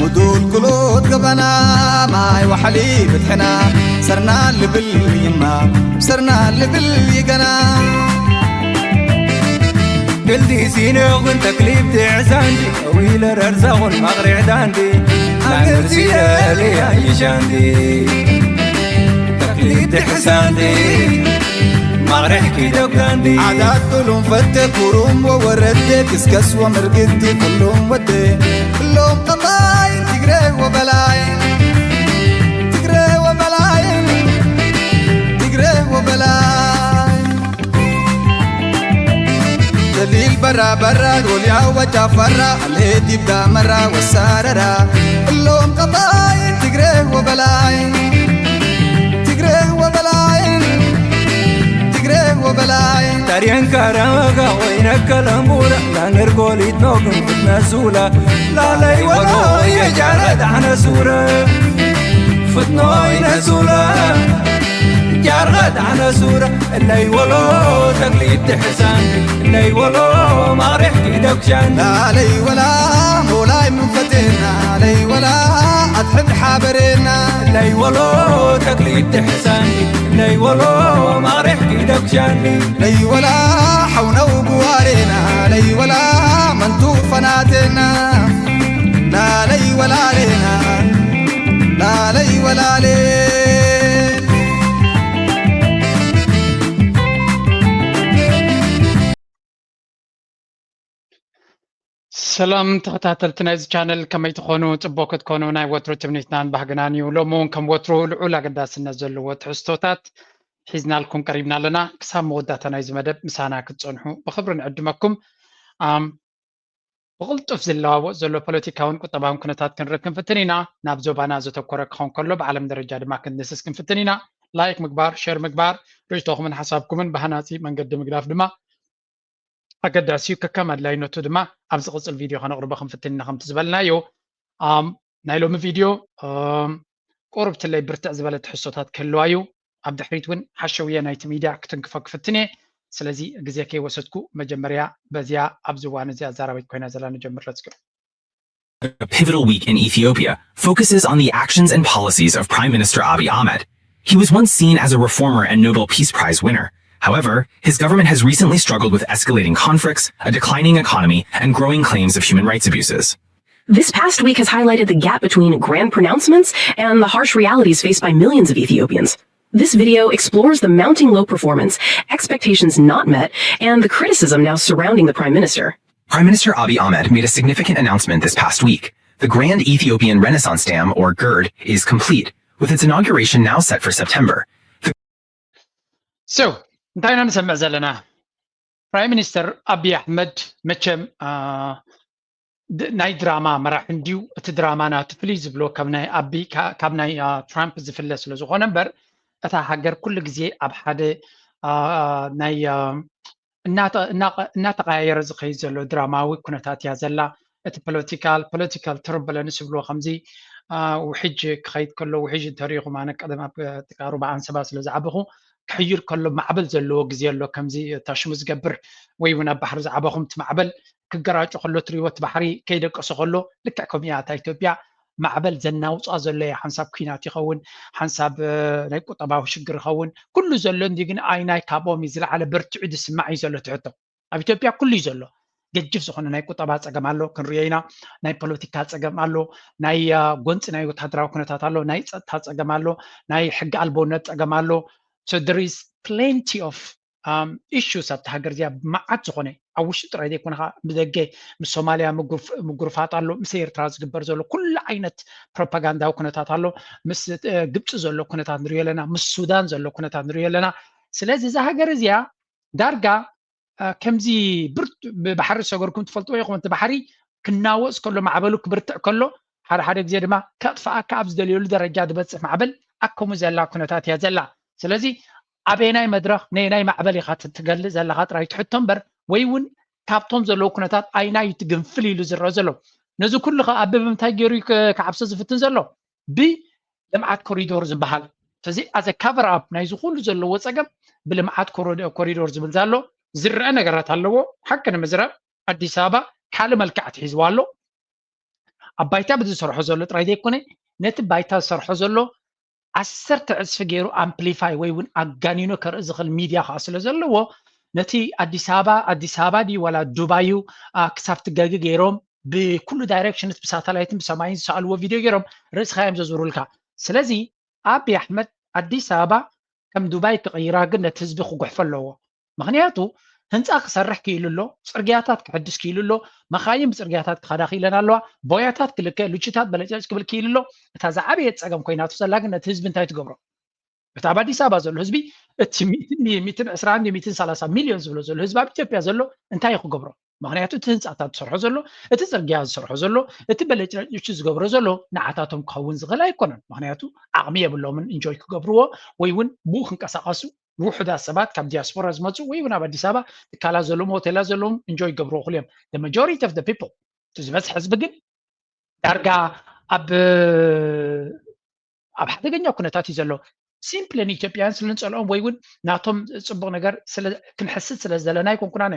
ምዱልጉሎት ገባና ማይ ዋሕሊ ብትሕና ሰርና ልብል ይማ ሰርና ልብል ይገና እልዲ ሲኖ ግን ተክሊብ ትዕዛንዲ ዊለ ረርዛኹን ማቕሪዕ ዳንዲ ኣንግርሲረ ልያ ይሻንዲ ተክሊብ ትሕሳንዲ ማቕሪሕ ኪደብ ዳንዲ ዓዳት ጡሉም ፈቴ ኩሩም ወወረዴ ክስከስ ወምርግቲ ኩሉም ወዴ ኩሎም ቀባይ ትግሬ ወበላይ ትግሬ ወበላይ ትግሬ ወበላይ ደሊል በራ በራ ዶልያ ወጫ ፈራ አልሄድ ይብዳ መራ ወሳረራ እሎም ቀባይ ትግሬ ወበላይ ትግሬ ወበላይ ትግሬ ወበላይ ታሪየን ካራመጋ ወይነ ከለሙረ ላንገር ጎሊት ኖግን ፍትነ ሱላ ላለይ ወሎ የጃረ ዳዕነ ሱረ ፍትኖ ይነ ሱረ ጃርቐ ዳዕነ ሱረ እለይ ወሎ ተክሊት ትሕሳን እለይ ወሎ ማሪሕ ኪደብሻን ላለይ ወላ ሞላይ ምንፈቴና ለይ ወላ ኣትሕድ ሓበሬና እለይ ወሎ ተክሊት ትሕሳን እለይ ወሎ ማሪሕ ኪደብሻን ለይ ወላ ሓውነው ጉዋሬና ለይ ወላ መንቱ ፈናቴና ላለይ ወላሌና ላለይ ወላሌ ሰላም ተኸታተልቲ ናይዚ ቻነል ከመይ ትኾኑ? ፅቡቅ ክትኮኑ ናይ ወትሩ ትምኒትናን ባህግናን እዩ። ሎሚ እውን ከም ወትሩ ልዑል ኣገዳስነት ዘለዎ ትሕዝቶታት ሒዝናልኩም ቀሪብና ኣለና። ክሳብ መወዳእታ ናይዚ መደብ ምሳና ክትፀንሑ ብኽብሪ ንዕድመኩም። ኣም ብቕልጡፍ ዝለዋወጥ ዘሎ ፖለቲካውን ቁጠባውን ኩነታት ክንርኢ ክንፍትን ኢና። ናብ ዞባና ዘተኮረ ክኸውን ከሎ ብዓለም ደረጃ ድማ ክንድህስስ ክንፍትን ኢና። ላይክ ምግባር፣ ሸር ምግባር፣ ርእይቶኹምን ሓሳብኩምን ብሃናፂ መንገዲ ምግዳፍ ድማ ኣገዳሲ እዩ። ከከም ኣድላይነቱ ድማ ኣብ ዝቕፅል ቪድዮ ከነቕርቦ ክንፍትን ኢና። ከምቲ ዝበልናዮ ኣም ናይ ሎሚ ቪድዮ ኣም ቁሩብ ትለይ ብርትዕ ዝበለ ትሕዝቶታት ክህልዋ እዩ። ኣብ ድሕሪት እውን ሓሸውየ ናይቲ ሚድያ ክትንክፎ ክፍትን እየ። ስለዚ ግዜ ከይወሰድኩ መጀመርያ በዚያ ኣብዚ እዋን እዚ ኣዛራቢት ኮይና ዘላ ንጀምር። Let's go. A pivotal week in Ethiopia focuses on the actions and policies of Prime Minister Abiy Ahmed. He was once seen as a reformer and Nobel Peace Prize winner. However, his government has recently struggled with escalating conflicts, a declining economy, and growing claims of human rights abuses. This past week has highlighted the gap between grand pronouncements and the harsh realities faced by millions of Ethiopians. This video explores the mounting low performance, expectations not met, and the criticism now surrounding the Prime Minister. Prime Minister Abiy Ahmed made a significant announcement this past week. The Grand Ethiopian Renaissance Dam, or GERD, is complete, with its inauguration now set for September. So እንታይ ኢና ንሰምዕ ዘለና? ፕራይም ሚኒስተር ኣብይ ኣሕመድ መቸም ናይ ድራማ መራሒ እንድዩ። እቲ ድራማ ናቱ ፍልይ ዝብሎ ካብ ናይ ኣቢ ካብ ናይ ትራምፕ ዝፍለ ስለ ዝኾነ እምበር እታ ሃገር ኩሉ ግዜ ኣብ ሓደ ናይ እናተቀያየረ ዝኸይድ ዘሎ ድራማዊ ኩነታት እያ ዘላ። እቲ ፖለቲካል ፖለቲካል ቱርቡለንስ ዝብልዎ ከምዚ ውሕጅ ክኸይድ ከሎ ውሕጅ እንተሪኢኹም ኣነ ቀደም ኣብ ጥቃ ሩባ ኣንሰባ ስለ ዝዓበኹ ክሕይል ከሎ ማዕበል ዘለዎ ግዜ ኣሎ ከምዚ ታሽሙ ዝገብር ወይ እውን ኣብ ባሕሪ ዝዓበኹም እቲ ማዕበል ክገራጮ ከሎ ትሪእዎ እቲ ባሕሪ ከይደቀሶ ከሎ ልክዕ ከምኡ እያ እታ ኢትዮጵያ ማዕበል ዘናውፃ ዘሎ እያ ሓንሳብ ኩናት ይኸውን ሓንሳብ ናይ ቁጠባዊ ሽግር ይኸውን ኩሉ ዘሎ እንዲ ግን ኣይናይ ካብኦም እዩ ዝለዓለ በርትዑ ዝስማዕ እዩ ዘሎ ትሕቶ ኣብ ኢትዮጵያ ኩሉ እዩ ዘሎ ገጅፍ ዝኾነ ናይ ቁጠባ ፀገም ኣሎ ክንሪኦ ኢና ናይ ፖለቲካ ፀገም ኣሎ ናይ ጎንፂ ናይ ወታደራዊ ኩነታት ኣሎ ናይ ፀጥታ ፀገም ኣሎ ናይ ሕጊ ኣልቦነት ፀገም ኣሎ so there is plenty of issues ኣብቲ ሃገር እዚኣ ብመዓት ዝኾነ ኣብ ውሽጢ ጥራይ ዘይኮነ ከዓ ብደገ ምስ ሶማልያ ምጉርፋጥ ኣሎ ምስ ኤርትራ ዝግበር ዘሎ ኩሉ ዓይነት ፕሮፓጋንዳዊ ኩነታት ኣሎ ምስ ግብፂ ዘሎ ኩነታት ንሪኦ ኣለና ምስ ሱዳን ዘሎ ኩነታት ንሪኦ ኣለና ስለዚ እዛ ሃገር እዚኣ ዳርጋ ከምዚ ብርቱ ብባሕሪ ዝሰገርኩም ትፈልጥዎ ኢኹም እቲ ባሕሪ ክናወፅ ከሎ ማዕበሉ ክብርትዕ ከሎ ሓደ ሓደ ግዜ ድማ ከጥፍኣካ ኣብ ዝደልየሉ ደረጃ ዝበፅሕ ማዕበል ኣከሙ ዘላ ኩነታት እያ ዘላ ስለዚ ኣበየናይ መድረኽ ነየናይ ማዕበል ኢኻ ትገልእ ዘለኻ ጥራይ ትሕቶ እምበር ወይ እውን ካብቶም ዘለዉ ኩነታት ኣይናይ እቲ ግንፍል ኢሉ ዝረአ ዘሎ ነዚ ኩሉ ከ ኣበበ እንታይ ገይሩ ክዓብሶ ዝፍትን ዘሎ ብልምዓት ኮሪዶር ዝበሃል ስለዚ ኣዘ ካቨር ኣፕ ናይዚ ኩሉ ዘለዎ ፀገም ብልምዓት ኮሪዶር ዝብል ዘሎ ዝረአ ነገራት ኣለዎ ሓቂ ንምዝራብ ኣዲስ ኣበባ ካልእ መልክዕ ኣትሒዝዋ ኣሎ ኣብ ባይታ ብዝሰርሖ ዘሎ ጥራይ ዘይኮነ፣ ነቲ ባይታ ዝሰርሖ ዘሎ ዓሰርተ ዕፅፊ ገይሩ ኣምፕሊፋይ ወይ እውን ኣጋኒኑ ከርኢ ዝኽእል ሚድያ ከዓ ስለ ዘለዎ፣ ነቲ ኣዲስ ኣበባ ኣዲስ ኣበባ ድዩ ዋላ ዱባይ እዩ ክሳብ ትገጊ ገይሮም ብኩሉ ዳይሬክሽንስ ብሳተላይትን ብሰማይን ዝሰኣልዎ ቪድዮ ገይሮም ርእስኻ እዮም ዘዝብሩልካ። ስለዚ ኣቢ ኣሕመድ ኣዲስ ኣበባ ከም ዱባይ ክቕይራ ግን ነቲ ህዝቢ ክጉሕፎ ኣለዎ። ምኽንያቱ ህንፃ ክሰርሕ ክኢሉ ኣሎ፣ ፅርግያታት ክሕድስ ክኢሉ ኣሎ፣ መኻይን ብፅርግያታት ክኸዳ ክኢለን ኣለዋ፣ ቦያታት ክልከ፣ ልችታት በለጨጭ ክብል ክኢሉ ኣሎ። እታ ዝዓበየት ፀገም ኮይናቱ ዘላ ግን ነቲ ህዝቢ እንታይ ትገብሮ? እቲ ኣብ ኣዲስ ኣበባ ዘሎ ህዝቢ እቲ ሚእትን ዕስራን ሚእትን ሰላሳ ሚልዮን ዝብሎ ዘሎ ህዝቢ ኣብ ኢትዮጵያ ዘሎ እንታይ ክገብሮ? ምኽንያቱ እቲ ህንፃታት ዝሰርሖ ዘሎ፣ እቲ ፅርግያ ዝሰርሖ ዘሎ፣ እቲ በለጭረጭ ዝገብሮ ዘሎ ንዓታቶም ክኸውን ዝኽእል ኣይኮነን። ምኽንያቱ ዓቕሚ የብሎምን እንጆይ ክገብርዎ ወይ እውን ብኡ ክንቀሳቐሱ ውሑዳት ሰባት ካብ ዲያስፖራ ዝመፁ ወይ እውን ኣብ ኣዲስ ኣበባ ትካላት ዘለዎም ሆቴላት ዘለዎም እንጆይ ይገብርዎ ክሉ እዮም። The majority of the people እቲ ዝበዝሐ ህዝቢ ግን ዳርጋ ኣብ ኣብ ሓደገኛ ኩነታት እዩ ዘሎ። ሲምፕሊ ንኢትዮጵያውያን ስለ ንፀልኦም ወይ እውን ናቶም ፅቡቅ ነገር ክንሕስድ ስለ ዘለና ኣይኮንኩናን።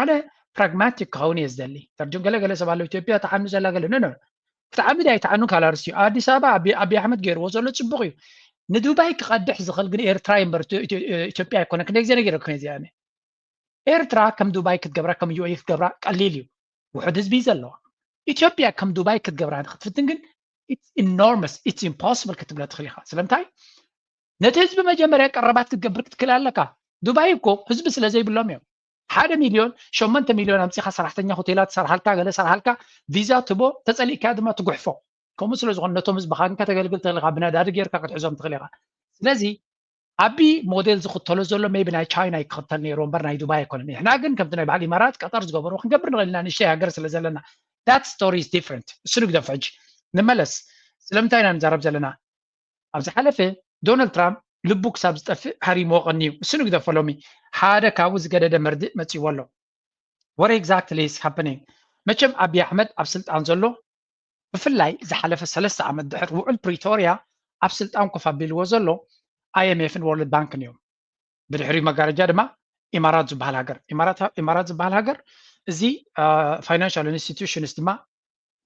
ኣነ ፕራግማቲክ ክኸውን እየ ዝደሊ። ተርጅም ገለ ገለ ሰብ ኣሎ ኢትዮጵያ ተዓኑ ዘላ ገለ ኖ ክትዓኑ ዲ ኣይተዓኑ ካላርስ እዩ። ኣዲስ ኣበባ ኣቢ ኣሕመድ ገይርዎ ዘሎ ፅቡቅ እዩ። ንዱባይ ክቐድሕ ዝኽእል ግን ኤርትራ እዩ እምበር ኢትዮጵያ ኣይኮነ። ክንደይ ግዜ ነጊረኩም እየ እዚኣ። ኤርትራ ከም ዱባይ ክትገብራ ከም ዩ ኤ ኢ ክትገብራ ቀሊል እዩ። ውሑድ ህዝቢ እዩ ዘለዋ። ኢትዮጵያ ከም ዱባይ ክትገብራ ክትፍትን ግን it's enormous, it's impossible ክትብለ ትኽእል ኢኻ። ስለምንታይ? ነቲ ህዝቢ መጀመርያ ቀረባት ክትገብር ክትክእል ኣለካ። ዱባይ እኮ ህዝቢ ስለ ዘይብሎም እዮም። ሓደ ሚልዮን ሸሞንተ ሚልዮን ኣምፂኻ ሰራሕተኛ ሆቴላት ትሰርሓልካ፣ ገለ ትሰርሓልካ፣ ቪዛ ትቦ፣ ተፀሊእካ ድማ ትጉሕፎ። ከምኡ ስለ ዝኾነ ነቶም ህዝብኻ ግን ከተገልግል ትኽእል ኢኻ፣ ብነዳዲ ጌርካ ክትሕዞም ትኽእል ኢኻ። ስለዚ ኣቢ ሞዴል ዝኽተሎ ዘሎ ሜቢ ናይ ቻይና ይክተል ነይሩ እምበር ናይ ዱባይ ኣይኮነን። ንሕና ግን ከምቲ ናይ በዓል ኢማራት ቀጠር ዝገበሩ ክንገብር ንኽእል ኢና፣ ንእሽተይ ሃገር ስለ ዘለና። That story is different። እሱ ንግደፎ። ሕጂ ንመለስ። ስለምንታይ ኢና ንዛረብ ዘለና? ኣብ ዝሓለፈ ዶናልድ ትራምፕ ልቡ ክሳብ ዝጠፍእ ሃሪምዎ ቀንዩ። እሱ ንግደፎ። ሎሚ ሓደ ካብኡ ዝገደደ መርድእ መፂዎ ኣሎ። What exactly is happening? መቸም ኣቢ ኣሕመድ ኣብ ስልጣን ዘሎ ብፍላይ ዝሓለፈ ሰለስተ ዓመት ድሕሪ ውዕል ፕሪቶርያ ኣብ ስልጣን ኮፍ ኣቢልዎ ዘሎ ኣይ ኤም ኤፍን ወርልድ ባንክን እዮም። ብድሕሪ መጋረጃ ድማ ኢማራት ዝበሃል ሃገር ኢማራት ዝበሃል ሃገር እዚ ፋይናንሻል ኢንስቲቱሽንስ ድማ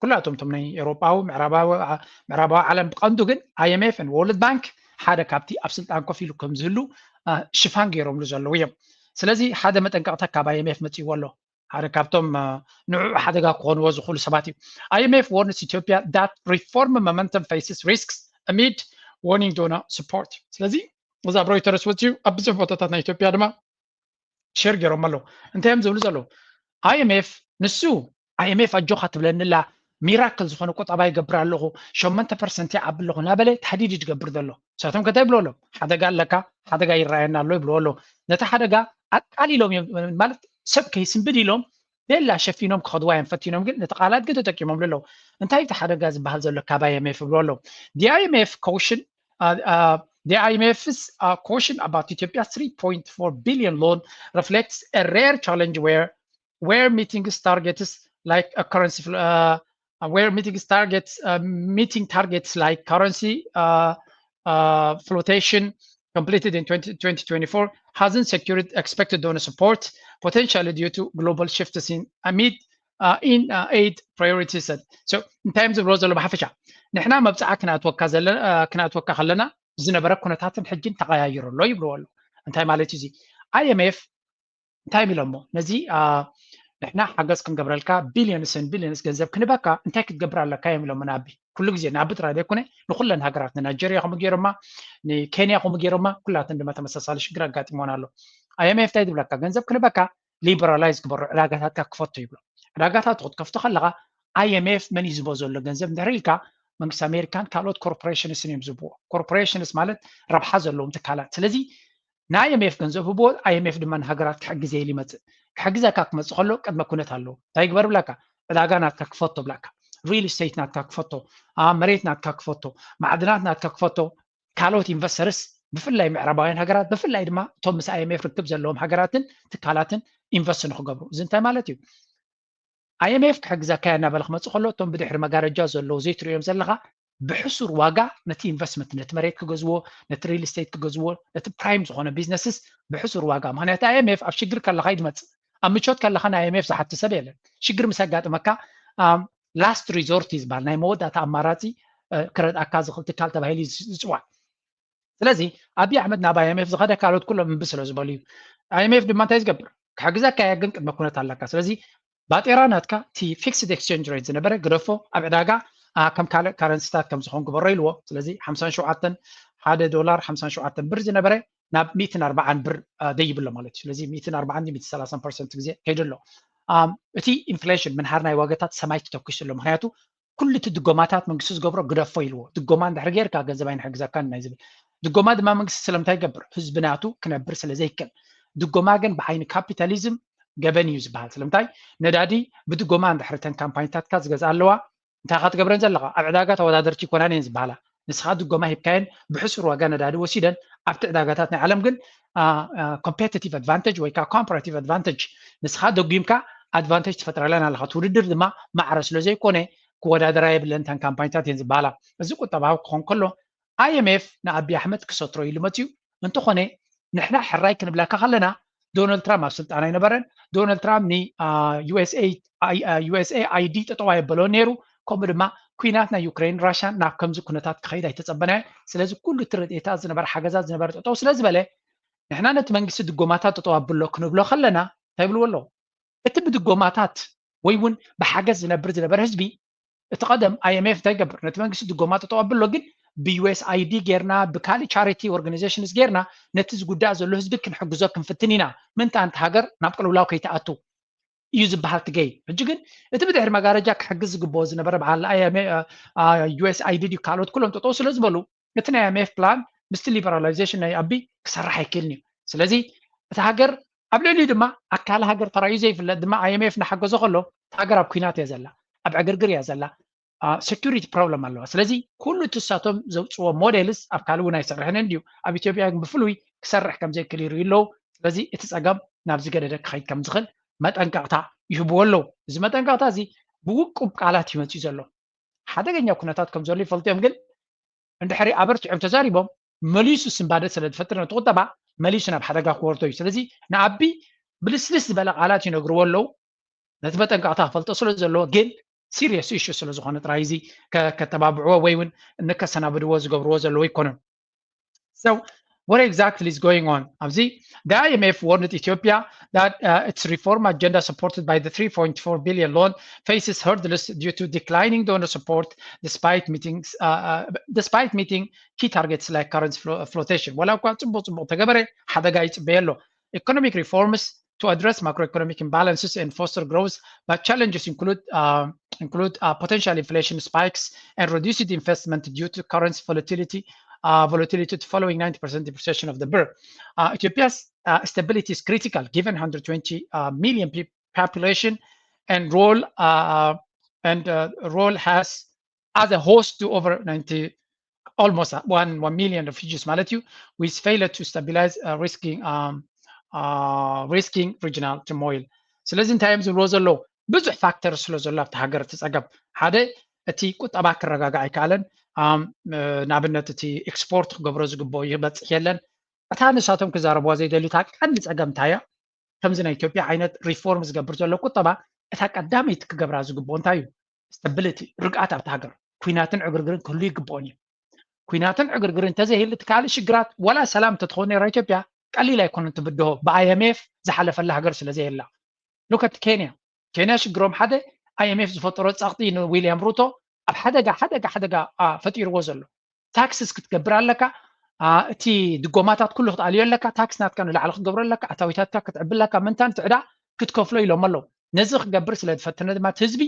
ኩላቶም ቶም ናይ ኤውሮጳዊ ምዕራባዊ ዓለም ብቐንዱ ግን ኣይ ኤም ኤፍን ወርልድ ባንክ ሓደ ካብቲ ኣብ ስልጣን ኮፍ ኢሉ ከም ዝህሉ ሽፋን ገይሮምሉ ዘለዉ እዮም። ስለዚ ሓደ መጠንቀቕታ ካብ ኣይ ኤም ኤፍ መፅእዎ ኣሎ። ሓደ ካብቶም ንዕኡ ሓደጋ ክኾንዎ ዝኽእሉ ሰባት እዩ። I M F warns Ethiopia that reform momentum faces risks amid warning donor support። ስለዚ እዚ ኣብ ሮይተርስ ወፅዩ ኣብ ብዙሕ ቦታታት ናይ ኢትዮጵያ ድማ ሼር ገይሮም ኣለዉ። እንታይ እዮም ዝብሉ ዘለዉ? I M F ንሱ I M F ኣጆኻ ትብለኒ ኣላ ሚራክል ዝኾነ ቁጠባ ይገብር ኣለኹ ሸሞንተ ፐርሰንት ይዓቢ ኣለኹ እናበለ ታህዲድ ይገብር ዘሎ። ንሳቶም ከታይ ይብሉ ኣለዉ? ሓደጋ ኣለካ፣ ሓደጋ ይረኣየና ኣሎ ይብልዎ ኣለዉ። ነቲ ሓደጋ ኣቃሊሎም እዮም ማለት ሰብ ከይስንብድ ኢሎም ቤላ ሸፊኖም ክኸድዋ እዮም ፈቲኖም፣ ግን ነቲ ቃላት ግን ተጠቂሞምሉ ኣለዉ። እንታይ እቲ ሓደጋ ዝበሃል ዘሎ ካብ I M F ይብልዎ ኣለዉ። The I M F caution uh, uh, the I M F's uh, caution about Ethiopia's three point four billion loan reflects a rare challenge where where meeting targets like a currency uh, where meeting targets uh, meeting targets like currency uh, uh, flotation completed in twenty, twenty twenty-four hasn't secured expected donor support, potentially due to global shifts in amid uh, in uh, aid priorities. So እንታይ እዮም ዝብሎ ዘሎ ብሓፈሻ ንሕና መብፅዓ ክነእትወካ ዘለና ክነእትወካ ከለና ዝነበረ ኩነታትን ሕጂን ተቐያይሩ ኣሎ ይብልዎ ኣሎ። እንታይ ማለት እዩ እዚ? I M F እንታይ ኢሎሞ ነዚ ንሕና ሓገዝ ክንገብረልካ ቢልዮንስን ቢልዮንስ ገንዘብ ክንበካ እንታይ ክትገብር ኣለካ እዮም ኢሎሞ ንኣቢ። ኩሉ ግዜ ንኣቢ ጥራይ ዘይኮነ ንኩለን ሃገራት ንናይጀርያ ከምኡ ገይሮማ፣ ንኬንያ ከምኡ ገይሮማ፣ ኩላተን ድማ ተመሳሳሊ ሽግር ኣጋጢሞን ኣሎ። I M F እንታይ ዝብለካ ገንዘብ ክንበካ ሊበራላይዝ ግበሮ፣ ዕዳጋታትካ ክፈቶ ይብሎ። ዕዳጋታት ክትከፍቶ ከለካ I M F መን እዩ ዝቦ ዘሎ ገንዘብ እንድሕር ኢልካ መንግስቲ ኣሜሪካን ካልኦት ኮርፖሬሽንስን እዮም ዝብዎ። ኮርፖሬሽንስ ማለት ረብሓ ዘለዎም ትካላት። ስለዚ ን I M F ገንዘብ ህብዎ፣ I M F ድማ ንሃገራት ክሕግዘ ኢሉ ይመፅእ። ክሕግዘካ ክመፅእ ከሎ ቅድመ ኩነት ኣለዎ። እንታይ ግበር ብላካ? ዕዳጋ ናትካ ክፈቶ ብላካ፣ ሪል ስቴት ናትካ ክፈቶ፣ መሬት ናትካ ክፈቶ፣ ማዕድናት ናትካ ክፈቶ፣ ካልኦት ኢንቨስተርስ ብፍላይ ምዕራባውያን ሃገራት ብፍላይ ድማ እቶም ምስ I M F ርክብ ዘለዎም ሃገራትን ትካላትን ኢንቨስት ንክገብሩ። እዚ እንታይ ማለት እዩ? I M F ክሕግዘካ እያ እናበለ ክመፅእ ከሎ እቶም ብድሕሪ መጋረጃ ዘለዉ ዘይትርእዮም ዘለካ ብሕሱር ዋጋ ነቲ ኢንቨስትመንት ነቲ መሬት ክገዝዎ፣ ነቲ ሪል ስቴት ክገዝዎ፣ ነቲ ፕራይም ዝኾነ ቢዝነስስ ብሕሱር ዋጋ። ምክንያቱ I M F ኣብ ሽግር ከለካ እዩ ዝመፅእ። ኣብ ምቾት ከለካ ን I M F ዝሓቲ ሰብ የለን። ሽግር ምስ ኣጋጥመካ last resort እዩ ዝበሃል፣ ናይ መወዳእታ ኣማራፂ ክረድኣካ ዝኽእል ትካል ተባሂሉ እዩ ዝፅዋዕ። ስለዚ ኣብይ ኣሕመድ ናብ ኣይኤምኤፍ ዝኸደ ካልኦት ኩሎም እምቢ ስለ ዝበሉ እዩ። ኣይኤምኤፍ ድማ እንታይ ዝገብር? ክሕግዘካ እየ፣ ግን ቅድመ ኩነት ኣለካ። ስለዚ ባጤራ ናትካ እቲ fixed exchange rate ዝነበረ ግደፎ፣ ኣብ ዕዳጋ ከም ካልእ currency ታት ከም ዝኾን ግበሮ ኢልዎ። ስለዚ ሓምሳን ሸውዓተን፣ ሓደ ዶላር ሓምሳን ሸውዓተን ብር ዝነበረ ናብ ሚእትን ኣርባዓን ብር ደይብሎ ማለት እዩ። ስለዚ ሚእትን ኣርባዓን ሚእትን ሰላሳን ፐርሰንት ግዜ ከይዱ ኣሎ። እቲ ኢንፍሌሽን፣ ምንሃር ናይ ዋጋታት ሰማይ ተተኪሱ ኣሎ። ምክንያቱ ኩሉ እቲ ድጎማታት መንግስቲ ዝገብሮ ግደፎ ኢልዎ። ድጎማ እንድሕር ጌርካ ገንዘብ ኣይንሕግዘካን ኢና ዝብል። ድጎማ ድማ መንግስቲ ስለምንታይ ይገብር? ህዝቢ ናቱ ክነብር ስለ ዘይክእል። ድጎማ ግን ብዓይኒ ካፒታሊዝም ገበን እዩ ዝበሃል። ስለምንታይ? ነዳዲ ብድጎማ እንድሕር እተን ካምፓኒታትካ ዝገዝኣ ኣለዋ፣ እንታይ ኢኻ ትገብረን ዘለኻ? ኣብ ዕዳጋ ተወዳደርቲ ይኮናን እየን ዝበሃላ። ንስኻ ድጎማ ሂብካየን ብሕሱር ዋጋ ነዳዲ ወሲደን ኣብቲ ዕዳጋታት ናይ ዓለም ግን competitive advantage ወይ ከዓ comparative advantage ንስኻ ደጉምካ ኣድቫንቴጅ ትፈጥረለን ኣለኻ። እቲ ውድድር ድማ ማዕረ ስለ ዘይኮነ ክወዳደራ የብለን እተን ካምፓኒታት እየን ዝበሃላ። እዚ ቁጠባዊ ክኾን ከሎ ኣይኤምኤፍ ንኣቢ ኣሕመድ ክሰትሮ ኢሉ መፅዩ። እንተኾነ ንሕና ሕራይ ክንብለካ ከለና ዶናልድ ትራምፕ ኣብ ስልጣን ኣይነበረን። ዶናልድ ትራምፕ ን ዩኤስኤኣይዲ ጠጠው ኣየበሎን ነይሩ። ከምኡ ድማ ኩናት ናይ ዩክሬን ራሽያን ናብ ከምዚ ኩነታት ክኸይድ ኣይተፀበናዮ። ስለዚ ኩሉ እቲ ረድኤታት ዝነበረ ሓገዛት ዝነበረ ጠጠው ስለ ዝበለ ንሕና ነቲ መንግስቲ ድጎማታት ጠጠው ኣብሎ ክንብሎ ከለና እንታይ ይብልዎ ኣለዉ? እቲ ብድጎማታት ወይ እውን ብሓገዝ ዝነብር ዝነበረ ህዝቢ እቲ ቀደም ኣይኤምኤፍ እንታይ ይገብር? ነቲ መንግስቲ ድጎማ ጠጠው ኣብሎ፣ ግን ብዩኤስኣይዲ ጌርና ብካሊእ ቻሪቲ ኦርጋናይዜሽንስ ጌርና ነቲ ዝጉዳእ ዘሎ ህዝቢ ክንሕግዞ ክንፍትን ኢና። ምንታ እንቲ ሃገር ናብ ቅልውላው ከይትኣቱ እዩ ዝበሃል ትገይ። ሕጂ ግን እቲ ብድሕሪ መጋረጃ ክሕግዝ ዝግብኦ ዝነበረ በዓል ዩኤስኣይዲ ድዩ ካልኦት ኩሎም ጠጠው ስለ ዝበሉ እቲ ናይ ኣይኤምኤፍ ፕላን ምስቲ ሊበራላይዜሽን ናይ ኣቢ ክሰርሕ ኣይክእልን እዩ። ስለዚ እቲ ሃገር ኣብ ልዕሊኡ ድማ ኣካል ሃገር ተራእዩ ዘይፍለጥ ድማ ኣይኤምኤፍ እናሓገዞ ከሎ እታ ሃገር ኣብ ኩናት እያ ዘላ፣ ኣብ ዕግርግር እያ ዘላ፣ ሴኩሪቲ ፕሮብለም ኣለዋ። ስለዚ ኩሉ እቲ ንሳቶም ዘውፅዎ ሞዴልስ ኣብ ካልእ እውን ኣይሰርሕን እንድዩ። ኣብ ኢትዮጵያ ግን ብፍሉይ ክሰርሕ ከም ዘይክእል ይርእዩ ኣለዉ። ስለዚ እቲ ፀገም ናብ ዝገደደ ክኸይድ ከም ዝኽእል መጠንቀቕታ ይህብዎ ኣለዉ። እዚ መጠንቀቕታ እዚ ብውቁብ ቃላት እዩ መፂኡ ዘሎ። ሓደገኛ ኩነታት ከም ዘሎ ይፈልጡ እዮም፣ ግን እንድሕሪ ኣበርቲዖም ተዛሪቦም መሊሱ ስንባደ ስለ ዝፈጥር ነቲ ቁጠባ መሊሱ ናብ ሓደጋ ክወርዶ እዩ። ስለዚ ንኣቢ ብልስልስ ዝበለ ቃላት ይነግርዎ ኣለዉ። ነቲ መጠንቀቕታ ክፈልጦ ስለ ዘለዎ ግን ሲሪየስ ኢሹ ስለ ዝኾነ ጥራይ እዚ ከተባብዕዎ ወይ እውን ንከሰናብድዎ ዝገብርዎ ዘለዉ ኣይኮኑን። So what exactly is going on? ኣብዚ the IMF warned Ethiopia that uh, its reform agenda supported by the three point four billion loan faces hurdles due to declining donor support despite meeting uh, uh, despite meeting key targets like currency flotation. ወላ እኳ ጽቡቅ ጽቡቅ ተገበረ ሓደጋ ይጽበየ ኣሎ። Economic reforms to address macroeconomic imbalances and foster growth, but challenges include uh, include uh, potential inflation spikes and reduced investment due to currency volatility, uh, volatility following ninety percent depreciation of the birr. Uh, Ethiopia's uh, stability is critical given one hundred twenty uh, million population and role uh, and uh, role has as a host to over ninety almost one, one million refugees ማለት እዩ, with failure to stabilize uh, risking um, uh, risking regional turmoil. ስለዚ እንታይ እዮም ዝብልዎ ዘለዉ? ብዙሕ ፋክተር ስለ ዘሎ ኣብቲ ሃገር እቲ ፀገም ሓደ እቲ ቁጠባ ክረጋጋዕ ኣይከኣለን። ንኣብነት እቲ ኤክስፖርት ክገብሮ ዝግብኦ ይበፅሕ የለን። እታ ንሳቶም ክዛረብዋ ዘይደልዩ እታ ቀንዲ ፀገም እንታይ እያ? ከምዚ ናይ ኢትዮጵያ ዓይነት ሪፎርም ዝገብር ዘሎ ቁጠባ እታ ቀዳመይቲ ክገብራ ዝግብኦ እንታይ እዩ? ስታቢሊቲ፣ ርግኣት ኣብቲ ሃገር። ኩናትን ዕግርግርን ክህሉ ይግብኦን እዩ። ኩናትን ዕግርግርን እንተዘይህሉ እቲ ካልእ ሽግራት ዋላ ሰላም እንተትኸውን ነራ ኢትዮጵያ ቀሊል ኣይኮነን ትብድሆ ብኣይኤምኤፍ ዝሓለፈላ ሃገር ስለ ዘየላ። ሉከት ኬንያ ኬንያ ሽግሮም ሓደ ኣይኤምኤፍ ዝፈጠሮ ጸቕጢ ንዊልያም ሩቶ ኣብ ሓደጋ ሓደጋ ሓደጋ ፈጢርዎ ዘሎ። ታክስስ ክትገብር ኣለካ፣ እቲ ድጎማታት ኩሉ ክትኣልዮ ኣለካ፣ ታክስ ናትካ ንላዕሊ ክትገብሮ ኣለካ፣ ኣታዊታትካ ክትዕቢ ኣለካ፣ ምንታን ትዕዳ ክትከፍሎ ኢሎም ኣለዉ። ነዚ ክገብር ስለ ዝፈተነ ድማ እቲ ህዝቢ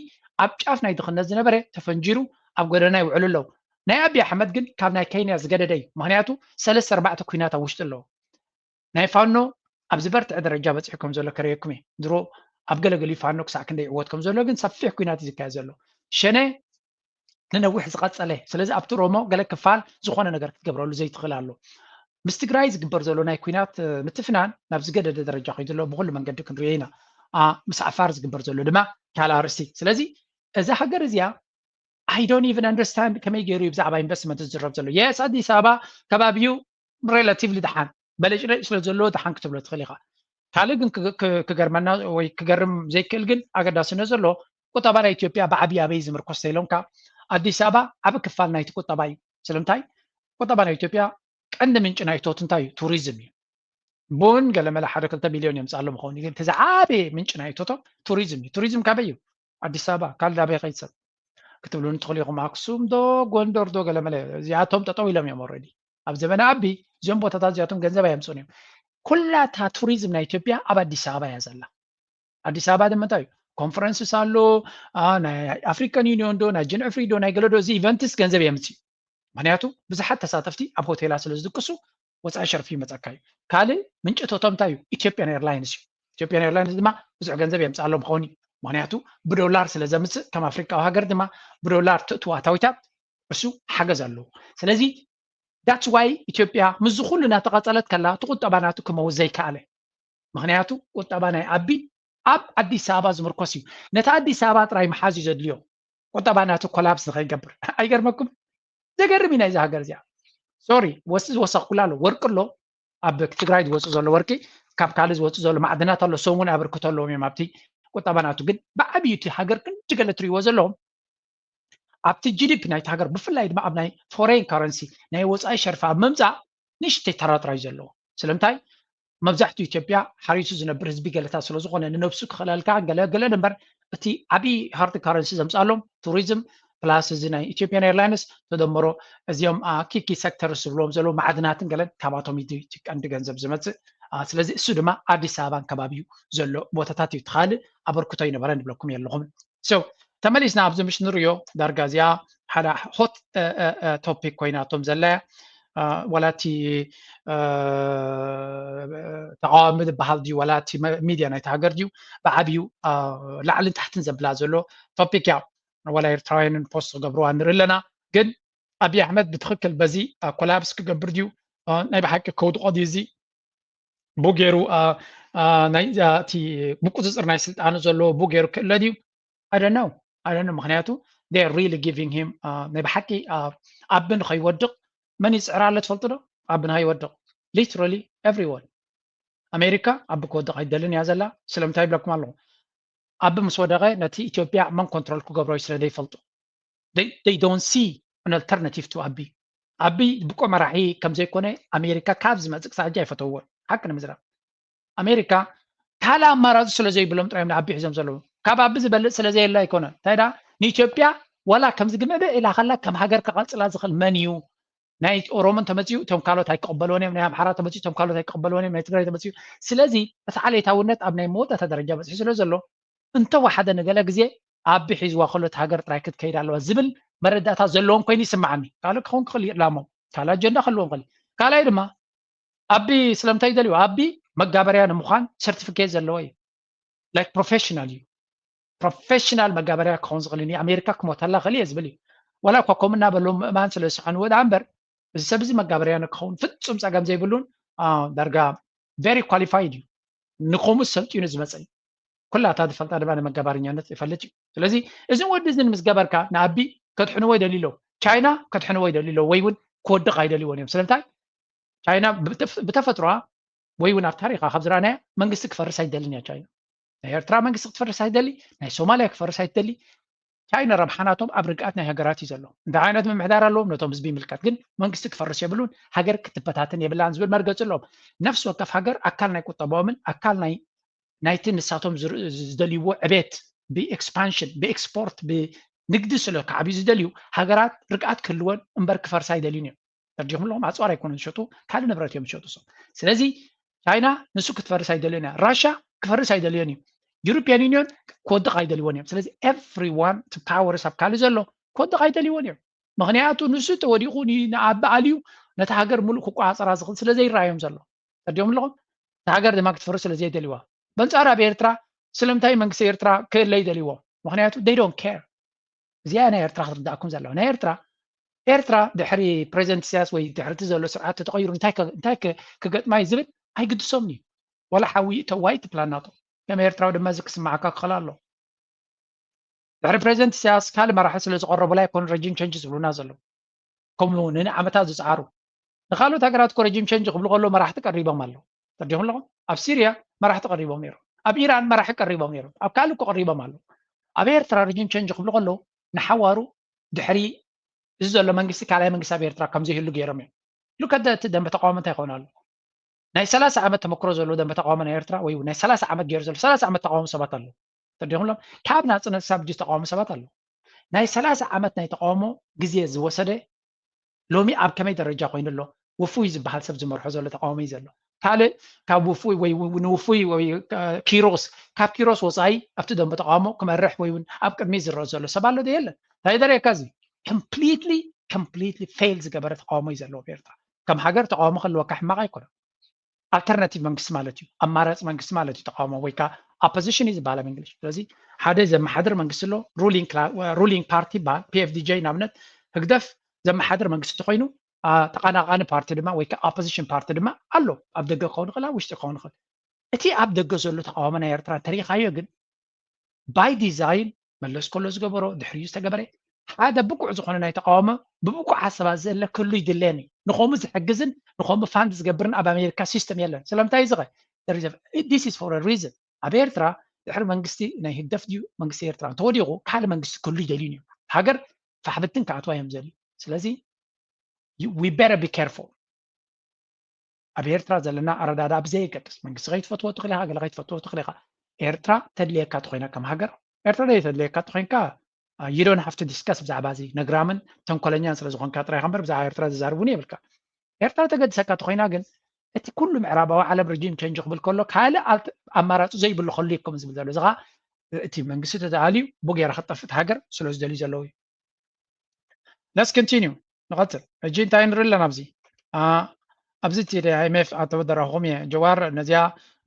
ኣብ ጫፍ ናይ ድኽነት ዝነበረ ተፈንጂሩ ኣብ ጎደና ይውዕሉ ኣለዉ። ናይ ኣብይ ኣሕመድ ግን ካብ ናይ ኬንያ ዝገደደ እዩ። ምክንያቱ ሰለስተ ኣርባዕተ ኩናት ኣብ ውሽጢ ኣለዎ። ናይ ፋኖ ኣብ ዝበርትዐ ደረጃ በፂሑ ከም ዘሎ ከርእየኩም እየ። ድሮ ኣብ ገለገሊኡ ፋኖ ክሳዕ ክንደይ ይዕወት ከም ዘሎ ግን ሰፊሕ ኩናት እዩ ዝካየድ ዘሎ። ሸኔ ንነዊሕ ዝቐፀለ፣ ስለዚ ኣብቲ ኦሮሞ ገለ ክፋል ዝኾነ ነገር ክትገብረሉ ዘይትኽእል ኣሎ። ምስ ትግራይ ዝግበር ዘሎ ናይ ኩናት ምትፍናን ናብ ዝገደደ ደረጃ ከይዱ ኣሎ፣ ብኩሉ መንገዲ ክንሪኦ ኢና። ምስ ዓፋር ዝግበር ዘሎ ድማ ካልእ ኣርእስቲ። ስለዚ እዛ ሃገር እዚኣ I don't even understand ከመይ ገይሩ እዩ ብዛዕባ ኢንቨስትመንት ዝዝረብ ዘሎ። የስ ኣዲስ ኣበባ ከባቢኡ ሬላቲቭሊ ደሓን በለጭለጭ ስለ ዘለዎ ደሓን ክትብሎ ትኽእል ኢኻ። ካልእ ግን ክገርመና ወይ ክገርም ዘይክእል ግን ኣገዳስነት ዘሎ ቁጠባ ናይ ኢትዮጵያ ብዓብዪ ኣበይ ዝምርኮስ ተኢሎምካ፣ ኣዲስ ኣበባ ዓቢ ክፋል ናይቲ ቁጠባ እዩ። ስለምንታይ? ቁጠባ ናይ ኢትዮጵያ ቀንዲ ምንጪ ናይ እቶት እንታይ እዩ? ቱሪዝም እዩ። ቡን ገለመለ ሓደ ክልተ ሚልዮን የምፅኣሎም ይኸውን፣ ግን እቲ ዝዓበየ ምንጪ ናይ እቶቶም ቱሪዝም እዩ። ቱሪዝም ካበይ እዩ? ኣዲስ ኣበባ። ካልእ ኣበይ ከይሰብ ክትብሉኒ ትኽእሉ ኢኹም። ኣክሱም ዶ ጎንደር ዶ ገለመለ፣ እዚኣቶም ጠጠው ኢሎም እዮም። ኦልሬዲ ኣብ ዘመነ ኣቢ እዚኦም ቦታታት እዚኣቶም ገንዘብ ኣየምፅኡን እዮም። ኩላታ ቱሪዝም ናይ ኢትዮጵያ ኣብ ኣዲስ ኣበባ እያ ዘላ። ኣዲስ ኣበባ ድማ እንታይ እዩ? ኮንፈረንስስ ኣሎ፣ ናይ ኣፍሪካን ዩኒዮን ዶ ናይ ጅንዕፍሪ ዶ ናይ ገለ ዶ፣ እዚ ኢቨንትስ ገንዘብ የምፅእ። ምክንያቱ ብዙሓት ተሳተፍቲ ኣብ ሆቴላት ስለ ዝድቅሱ ወፃኢ ሸርፊ ይመፀካ እዩ። ካልእ ምንጪ እቶቶም እንታይ እዩ? ኢትዮጵያን ኤርላይንስ እዩ። ኢትዮጵያን ኤርላይንስ ድማ ብዙሕ ገንዘብ የምፅኣሎም ክኸውን እዩ። ምክንያቱ ብዶላር ስለ ዘምፅእ፣ ከም ኣፍሪካዊ ሃገር ድማ ብዶላር ትእትዋ ኣታዊታት እሱ ሓገዝ ኣለዎ። ስለዚ that's why ኢትዮጵያ ምስዚ ኩሉ እናተቐፀለት ከላ እቲ ቁጠባ ናቱ ክመውት ዘይከኣለ። ምክንያቱ ቁጠባ ናይ ኣቢ ኣብ ኣዲስ ኣበባ ዝምርኮስ እዩ። ነቲ ኣዲስ ኣበባ ጥራይ ምሓዝ እዩ ዘድልዮ፣ ቁጠባ ናቱ ኮላፕስ ንኸይገብር። ኣይገርመኩም? ዘገርም እዩ ናይዚ ሃገር እዚኣ። ሶሪ፣ ወሲ ዝወሰኽኩላ ኣሎ፣ ወርቂ ኣሎ። ኣብ ትግራይ ዝወፅእ ዘሎ ወርቂ፣ ካብ ካልእ ዝወፅእ ዘሎ ማዕድናት ኣሎ። ሰሙን ኣበርክቶ ኣለዎም እዮም ኣብቲ ቁጠባ ናቱ። ግን ብዓብዩ እቲ ሃገር ክንዲ ገለ ትሪእዎ ዘለዎም ኣብቲ ጂዲፒ ናይቲ ሃገር፣ ብፍላይ ድማ ኣብ ናይ ፎሬን ካረንሲ፣ ናይ ወፃኢ ሸርፊ ኣብ ምምፃእ ንእሽተይ ተራ ጥራይ ዘለዎ። ስለምንታይ? መብዛሕትኡ ኢትዮጵያ ሓሪሱ ዝነብር ህዝቢ ገለታት ስለ ዝኾነ፣ ንነብሱ ክኽእለልካ ገለ ገለ እምበር፣ እቲ ዓብዪ ሃርድ ካረንሲ ዘምፅኣሎም ቱሪዝም ፕላስ እዚ ናይ ኢትዮጵያን ኤርላይንስ ተደምሮ፣ እዚኦም ኪኪ ሴክተርስ ዝብልዎም ዘለዉ ማዕድናትን ገለን፣ ካባቶም እዩ እቲ ቀንዲ ገንዘብ ዝመፅእ። ስለዚ እሱ ድማ ኣዲስ ኣበባን ከባቢኡ ዘሎ ቦታታት እዩ። እቲ ካልእ ኣበርክቶ ኣይነበረን ንብለኩም የለኹም። So ተመሊስና ኣብዚ ምሽ ንሪኦ፣ ዳርጋ እዚኣ ሓደ ሆት ቶፒክ ኮይናቶም ዘላ እያ። ዋላ እቲ ተቃዋሚ ዝበሃል ድዩ ዋላ እቲ ሚድያ ናይቲ ሃገር ድዩ፣ ብዓብዩ ላዕልን ታሕትን ዘብላ ዘሎ ቶፒክ እያ። ዋላ ኤርትራውያንን ፖስት ክገብርዋ ንርኢ ኣለና። ግን ኣብይ ኣሕመድ ብትኽክል በዚ ኮላፕስ ክገብር ድዩ፣ ናይ ብሓቂ ከውድቆ ድዩ፣ እዚ ቡ ገይሩ እቲ ብቁፅፅር ናይ ስልጣኑ ዘለዎ ቡ ገይሩ ክእለ ድዩ? I don't know። I don't know። ምክንያቱ they are really giving him ናይ ብሓቂ ኣቢ ንኸይወድቕ መን ይፅዕር ኣሎ ትፈልጡ ዶ? ኣቢ ንኸይወድቕ literally everyone። ኣሜሪካ ኣቢ ክወድቕ ኣይደልን እያ ዘላ። ስለምንታይ ይብለኩም ኣለኹ? ኣቢ ምስ ወደቐ ነቲ ኢትዮጵያ መን ኮንትሮል ክገብሮ እዩ ስለ ዘይፈልጡ። They don't see an alternative to ኣቢ። ኣቢ ብቁዕ መራሒ ከም ዘይኮነ ኣሜሪካ ካብ ዝመፅእ ክሳብ ሕጂ ኣይፈተውዎን። ሓቂ ንምዝራብ ኣሜሪካ ካልእ ኣማራፂ ስለ ዘይብሎም ጥራዮም ንኣቢ ሒዞም ዘለዉ። ካብ ኣቢ ዝበልፅ ስለ ዘየለ ኣይኮነን። እንታይ ደኣ ንኢትዮጵያ ዋላ ከምዚ ግምዕብዕ ኢላ ከላ ከም ሃገር ክቐፅላ ዝኽእል መን እዩ? ናይ ኦሮሞ እንተመፂኡ እቶም ካልኦት ኣይክቕበልዎን እዮም። ናይ ኣምሓራ ተመፂኡ እቶም ካልኦት ኣይክቕበልዎን እዮም። ናይ ትግራይ ተመፂኡ። ስለዚ እቲ ዓሌታውነት ኣብ ናይ መወዳእታ ደረጃ በፂሑ ስለ ዘሎ እንተወሓደ ንገለ ግዜ ኣቢ ሒዝዋ ከሎ እቲ ሃገር ጥራይ ክትከይድ ኣለዋ ዝብል መረዳእታ ዘለዎም ኮይኑ ይስምዓኒ። ካልእ ክኸውን ክኽእል እዩ ዕላሞም፣ ካልእ ኣጀንዳ ክህልዎም ክእል። ካልኣይ ድማ ኣቢ ስለምንታይ ይደልዩ? ኣቢ መጋበርያ ንምዃን ሰርቲፊኬት ዘለዎ እዩ። ላይክ ፕሮፌሽናል እዩ። ፕሮፌሽናል መጋበርያ ክኸውን ዝኽእል እዩ። ኣሜሪካ ክሞተላ ክእል እየ ዝብል እዩ። ዋላ እኳ ከምኡ እናበሉ ምእማን ስለ ዝሰሓንዎ ደኣ እምበር እዚ ሰብ እዚ መጋበርያ ንክኸውን ፍጹም ጸገም ዘይብሉን ዳርጋ ቨሪ ኳሊፋይድ እዩ። ንከምኡ ሰልጢኑ ዝመጸ እዩ። ኩላታ ዝፈልጣ ድማ ንመጋባርኛነት ይፈልጥ እዩ። ስለዚ እዚ ወዲ እዚ ምስ ገበርካ ንኣቢ ከድሕንዎ ይደልዩ ኣለዉ። ቻይና ከድሕንዎ ይደልዩ ኣለዉ ወይ እውን ክወድቕ ኣይደልይዎን እዮም። ስለምንታይ? ቻይና ብተፈጥሮኣ ወይ እውን ኣብ ታሪኻ ካብ ዝረኣናያ መንግስቲ ክፈርስ ኣይደልን እያ ቻይና። ናይ ኤርትራ መንግስቲ ክትፈርስ ኣይደሊ፣ ናይ ሶማልያ ክፈርስ ኣይትደሊ። ቻይና ረብሓ ናቶም ኣብ ርግኣት ናይ ሃገራት እዩ ዘሎ። እንታይ ዓይነት ምምሕዳር ኣለዎም ነቶም ህዝቢ ይምልከት፣ ግን መንግስቲ ክፈርስ የብሉን፣ ሃገር ክትበታተን የብላን ዝብል መርገፂ ኣለዎም። ነፍሲ ወከፍ ሃገር ኣካል ናይ ቁጠባኦምን ኣካል ናይ ናይቲ ንሳቶም ዝደልይዎ ዕቤት ብኤክስፓንሽን ብኤክስፖርት ብንግዲ ስለ ክዓብዩ ዝደልዩ ሃገራት ርግኣት ክህልወን እምበር ክፈርሳ ኣይደልዩን እዮም። ተርዲኹም ኣለኹም ኣፅዋር ኣይኮኑን ዝሸጡ ካልእ ንብረት እዮም ዝሸጡ። ሰው ስለዚ ቻይና ንሱ ክትፈርስ ኣይደልዮን እያ። ራሻ ክፈርስ ኣይደልዮን እዩ። ዩሮፒያን ዩኒዮን ክወድቕ ኣይደልይዎን እዮም። ስለዚ ኤቭሪዋን እቲ ፓወርስ ኣብ ካልእ ዘሎ ክወድቕ ኣይደልይዎን እዮም። ምክንያቱ ንሱ ተወዲቑ ንኣቢ ኣልዩ ነቲ ሃገር ሙሉእ ክቆፃፀራ ዝኽእል ስለ ዘይረኣዮም ዘሎ ተርዲኦም ኣለኹም። እታ ሃገር ድማ ክትፈርስ ስለ ዘይደልይዋ በንፃር ኣብ ኤርትራ ስለምንታይ መንግስቲ ኤርትራ ክእለ ይደልይዎ? ምክንያቱ they don't care። እዚኣ ናይ ኤርትራ ክትርዳእኩም ዘለዋ ናይ ኤርትራ ኤርትራ ድሕሪ ፕሬዚደንት ኢሳያስ ወይ ድሕሪ እቲ ዘሎ ስርዓት ተተቐይሩ እንታይ እንታይ ክገጥማ እዩ ዝብል ኣይግድሶምን እዩ። ዋላ ሓዊ ይእተዋ እዩ እቲ ፕላን ናቶም። ከም ኤርትራዊ ድማ እዚ ክስማዓካ ክኽእል ኣሎ። ድሕሪ ፕሬዚደንት ኢሳያስ ካልእ መራሒ ስለ ዝቐረቡላ ኣይኮኑ ረጂም ቸንጅ ዝብሉና ዘለዉ። ከምኡ ንዓመታት ዝፀዓሩ ንካልኦት ሃገራት እኮ ረጂም ቸንጅ ክብሉ ከለዉ መራሕቲ ቀሪቦም ኣለዉ። ተርዲኹም ኣለኹም? ኣብ ሲርያ መራሕቲ ቀሪቦም ነይሮም። ኣብ ኢራን መራሒ ቀሪቦም ነይሮም። ኣብ ካልእ እኮ ቀሪቦም ኣለዉ። ኣብ ኤርትራ ሪጅም ቸንጅ ክብሉ ከለዉ ንሓዋሩ ድሕሪ እዚ ዘሎ መንግስቲ ካልኣይ መንግስቲ ኣብ ኤርትራ ከም ዘይህሉ ገይሮም እዮም። ሉክ ኣት እቲ ደንበ ተቃውሞ እንታይ ይኸውን ኣሎ? ናይ ሰላሳ ዓመት ተመክሮ ዘለዎ ደንበ ተቃውሞ ናይ ኤርትራ ወይ ናይ ሰላሳ ዓመት ገይሩ ዘሎ ሰላሳ ዓመት ተቃውሞ ሰባት ኣለዉ። ተረዲኹም ኣሎ? ካብ ናጽነት ሳብ ሕጂ ተቃውሞ ሰባት ኣለዉ። ናይ ሰላሳ ዓመት ናይ ተቃውሞ ግዜ ዝወሰደ ሎሚ ኣብ ከመይ ደረጃ ኮይኑ ኣሎ? ውፉይ ዝበሃል ሰብ ዝመርሖ ዘሎ ተቃውሞ እዩ ዘሎ። ካልእ ካብ ውፉይ ወይ ንውፉይ ወይ ኪሮስ ካብ ኪሮስ ወፃኢ ኣብቲ ደንበ ተቃውሞ ክመርሕ ወይ እውን ኣብ ቅድሚ ዝረአ ዘሎ ሰብ ኣሎ ዶ የለን? እንታይ ደረካ እዚ ኮምፕሊትሊ ኮምፕሊትሊ ፌል ዝገበረ ተቃውሞ እዩ ዘለዎ ኤርትራ። ከም ሃገር ተቃውሞ ከለወካ ሕማቕ ኣይኮነን። ኣልተርናቲቭ መንግስቲ ማለት እዩ፣ ኣማራፂ መንግስቲ ማለት እዩ ተቃውሞ ወይ ከዓ ኦፖዚሽን እዩ ዝበሃል ኣብ እንግሊሽ። ስለዚ ሓደ ዘመሓድር መንግስቲ ኣሎ፣ ሩሊንግ ፓርቲ ይበሃል። ፒኤፍዲጄ ንኣብነት ህግደፍ ዘመሓድር መንግስቲ ኮይኑ ተቃናቃኒ ፓርቲ ድማ ወይ ከዓ ኦፖዚሽን ፓርቲ ድማ ኣሎ። ኣብ ደገ ክኸውን ይኽእል፣ ኣብ ውሽጢ ክኸውን ይኽእል። እቲ ኣብ ደገ ዘሎ ተቃውሞ ናይ ኤርትራ እንተሪኢኻዮ ግን ባይ ዲዛይን መለስ ከሎ ዝገበሮ ድሕሪኡ ዝተገበረ ሓደ ብቁዕ ዝኾነ ናይ ተቃውሞ ብብቁዓት ሰባት ዘለ ክህሉ ይድለየኒ። ንኸምኡ ዝሕግዝን ንኸምኡ ፋንድ ዝገብርን ኣብ ኣሜሪካ ሲስተም የለን። ስለምንታይ እዚ ኸ this is for a reason። ኣብ ኤርትራ ድሕሪ መንግስቲ ናይ ህግደፍ ድዩ መንግስቲ ኤርትራ እንተወዲቑ ካልእ መንግስቲ ክህሉ ይደልዩን እዮም። ሃገር ፋሕብትን ክኣትዋ እዮም ዘልዩ። ስለዚ we better be careful። ኣብ ኤርትራ ዘለና ኣረዳዳ ብዘየገድስ መንግስቲ ከይትፈትዎ ትኽእል ኢኻ፣ ገለ ከይትፈትዎ ትኽእል ኢኻ። ኤርትራ ተድልየካ ተኾይና ከም ሃገር ኤርትራ ዘይተድልየካ ተኾይንካ you don't have to discuss ብዛዕባ እዚ ነግራምን ተንኮለኛን ስለ ዝኾንካ ጥራይ እምበር ብዛዕባ ኤርትራ ዝዛርብ እውን የብልካ። ኤርትራ ተገድሰካ ተኾይና ግን እቲ ኩሉ ምዕራባዊ ዓለም ሪጂም ቸንጅ ክብል ከሎ ካልእ ኣማራፂ ዘይብሉ ከሉ ይኩም ዝብል ዘሎ እዚ ከዓ እቲ መንግስቲ ተተሃልዩ ብጌራ ክትጠፍእ ሃገር ስለ ዝደልዩ ዘለዉ እዩ። Let's continue። ንቐጽል። ሕጂ እንታይ ንርኢ ኣለና ኣብዚ? ኣብዚ እቲ ናይ ኣይኤምኤፍ ኣተወደራኹም እየ። ጀዋር ነዚኣ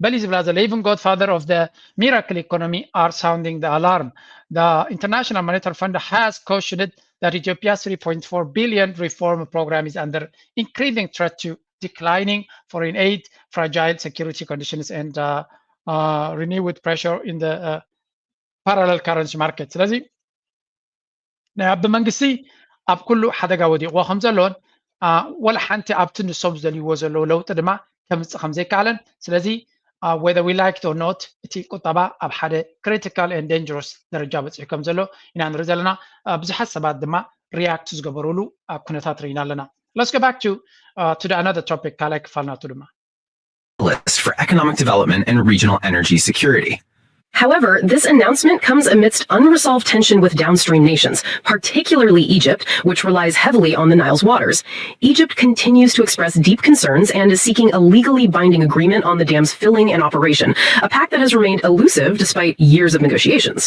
በሊ ዝብላ ዘሎ even godfather of the miracle economy are sounding the alarm. The International Monetary Fund has cautioned that Ethiopia's three point four billion reform program is under increasing threat to declining foreign aid, fragile security conditions, and uh, uh, renewed pressure in the uh, parallel currency market. ስለዚ ናይ ኣቢ መንግስቲ ኣብ ኩሉ ሓደጋ ወዲቕዎ ከም ዘሎን ወላ ሓንቲ ኣብቲ ንሶም ዝደልይዎ ዘለዉ ለውጢ ድማ ከምፅእ ከም ዘይከኣለን ስለዚ whether we like it or not እቲ ቁጠባ ኣብ ሓደ critical and dangerous ደረጃ በፂሑ ከም ዘሎ ኢና ንርኢ ዘለና። ብዙሓት ሰባት ድማ ሪያክት ዝገበሩሉ ኩነታት ርኢና ኣለና። Let's go back to uh, to the another topic ካልኣይ ክፋል ናቱ ድማ list for economic development and regional energy security. However, this announcement comes amidst unresolved tension with downstream nations, particularly Egypt, which relies heavily on the Nile's waters. Egypt continues to express deep concerns and is seeking a legally binding agreement on the dam's filling and operation, a pact that has remained elusive despite years of negotiations.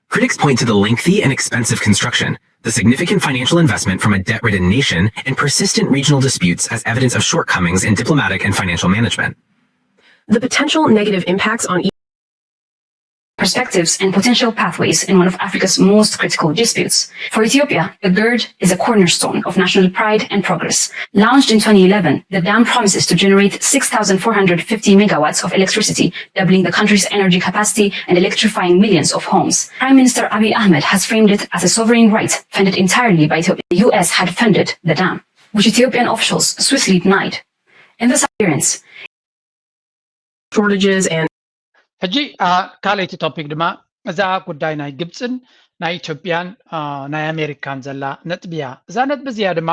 Critics point to the lengthy and expensive construction, the significant financial investment from a debt ridden nation, and persistent regional disputes as evidence of shortcomings in diplomatic and financial management. The potential negative impacts on perspectives and potential pathways in one of Africa's most critical disputes. For Ethiopia, the GERD is a cornerstone of national pride and progress. Launched in twenty eleven, the dam promises to generate six thousand four hundred fifty megawatts of electricity, doubling the country's energy capacity and electrifying millions of homes. Prime Minister Abiy Ahmed has framed it as a sovereign right funded entirely by Ethiopia. The U S had funded the dam, which Ethiopian officials swiftly denied. In this appearance, shortages and ሕጂ ካልኣይቲ ቶፒክ ድማ እዛ ጉዳይ ናይ ግብፅን ናይ ኢትዮጵያን ናይ ኣሜሪካን ዘላ ነጥቢ እያ። እዛ ነጥቢ እዚኣ ድማ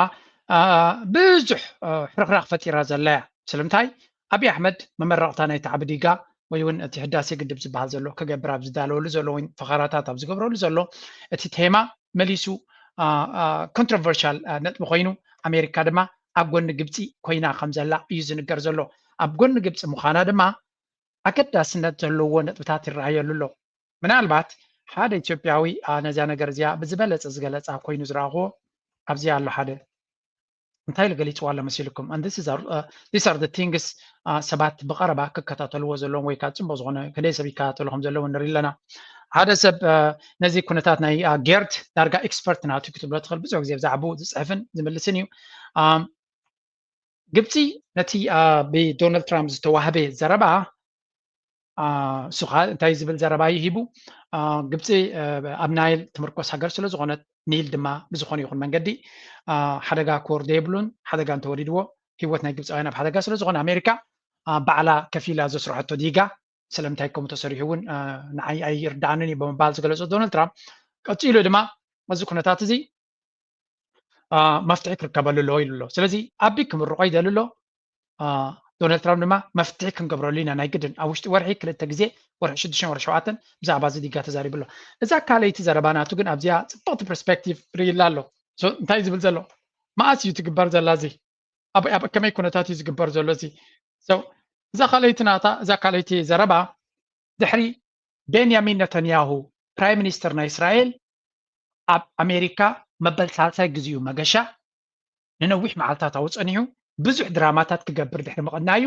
ብዙሕ ሕርኽራኽ ፈጢራ ዘላ እያ። ስለምንታይ ኣብይ ኣሕመድ መመረቕታ ናይቲ ዓቢ ዲጋ ወይ እውን እቲ ህዳሴ ግድብ ዝበሃል ዘሎ ክገብር ኣብ ዝዳለወሉ ዘሎ ወይ ፈኸራታት ኣብ ዝገብረሉ ዘሎ እቲ ቴማ መሊሱ ኮንትሮቨርሻል ነጥቢ ኮይኑ ኣሜሪካ ድማ ኣብ ጎኒ ግብፂ ኮይና ከም ዘላ እዩ ዝንገር ዘሎ። ኣብ ጎኒ ግብፂ ምዃና ድማ ኣገዳስነት ዘለዎ ነጥብታት ይረኣየሉ ኣሎ። ምናልባት ሓደ ኢትዮጵያዊ ነዚኣ ነገር እዚኣ ብዝበለፀ ዝገለፃ ኮይኑ ዝረኣኽዎ ኣብዚ ኣሎ ሓደ እንታይ ኢሉ ገሊፅዋ ኣሎ መሲልኩም? And this is our, uh, these are the things ሰባት ብቐረባ ክከታተልዎ ዘለዎም ወይ ከዓ ፅቡቅ ዝኾነ ክንደይ ሰብ ይከታተሉ ከም ዘለዉ ንርኢ ኣለና። ሓደ ሰብ ነዚ ኩነታት ናይ ጌርድ ዳርጋ ኤክስፐርት ናቱ ክትብሎ ትኽእል። ብዙሕ ግዜ ብዛዕባኡ ዝፅሕፍን ዝምልስን እዩ። ግብፂ ነቲ ብዶናልድ ትራምፕ ዝተዋህበ ዘረባ እሱ ከዓ እንታይ ዝብል ዘረባ እዩ ሂቡ? ግብፂ ኣብ ናይል ትምርኮስ ሃገር ስለ ዝኾነት ኒል ድማ ብዝኾነ ይኹን መንገዲ ሓደጋ ክወርዶ የብሉን። ሓደጋ እንተወሪድዎ ህይወት ናይ ግብፃውያን ኣብ ሓደጋ ስለ ዝኾነ ኣሜሪካ ባዕላ ከፊላ ዘስርሐቶ ዲጋ ስለምንታይ ከምኡ ተሰሪሑ እውን ንዓይ ኣይርዳኣንን እዩ ብምባል ዝገለጾ ዶናልድ ትራምፕ፣ ቀጺሉ ድማ እዚ ኩነታት እዚ መፍትሒ ክርከበሉ ኣለዎ ኢሉ ኣሎ። ስለዚ ኣቢ ክምርቆ ይደሊ ኣሎ። ዶናልድ ትራምፕ ድማ መፍትሒ ክንገብረሉ ኢና ናይ ግድን ኣብ ውሽጢ ወርሒ ክልተ ግዜ፣ ወርሒ ሽዱሽተን ወርሒ ሸውዓተን ብዛዕባ እዚ ዲጋ ተዛሪቡ ኣሎ። እዛ ካልኣይቲ ዘረባ ናቱ ግን ኣብዚኣ ጽብቕቲ ፐርስፔክቲቭ ርእይላ ኣሎ። እንታይ ዝብል ዘሎ? መኣስ እዩ ትግበር ዘላ እዚ? ኣብ ከመይ ኩነታት እዩ ዝግበር ዘሎ እዚ? እዛ ካልኣይቲ ናታ እዛ ካልኣይቲ ዘረባ ድሕሪ ቤንያሚን ነተንያሁ ፕራይም ሚኒስተር ናይ እስራኤል ኣብ ኣሜሪካ መበል ሳልሳይ ግዜኡ መገሻ ንነዊሕ መዓልታት ኣብኡ ጸኒሑ ብዙሕ ድራማታት ክገብር ድሕሪ ምቕናዩ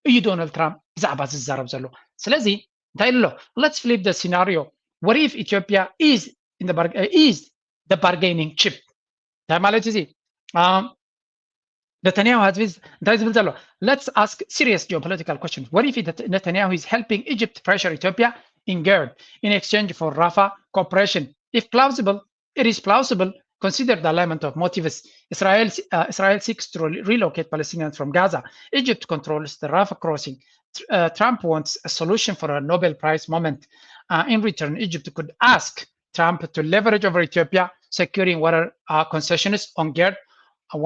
እዩ ዶናልድ ትራምፕ ብዛዕባ ዝዛረብ ዘሎ። ስለዚ እንታይ ኢሉ ኣሎ? Let's flip the scenario. What if Ethiopia is in the bar- uh, is the bargaining chip? እንታይ ማለት እዚ? Netanyahu has been እንታይ ዝብል ዘሎ? Let's ask serious geopolitical questions. What if Netanyahu is helping Egypt pressure Ethiopia in GERD in exchange for Rafah cooperation? If plausible, it is plausible. Consider the alignment of motives. Israel, uh, Israel seeks to re- relocate Palestinians from Gaza. Egypt controls the Rafah crossing. Uh, Trump wants a solution for a Nobel Prize moment. Uh, in return, Egypt could ask Trump to leverage over Ethiopia, securing water uh, concessions on GERD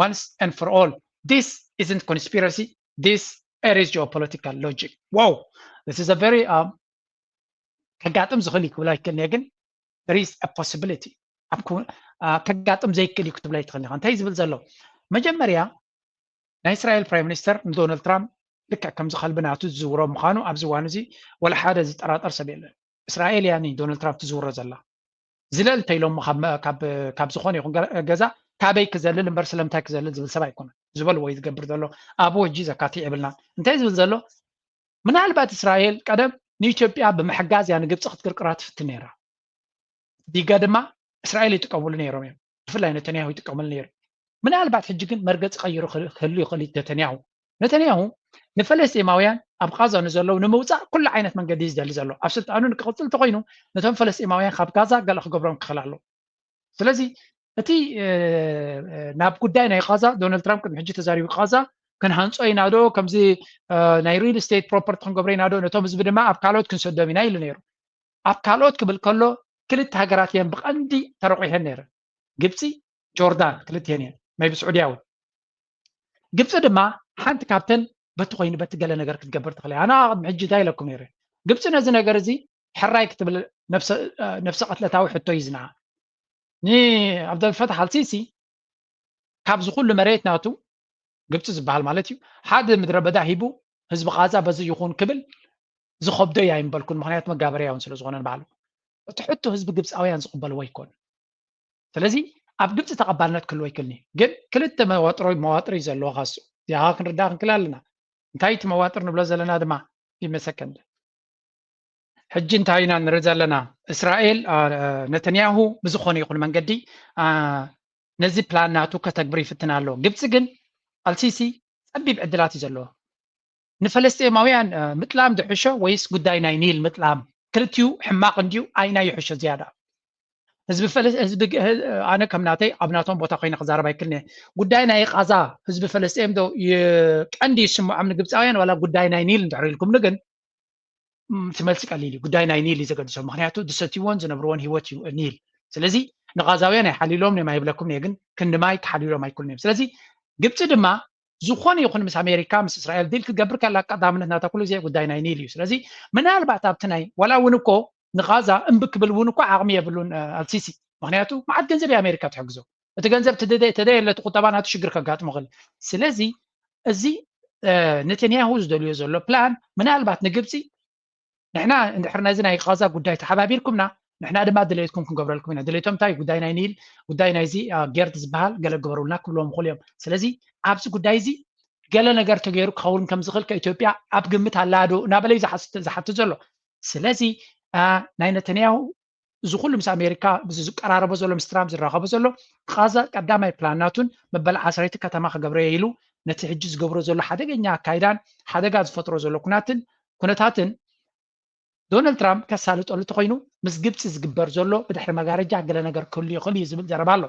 once and for all. This isn't conspiracy. This is geopolitical logic. Wow, this is a very um, ከጋጥም ዝኽእል እዩ ክብል ኣይክእልን እየ፣ ግን there is a possibility። ኣብ ከጋጥም ዘይክእል እዩ ክትብል ኣይትኽእል ኢኻ። እንታይ ዝብል ዘሎ? መጀመርያ ናይ እስራኤል ፕራይም ሚኒስተር ንዶናልድ ትራምፕ ልክዕ ከምዚ ከልቢ ናቱ ዝዝውሮ ምዃኑ ኣብዚ እዋን እዚ ወላ ሓደ ዝጠራጠር ሰብ የለን። እስራኤል እያ ንዶናልድ ትራምፕ ትዝውሮ ዘላ። ዝለል እንተኢሎሞ ካብ ዝኾነ ይኹን ገዛ ካበይ ክዘልል እምበር ስለምንታይ ክዘልል ዝብል ሰብ ኣይኮነን። ዝበልዎ እዩ ዝገብር ዘሎ። ኣብኡ ሕጂ ዘካትዕ የብልናን። እንታይ ዝብል ዘሎ? ምናልባት እስራኤል ቀደም ንኢትዮጵያ ብምሕጋዝ እያ ንግብፂ ክትቅርቅራ ትፍትን ነይራ። ዲጋ ድማ እስራኤል ይጥቀምሉ ነይሮም እዮም። ብፍላይ ነተንያሁ ይጥቀምሉ ነይሩ። ምናልባት ሕጂ ግን መርገፂ ቀይሩ ክህሉ ይኽእል እዩ ነተንያሁ። ነተንያሁ ንፈለስጢማውያን ኣብ ቃዛ ንዘለዉ ንምውፃእ ኩሉ ዓይነት መንገዲ እዩ ዝደሊ ዘሎ። ኣብ ስልጣኑ ንክቕፅል እንተኮይኑ ነቶም ፈለስጢማውያን ካብ ጋዛ ገለ ክገብሮም ክኽእል ኣሎ። ስለዚ እቲ ናብ ጉዳይ ናይ ቃዛ ዶናልድ ትራምፕ ቅድሚ ሕጂ ተዛሪቡ፣ ቃዛ ክንሃንፆ ኢና ዶ፣ ከምዚ ናይ ሪል ስቴት ፕሮፐርቲ ክንገብሮ ኢና ዶ፣ ነቶም ህዝቢ ድማ ኣብ ካልኦት ክንሰዶም ኢና ኢሉ ነይሩ። ኣብ ካልኦት ክብል ከሎ ክልተ ሃገራት እየን ብቐንዲ ተረቑሐን ነይረን፣ ግብፂ፣ ጆርዳን ክልቲአን እየን፣ maybe ስዑድያ እውን። ግብፂ ድማ ሓንቲ ካብተን በቲ ኮይኑ በቲ ገለ ነገር ክትገብር ትኽእል እያ። ኣነ ቅድሚ ሕጂ እንታይ ኢለኩም ነይረ? ግብፂ ነዚ ነገር እዚ ሕራይ ክትብል ነብሰ ቀትለታዊ ሕቶ እዩ ዝንኣ። ንኣብደልፈታሕ ኣልሲሲ ካብዚ ኩሉ መሬት ናቱ ግብፂ ዝበሃል ማለት እዩ ሓደ ምድረ በዳ ሂቡ ህዝቢ ቃዛ በዚ ይኹን ክብል ዝኸብዶ እያ ኣይምበልኩን፣ ምክንያቱ መጋበርያ እውን ስለ ዝኾነ ንባዕሉ። እቲ ሕቶ ህዝቢ ግብፃውያን ዝቕበልዎ ኣይኮን። ስለዚ ኣብ ግብፂ ተቐባልነት ክህልዎ ኣይክእልን እዩ። ግን ክልተ መዋጥሮ መዋጥር እዩ ዘለዎ ካሱ ያኻ ክንርዳእ ክንክእል ኣለና። እንታይ እቲ መዋጥር ንብሎ ዘለና ድማ ይመሰከንድ ሕጂ እንታይ ኢና ንርኢ ዘለና? እስራኤል ነተንያሁ ብዝኾነ ይኹን መንገዲ ነዚ ፕላን ናቱ ከተግብር ይፍትን ኣሎ። ግብፂ ግን ኣልሲሲ ፀቢብ ዕድላት እዩ ዘለዎ። ንፈለስጤማውያን ምጥላም ድሕሾ ወይስ ጉዳይ ናይ ኒል ምጥላም? ክልቲኡ ሕማቕ እንድዩ፣ ኣይና ይሕሾ ዝያዳ? ህዝቢ ኣነ ከም ናተይ ኣብ ናቶም ቦታ ኮይነ ክዛረብ ኣይክልኒ። ጉዳይ ናይ ቃዛ ህዝቢ ፈለስጤም ዶ ቀንዲ ይስምዖም ንግብፃውያን ዋላ ጉዳይ ናይ ኒል እንድሕር ኢልኩምኒ ግን እቲ መልሲ ቀሊል እዩ። ጉዳይ ናይ ኒል እዩ ዘገድሶም። ምክንያቱ ዝሰትይዎን ዝነብርዎን ህይወት እዩ ኒል። ስለዚ ንቃዛውያን ኣይሓልይሎም እዮም ኣይብለኩም እየ፣ ግን ክንዲ ማይ ክሓልይሎም ኣይክእሉን እዮም። ስለዚ ግብፂ ድማ ዝኾነ ይኹን ምስ ኣሜሪካ ምስ እስራኤል ዲል ክትገብር ከላ ቀዳምነት ናታ ኩሉ ግዜ ጉዳይ ናይ ኒል እዩ። ስለዚ ምናልባት ኣብቲ ናይ ዋላ እውን እኮ ንቃዛ እምቢ ክብል እውን እኮ ዓቕሚ የብሉን ኣልሲሲ። ምክንያቱ መዓት ገንዘብ እዩ ኣሜሪካ ትሕግዞ። እቲ ገንዘብ ተደየለ እቲ ቁጠባ ናቱ ሽግር ከጋጥሞ ክእል። ስለዚ እዚ ነተንያሁ ዝደልዮ ዘሎ ፕላን ምናልባት ንግብፂ ንሕና እንድሕር ነዚ ናይ ቃዛ ጉዳይ ተሓባቢርኩምና ንሕና ድማ ድሌትኩም ክንገብረልኩም ኢና። ድሌቶም እንታይ? ጉዳይ ናይ ኒል፣ ጉዳይ ናይዚ ጌርድ ዝበሃል ገለ ግበሩልና ክብልዎም ይኽእሉ እዮም። ስለዚ ኣብዚ ጉዳይ እዚ ገለ ነገር ተገይሩ ክኸውን ከም ዝኽእል ከኢትዮጵያ ኣብ ግምት ኣላ ዶ እናበለ እዩ ዝሓትት ዘሎ። ስለዚ ናይ ነተንያሁ እዚ ኩሉ ምስ ኣሜሪካ ዝቀራረቦ ዘሎ ምስ ትራምፕ ዝራኸቦ ዘሎ ቃዛ ቀዳማይ ፕላን ናቱን መበል ዓሰርይቲ ከተማ ክገብረዮ ኢሉ ነቲ ሕጂ ዝገብሮ ዘሎ ሓደገኛ ኣካይዳን ሓደጋ ዝፈጥሮ ዘሎ ኩናትን ኩነታትን ዶናልድ ትራምፕ ከሳልጠሉ እንተኮይኑ ምስ ግብፂ ዝግበር ዘሎ ብድሕሪ መጋረጃ ገለ ነገር ክህሉ ይኽእል እዩ ዝብል ዘረባ ኣሎ።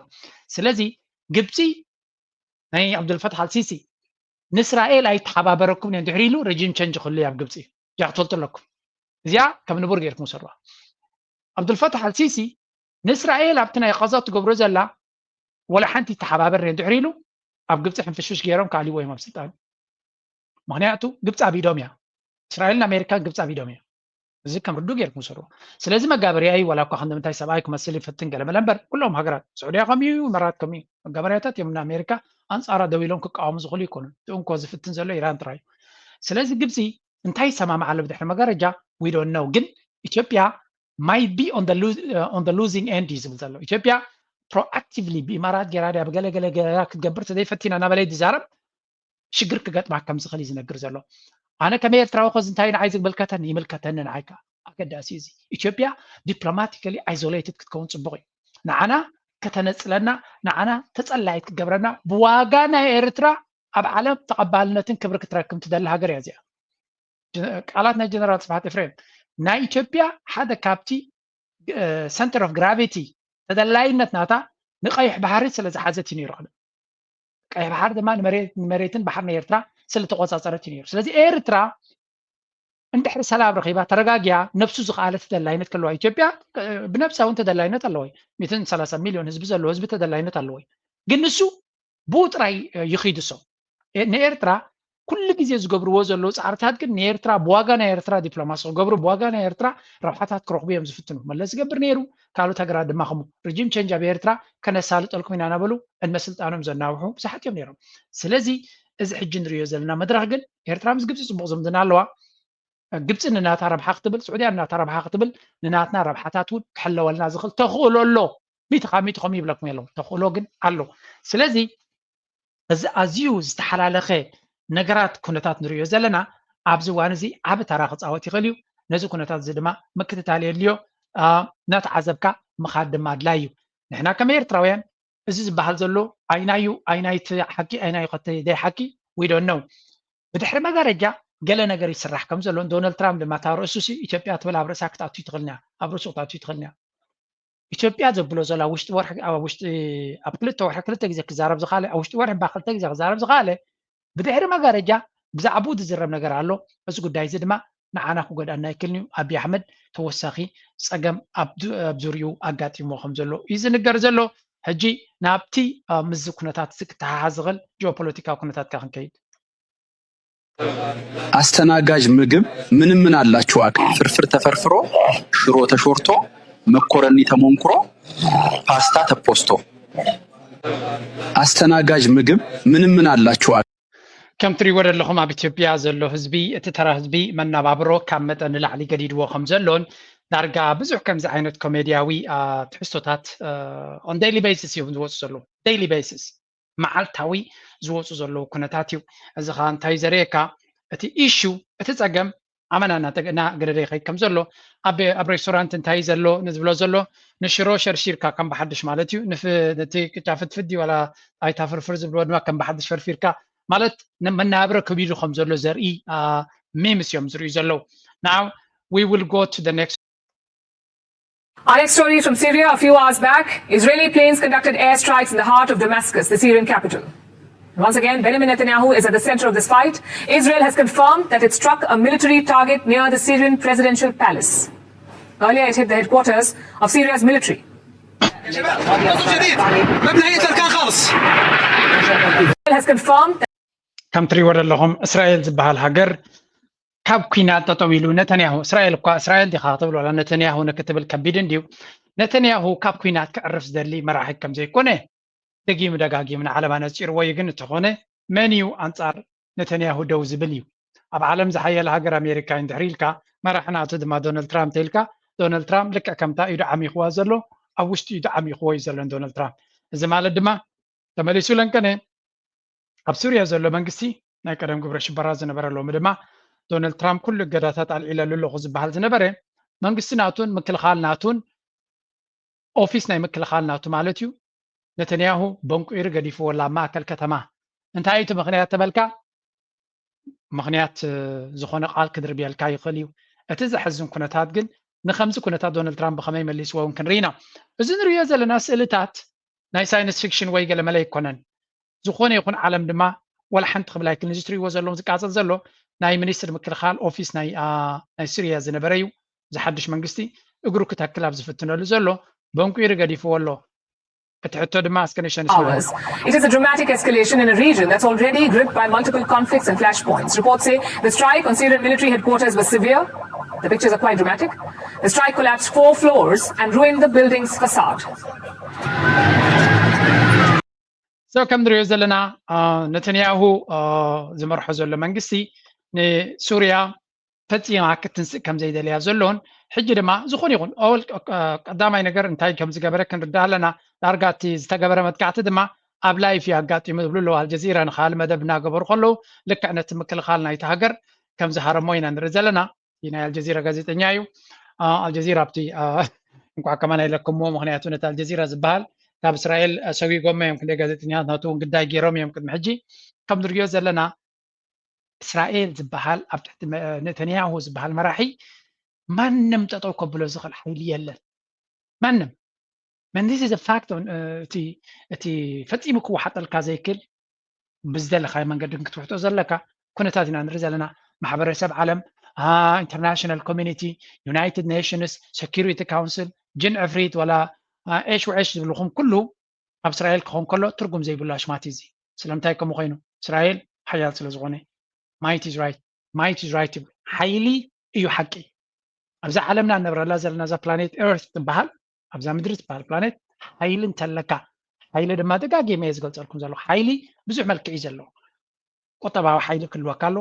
ስለዚ ግብፂ ናይ ዓብዱልፈታሕ ኣልሲሲ ንእስራኤል ኣይተሓባበረኩም እየ እንድሕር ኢሉ ረጂም ቸንጅ ክህሉ ኣብ ግብፂ ጃ ክትፈልጡ ኣለኩም። እዚኣ ከም ንቡር ገይርኩም ውሰድዋ። ኣብዱልፈታሕ ኣልሲሲ ንእስራኤል ኣብቲ ናይ ቃዛ ትገብሮ ዘላ ወላ ሓንቲ ይተሓባበር ድሕሪ ኢሉ ኣብ ግብፂ ሕንፍሽፍሽ ገይሮም ካልእዎ እዮም ኣብ ስልጣን። ምክንያቱ ግብፂ ኣብ ኢዶም እያ። እስራኤልን ኣሜሪካን ግብፂ ኣብ ኢዶም እያ። እዚ ከም ርዱ ገይርኩም ውሰድዎ። ስለዚ መጋበርያ እዩ፣ ዋላ እኳ ክንዲ ምንታይ ሰብኣይ ክመስል ይፈትን ገለ መለ እምበር፣ ኩሎም ሃገራት፣ ስዑድያ ከምኡ እዩ፣ ኢማራት ከምኡ እዩ። መጋበርያታት እዮም ንኣሜሪካ ኣንፃራ ደው ኢሎም ክቃወሙ ዝኽእሉ ይኮኑን። እቲ እንኮ ዝፍትን ዘሎ ኢራን ጥራይ እዩ። ስለዚ ግብፂ እንታይ ይሰማማዕ ኣሎ ብድሕሪ መጋረጃ? We don't know። ግን ኢትዮጵያ might be on the losing end እዩ ዝብል ዘሎ። ኢትዮጵያ proactively ብኢማራት ገይራ ድያ ብገለ ገለ ገይራ ክትገብር ተዘይፈቲና እናበለ ዝዛረብ ሽግር ክገጥማ ከም ዝኽእል እዩ ዝነግር ዘሎ። ኣነ ከም ኤርትራዊ ከዚ እንታይ ንዓይ ዝምልከተኒ? ይምልከተኒ ንዓይ ከኣ። ኣገዳሲ እዩ እዚ። ኢትዮጵያ diplomatically isolated ክትከውን ጽቡቕ እዩ። ንዓና ከተነጽለና፣ ንዓና ተጸላይት ክትገብረና፣ ብዋጋ ናይ ኤርትራ ኣብ ዓለም ተቐባልነትን ክብሪ ክትረክብ ትደሊ ሃገር እያ እዚኣ። ጀ-፣ ቃላት ናይ ጀነራል ስብሓት ኤፍሬም፣ ናይ ኢትዮጵያ ሓደ ካብቲ center of gravity ተደላይነት ናታ ንቀይሕ ባሕሪ ስለ ዝሓዘት እዩ ነይሩ። ቀይሕ ባሕሪ ድማ ንመሬት፣ ንመሬትን ባሕርን ኤርትራ ስለ ተቆጻጸረት እዩ ነይሩ። ስለዚ ኤርትራ እንድሕሪ ሰላም ረኺባ ተረጋጊያ ነብሱ ዝኸኣለ ተደላይነት ከለዋ ኢትዮጵያ ብነብሳ እውን ተደላይነት ኣለዋ። ሚእትን ሰላሳ ሚልዮን ህዝቢ ዘለዎ ህዝቢ ተደላይነት ኣለዎ። ግን ንሱ ብኡ ጥራይ ይኺዱ። So ንኤርትራ ኩሉ ግዜ ዝገብርዎ ዘለዉ ጻዕርታት ግን ንኤርትራ ብዋጋ ናይ ኤርትራ ዲፕሎማሲ ክገብሩ፣ ብዋጋ ናይ ኤርትራ ረብሓታት ክረኽቡ እዮም ዝፍትኑ። መለስ ዝገብር ነይሩ፣ ካልኦት ሃገራት ድማ ከምኡ። ሪጂም ቸንጅ ኣብ ኤርትራ ከነሳልጠልኩም ኢና እናበሉ ዕድመ ስልጣኖም ዘናውሑ ብዙሓት እዮም ነይሮም። ስለዚ እዚ ሕጂ ንሪኦ ዘለና መድረኽ ግን ኤርትራ ምስ ግብፂ ጽቡቕ ዝምድና ኣለዋ። ግብፂ ንናታ ረብሓ ክትብል፣ ስዑድያ ንናታ ረብሓ ክትብል፣ ንናትና ረብሓታት እውን ክሕለወልና ዝኽእል ተኽእሎ ኣሎ። ሚእቲ ካብ ሚእቲ ከምኡ ይብለኩም የለዉ፣ ተኽእሎ ግን ኣሎ። ስለዚ እዚ ኣዝዩ ዝተሓላለኸ ነገራት ኩነታት ንሪኦ ዘለና ኣብዚ እዋን እዚ ዓቢ ተራ ክፃወት ይኽእል እዩ። ነዚ ኩነታት እዚ ድማ ምክትታል የድልዮ። እናተዓዘብካ ምኻድ ድማ ኣድላይ እዩ። ንሕና ከም ኤርትራውያን እዚ ዝበሃል ዘሎ ኣይናዩ ኣይናይቲ ሓቂ ኣይናዩ ከተ ደይ ሓቂ we don't know። ብድሕሪ መጋረጃ ገለ ነገር ይስራሕ ከም ዘሎ ዶናልድ ትራምፕ ድማ እታ ርእሱ ሲ ኢትዮጵያ ትብል ኣብ ርእሳ ክትኣቱ ትኽእልና ኣብ ርእሱ ክትኣቱ ትኽእልና። ኢትዮጵያ ዘብሎ ዘሎ ኣብ ውሽጢ ወርሒ ኣብ ውሽጢ ኣብ ክልተ ወርሒ ክልተ ግዜ ክዛረብ ዝኻለ ኣብ ውሽጢ ወርሒ ባ ክልተ ግዜ ክዛረብ ዝኻለ ብድሕሪ መጋረጃ ብዛዕባኡ ዝዝረብ ነገር ኣሎ። እዚ ጉዳይ እዚ ድማ ንዓና ክጎድኣና ኣይክእልን እዩ። ኣብይ ኣሕመድ ተወሳኺ ፀገም ኣብ ዙሪኡ ኣጋጢሞ ከም ዘሎ እዩ ዝንገር ዘሎ። ሕጂ ናብቲ ምስዚ ኩነታት እዚ ክተሓሓዝ ዝኽእል ጂኦፖለቲካዊ ኩነታት ካ ክንከይድ። አስተናጋጅ ምግብ ምን ምን አላችሁ? አክ ፍርፍር ተፈርፍሮ፣ ሽሮ ተሾርቶ፣ መኮረኒ ተሞንክሮ፣ ፓስታ ተፖስቶ። አስተናጋጅ ምግብ ምን ምን አላችሁ? አክ ከም ትሪእዎ ዘለኹም ኣብ ኢትዮጵያ ዘሎ ህዝቢ እቲ ተራ ህዝቢ መናባብሮ ካብ መጠን ንላዕሊ ገዲድዎ ከም ዘሎን ዳርጋ ብዙሕ ከምዚ ዓይነት ኮሜድያዊ ትሕዝቶታት on daily basis እዮም ዝወፁ ዘለዉ። Daily basis መዓልታዊ ዝወፁ ዘለዉ ኩነታት እዩ። እዚ ከዓ እንታይ ዘርእየካ? እቲ ኢሹ እቲ ፀገም ኣመና እናጠገና ገደደ ይኸይድ ከም ዘሎ ኣብ ኣብ ሬስቶራንት እንታይ ዘሎ ንዝብሎ ዘሎ ንሽሮ ሸርሺርካ ከም ብሓድሽ ማለት እዩ። ነቲ ቅጫ ፍትፍት ድዩ ዋላ ኣይታ ፍርፍር ዝብሎ ድማ ከም ብሓድሽ ፈርፊርካ ማለት መናብረ ከቢዱ ከም ዘሎ ዘርኢ ሚምስ እዮም ዝርእዩ ዘለዉ። Now we will go to the next. Our next story from Syria. A few hours back, Israeli planes conducted airstrikes in the heart of Damascus, the Syrian capital. Once again, Benjamin Netanyahu is at the center of this fight. Israel has confirmed that it struck a military target near the Syrian presidential palace. Earlier, it hit the headquarters of Syria's military. Israel has confirmed. ከም ትሪእዎ ዘለኹም እስራኤል ዝበሃል ሃገር ካብ ኩናት ጠጠው ኢሉ ነተንያሁ እስራኤል እኳ እስራኤል ዲኻ ክትብል ዋላ ነተንያሁ ንክትብል ከቢድ እንድዩ። ነተንያሁ ካብ ኩናት ክዕርፍ ዝደሊ መራሒ ከም ዘይኮነ ደጊሙ ደጋጊሙ ንዓለም ኣነፂርዎ እዩ። ግን እንተኾነ መን እዩ ኣንፃር ነተንያሁ ደው ዝብል እዩ? ኣብ ዓለም ዝሓየለ ሃገር ኣሜሪካ እዩ እንድሕር ኢልካ መራሒ ናቱ ድማ ዶናልድ ትራምፕ ተኢልካ ዶናልድ ትራምፕ ልክዕ ከምታ ኢዱ ዓሚኽዋ ዘሎ ኣብ ውሽጢ ኢዱ ዓሚኽዎ እዩ ዘሎ ዶናልድ ትራምፕ። እዚ ማለት ድማ ተመሊሱ ለንቀነ ኣብ ሱርያ ዘሎ መንግስቲ ናይ ቀደም ግብረ ሽበራ ዝነበረ ሎሚ ድማ ዶናልድ ትራምፕ ኩሉ እገዳታት ኣልዒለሉ ኣለኹ ዝበሃል ዝነበረ መንግስቲ ናቱን ምክልኻል ናቱን ኦፊስ ናይ ምክልኻል ናቱ ማለት እዩ ነተንያሁ በንቁይሩ ገዲፍዎ ላ ማእከል ከተማ። እንታይ እቲ ምኽንያት ተበልካ ምኽንያት ዝኾነ ቃል ክድርብየልካ ይኽእል እዩ። እቲ ዘሕዝን ኩነታት ግን ንከምዚ ኩነታት ዶናልድ ትራምፕ ብኸመይ መሊስዎ እውን ክንርኢ ኢና። እዚ ንሪኦ ዘለና ስእልታት ናይ ሳይንስ ፊክሽን ወይ ገለ መለ ኣይኮነን። ዝኾነ ይኹን ዓለም ድማ ዋላ ሓንቲ ክብል ኣይክልን። እዚ ትሪእዎ ዘለኹም ዝቃጸል ዘሎ ናይ ሚኒስትር ምክልኻል ኦፊስ ናይ ሱርያ ዝነበረ እዩ። ዝሓድሽ መንግስቲ እግሩ ክተክል ኣብ ዝፍትነሉ ዘሎ በንቁይሪ ገዲፍዎ ኣሎ። እቲ ሕቶ ድማ እስከ ንሸንሽ። It is a dramatic escalation in a region that's already gripped by multiple conflicts and flashpoints. Reports say the strike on Syrian military headquarters was severe. The pictures are quite dramatic. The strike collapsed four floors and ruined the building's facade. So ከም ንሪኦ ዘለና ነተንያሁ ዝመርሖ ዘሎ መንግስቲ ንሱርያ ፈፂማ ክትንስእ ከም ዘይደልያ ዘሎን ሕጂ ድማ ዝኾነ ይኹን ቀዳማይ ነገር እንታይ ከም ዝገበረ ክንርዳእ ኣለና። ዳርጋ እቲ ዝተገበረ መጥቃዕቲ ድማ ኣብ ላይፍ እዩ ኣጋጢሙ ዝብሉ ኣለዉ። ኣልጀዚራ ንካል መደብ እናገበሩ ከለዉ ልክዕ ነቲ ምክልኻል ናይቲ ሃገር ከም ዝሃረሞ ኢና ንርኢ ዘለና። ናይ ኣልጀዚራ ጋዜጠኛ እዩ። ኣልጀዚራ ኣብቲ እንኳዕ ከማን ኣይለክምዎ፣ ምክንያቱ ነቲ ኣልጀዚራ ዝበሃል ካብ እስራኤል ሰጒጎሞ እዮም። ክንደይ ጋዜጠኛታት ናቱ እውን ግዳይ ገይሮም እዮም ቅድሚ ሕጂ። ከም ንሪኦ ዘለና እስራኤል ዝበሃል ኣብ ትሕቲ ነተንያሁ ዝበሃል መራሒ ማንም ጠጠው ከብሎ ዝኽእል ሓይሊ የለን። ማንም መንዲዚ ዘፋክት እቲ ፈፂሙ ክወሓጠልካ ዘይክል ብዝደለካዮ መንገዲ ክትውሕጦ ዘለካ ኩነታት ኢና ንርኢ ዘለና። ማሕበረሰብ ዓለም፣ ኢንተርናሽናል ኮሚኒቲ፣ ዩናይትድ ኔሽንስ፣ ሴኪሪቲ ካውንስል፣ ጅን ዕፍሪት ወላ ኤሽ ውዕሽ ዝብልኹም ኩሉ ኣብ እስራኤል ክኾን ከሎ ትርጉም ዘይብሉ ኣሽማት እዚ። ስለምንታይ ከምኡ ኮይኑ? እስራኤል ሓያል ስለ ዝኾነ። Might is right, might is right ይብሉ። ሓይሊ እዩ ሓቂ። ኣብዛ ዓለምና ንነብረላ ዘለና እዛ ፕላኔት ኤርት ትበሃል፣ ኣብዛ ምድሪ ትበሃል ፕላኔት ሓይሊ እንተለካ፣ ሓይሊ ድማ ደጋጊመ እየ ዝገልፀልኩም ዘለኹ። ሓይሊ ብዙሕ መልክዕ እዩ ዘለዎ። ቁጠባዊ ሓይሊ ክህልወካ ኣሎ፣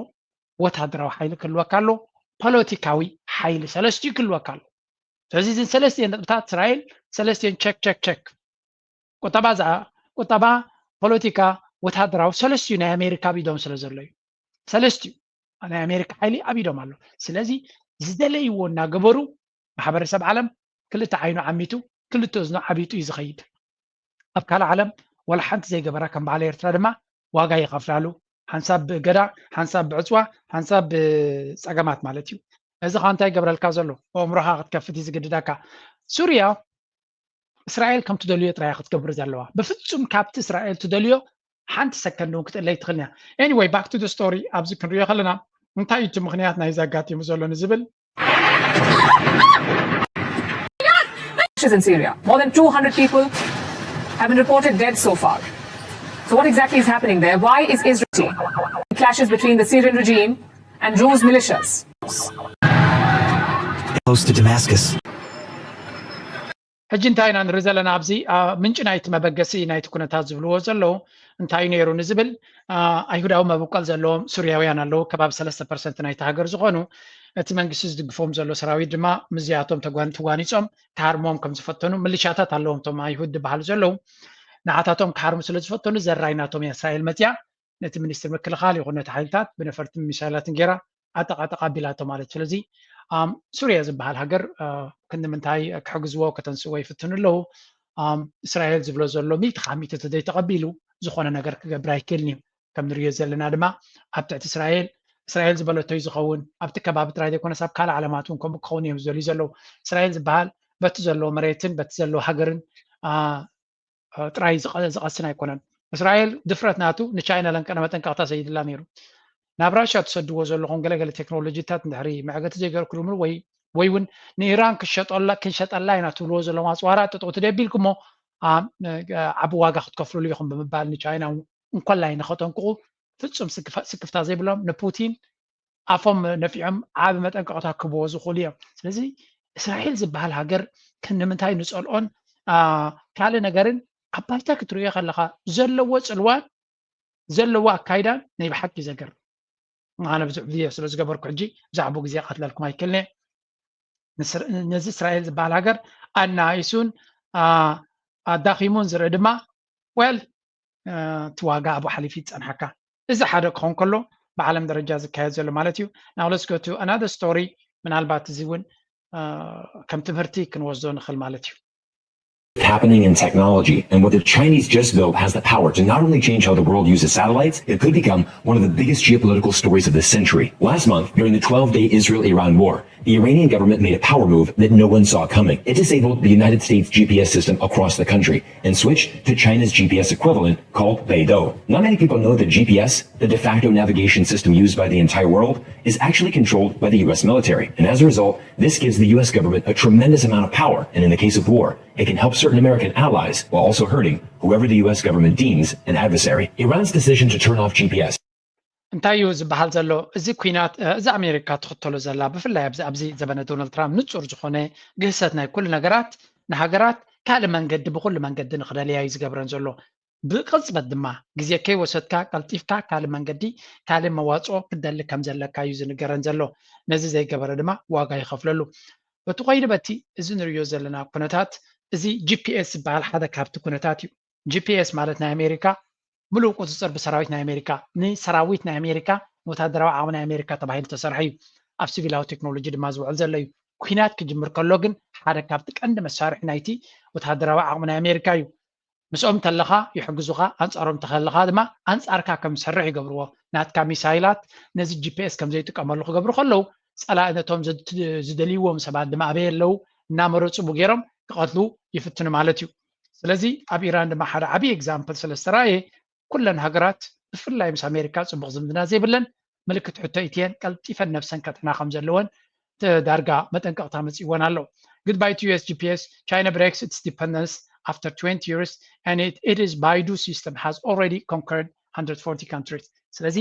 ወታደራዊ ሓይሊ ክህልወካ ኣሎ፣ ፖለቲካዊ ሓይሊ ሰለስቲኡ ክህልወካ ኣሎ። ስለዚ እዘን ሰለስቲኤን ነጥብታት እስራኤል ሰለስቲኤን ቸክ ቸክ ቸክ ቁጠባ ዝኣ ቁጠባ፣ ፖለቲካ፣ ወታደራዊ ሰለስቲኡ ናይ ኣሜሪካ ኣብ ኢዶም ስለ ዘሎ እዩ። ሰለስቲኡ ናይ ኣሜሪካ ሓይሊ ኣብ ኢዶም ኣሎ። ስለዚ ዝደለይዎ እናገበሩ ማሕበረሰብ ዓለም ክልተ ዓይኑ ዓሚቱ ክልተ እዝኑ ዓቢጡ እዩ ዝኸይድ። ኣብ ካልእ ዓለም ወላ ሓንቲ ዘይገበራ ከም በዓል ኤርትራ ድማ ዋጋ ይኸፍላሉ። ሓንሳብ ብእገዳ፣ ሓንሳብ ብዕፅዋ፣ ሓንሳብ ብፀገማት ማለት እዩ። እዚ ከዓ እንታይ ይገብረልካ ዘሎ? ኣእምሮኻ ክትከፍት እዩ ዝግድደካ። ሱርያ እስራኤል ከም ትደልዮ ጥራይ ክትገብር ዘለዋ። ብፍጹም ካብቲ እስራኤል ትደልዮ ሓንቲ ሰከንድ እውን ክትእለይ ትኽእል እያ። Anyway, back to the story። ኣብዚ ክንሪኦ ከለና እንታይ እዩ እቲ ምኽንያት ናይዚ ኣጋጢሙ ዘሎ ንዝብል Clashes in Syria. More than two hundred people have been reported dead so far. So what exactly is happening there? Why is Israel clashes between the Syrian regime and Druze militias? Close to Damascus. ሕጂ እንታይ ኢና ንርኢ ዘለና ኣብዚ ምንጪ ናይቲ መበገሲ ናይቲ ኩነታት ዝብልዎ ዘለዉ እንታይ እዩ ነይሩ ንዝብል፣ ኣይሁዳዊ መበቆል ዘለዎም ሱርያውያን ኣለዉ። ከባቢ ሰለስተ ፐርሰንት ናይቲ ሃገር ዝኾኑ፣ እቲ መንግስቲ ዝድግፎም ዘሎ ሰራዊት ድማ ምስዚኣቶም ተጓን ትጓኒጾም ክሃርሞም ከም ዝፈተኑ፣ ምልሻታት ኣለዎም እቶም ኣይሁድ ዝበሃሉ ዘለዉ። ንዓታቶም ክሃርሙ ስለ ዝፈተኑ ዘራይ ናቶም እያ እስራኤል መጽያ። ነቲ ሚኒስትር ምክልኻል ይኹን ነቲ ሓይልታት ብነፈርትን ሚሳይላትን ገይራ ኣጠቓጠቓ ኣቢላቶ ማለት። ስለዚ ሱርያ ዝበሃል ሃገር ክንዲ ምንታይ ክሕግዝዎ ከተንስእዎ ይፍትኑ ኣለዉ። እስራኤል ዝብሎ ዘሎ ሚእቲ ካብ ሚእቲ ተዘይተቐቢሉ ዝኾነ ነገር ክገብር ኣይክእልን እዩ። ከም ንሪኦ ዘለና ድማ ኣብ ትሕቲ እስራኤል እስራኤል ዝበለቶ እዩ ዝኸውን። ኣብቲ ከባቢ ጥራይ ዘይኮነስ ኣብ ካልእ ዓለማት እውን ከምኡ ክኸውን እዮም ዝደልዩ ዘለዉ። እስራኤል ዝበሃል በቲ ዘለዎ መሬትን በቲ ዘለዎ ሃገርን ጥራይ ዝቐስን ኣይኮነን። እስራኤል ድፍረት ናቱ ንቻይና ለንቀነ መጠንቀቕታ ሰይድላ ነይሩ። ናብ ራሽያ ትሰድዎ ዘለኹም ገለገለ ቴክኖሎጂታት እንድሕሪ መዕገቲ ዘይገርክሉምሉ ወይ ወይ እውን ንኢራን ክሸጠላ ክንሸጠላ ኢና ትብልዎ ዘለኹም ኣፅዋራት ጥጥቁ ትደቢልኩሞ ዓቢ ዋጋ ክትከፍልሉ ኢኹም ብምባል ንቻይና እንኮላይ ንኸጠንቅቑ ፍጹም ስክፍታ ዘይብሎም ንፑቲን ኣፎም ነፊዖም ዓቢ መጠንቀቕታ ክብዎ ዝኽእሉ እዮም። ስለዚ እስራኤል ዝበሃል ሃገር ክንምንታይ ንጸልኦን ካልእ ነገርን ኣብ ባይታ ክትርእዮ ከለኻ ዘለዎ ጽልዋን ዘለዎ ኣካይዳን ናይ ብሓቂ ዘገርም። ኣነ ብዙሕ ቪድዮ ስለ ዝገበርኩ ሕጂ ብዛዕባኡ ግዜ ቀትለልኩም ኣይክእልን እየ። ነዚ እስራኤል ዝበሃል ሃገር ኣናኢሱን ኣዳኺሙን ዝርኢ ድማ well እቲ ዋጋ ኣብኡ ሓሊፉ ይጸንሓካ። እዚ ሓደ ክኸውን ከሎ ብዓለም ደረጃ ዝካየድ ዘሎ ማለት እዩ። Now let's go to another story። ምናልባት እዚ እውን ከም ትምህርቲ ክንወስዶ ንኽእል ማለት እዩ። happening in technology, and what the Chinese just built has the power to not only change how the world uses satellites, it could become one of the biggest geopolitical stories of the century. Last month, during the twelve-day Israel-Iran war, the Iranian government made a power move that no one saw coming. It disabled the United States G P S system across the country and switched to China's G P S equivalent called Beidou. Not many people know that G P S, the de facto navigation system used by the entire world, is actually controlled by the U S military. And as a result, this gives the U S government a tremendous amount of power. And in the case of war, it can help certain American allies while also hurting whoever the U S government deems an adversary. Iran's decision to turn off G P S. እንታይ እዩ ዝበሃል ዘሎ? እዚ ኩናት እዚ ኣሜሪካ ትኽተሎ ዘላ፣ ብፍላይ ኣብዚ ኣብዚ ዘበነ ዶናልድ ትራምፕ ንጹር ዝኾነ ግህሰት ናይ ኩሉ ነገራት፣ ንሃገራት ካልእ መንገዲ ብኩሉ መንገዲ ንክደልያ እዩ ዝገብረን ዘሎ። ብቅጽበት ድማ ግዜ ከይወሰድካ ቀልጢፍካ ካልእ መንገዲ፣ ካልእ መዋጽኦ ክትደሊ ከም ዘለካ እዩ ዝንገረን ዘሎ። ነዚ ዘይገበረ ድማ ዋጋ ይኸፍለሉ። በቲ ኮይኑ በቲ እዚ ንርእዮ ዘለና ኩነታት፣ እዚ ጂ ፒ ኤስ ዝበሃል ሓደ ካብቲ ኩነታት እዩ። ጂ ፒ ኤስ ማለት ናይ ኣሜሪካ ምሉእ ቁጽጽር ብሰራዊት ናይ ኣሜሪካ፣ ንሰራዊት ናይ ኣሜሪካ፣ ንወታደራዊ ዓቕሚ ናይ ኣሜሪካ ተባሂሉ ተሰርሐ እዩ። ኣብ ሲቪላዊ ቴክኖሎጂ ድማ ዝውዕል ዘሎ እዩ። ኩናት ክጅምር ከሎ ግን ሓደ ካብቲ ቀንዲ መሳርሒ ናይቲ ወታደራዊ ዓቕሚ ናይ ኣሜሪካ እዩ። ምስኦም ተለኻ ይሕግዙኻ፣ ኣንጻሮም ተኸለኻ ድማ ኣንጻርካ ከም ዝሰርሕ ይገብርዎ። ናትካ ሚሳይላት ነዚ ጂ ፒ ኤስ ከም ዘይጥቀመሉ ክገብሩ ከለዉ፣ ጸላኢ ነቶም ዝደልይዎም ሰባት ድማ ኣበይ ኣለዉ እናመረጹ ብገይሮም ክቐትሉ ይፍትኑ ማለት እዩ። ስለዚ ኣብ ኢራን ድማ ሓደ ዓብዪ ኤግዛምፕል ስለ ዝተራእየ፣ ኩለን ሃገራት ብፍላይ ምስ ኣሜሪካ ጽቡቕ ዝምድና ዘይብለን ምልክት ሕቶ ኢትየን ቀልጢፈን ነብሰን ከጥዕና ከም ዘለወን ዳርጋ መጠንቀቕታ መጺእወን ኣሎ። Goodbye to U S G P S, China breaks its dependence after twenty years and it, it is Baidu system has already conquered one hundred forty countries. ስለዚ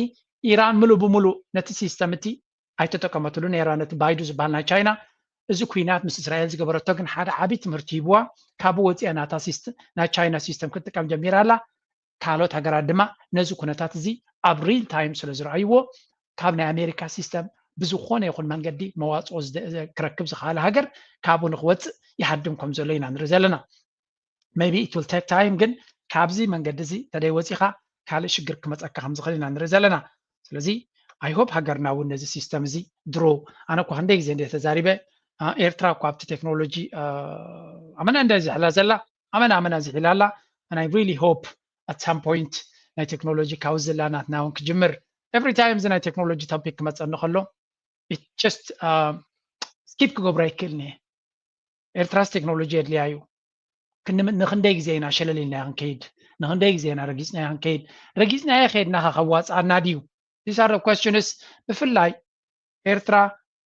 ኢራን ምሉእ ብምሉእ ነቲ ሲስተም እቲ ኣይተጠቀመትሉን ነይራ፣ ነቲ ባይዱ ዝበሃል ናይ ቻይና። እዚ ኩናት ምስ እስራኤል ዝገበረቶ ግን ሓደ ዓብዪ ትምህርቲ ሂብዋ፣ ካብኡ ወፂኣ ናታ ናይ ቻይና ሲስተም ክትጥቀም ጀሚራ ኣላ። ካልኦት ሃገራት ድማ ነዚ ኩነታት እዚ ኣብ ሪል ታይም ስለ ዝረኣይዎ፣ ካብ ናይ ኣሜሪካ ሲስተም ብዝኾነ ይኹን መንገዲ መዋፅኦ ክረክብ ዝኽኣለ ሃገር ካብኡ ንክወፅእ ይሃድም ከም ዘሎ ኢና ንርኢ ዘለና። Maybe it will take time፣ ግን ካብዚ መንገዲ እዚ ተደይ ወፂኻ ካልእ ሽግር ክመፀካ ከም ዝኽእል ኢና ንርኢ ዘለና። ስለዚ I hope ሃገርና እውን ነዚ ሲስተም እዚ ድሮ፣ ኣነ እኳ ክንደይ ግዜ እንደ ተዛሪበ፣ ኤርትራ እኳ ኣብቲ ቴክኖሎጂ ኣመና እንደ ዝሕላ ዘላ፣ ኣመና ኣመና ዝሕላ ኣላ። And I really hope at some point ናይ ቴክኖሎጂ ካብ ዝላ ናትና እውን ክጅምር። Every time እዚ ናይ ቴክኖሎጂ ቶፒክ ክመፀኒ ከሎ just ስኪፕ ክገብሮ ኣይክእልን እየ። ኤርትራስ ቴክኖሎጂ የድልያ እዩ። ንክንደይ ግዜ ኢና ሸለል ኢልና ክንከይድ? ንክንደይ ግዜ ኢና ረጊፅናዮ ክንከይድ? ረጊፅናዮ ከይድና ከዋፅኣና ድዩ? These are the questions ብፍላይ ኤርትራ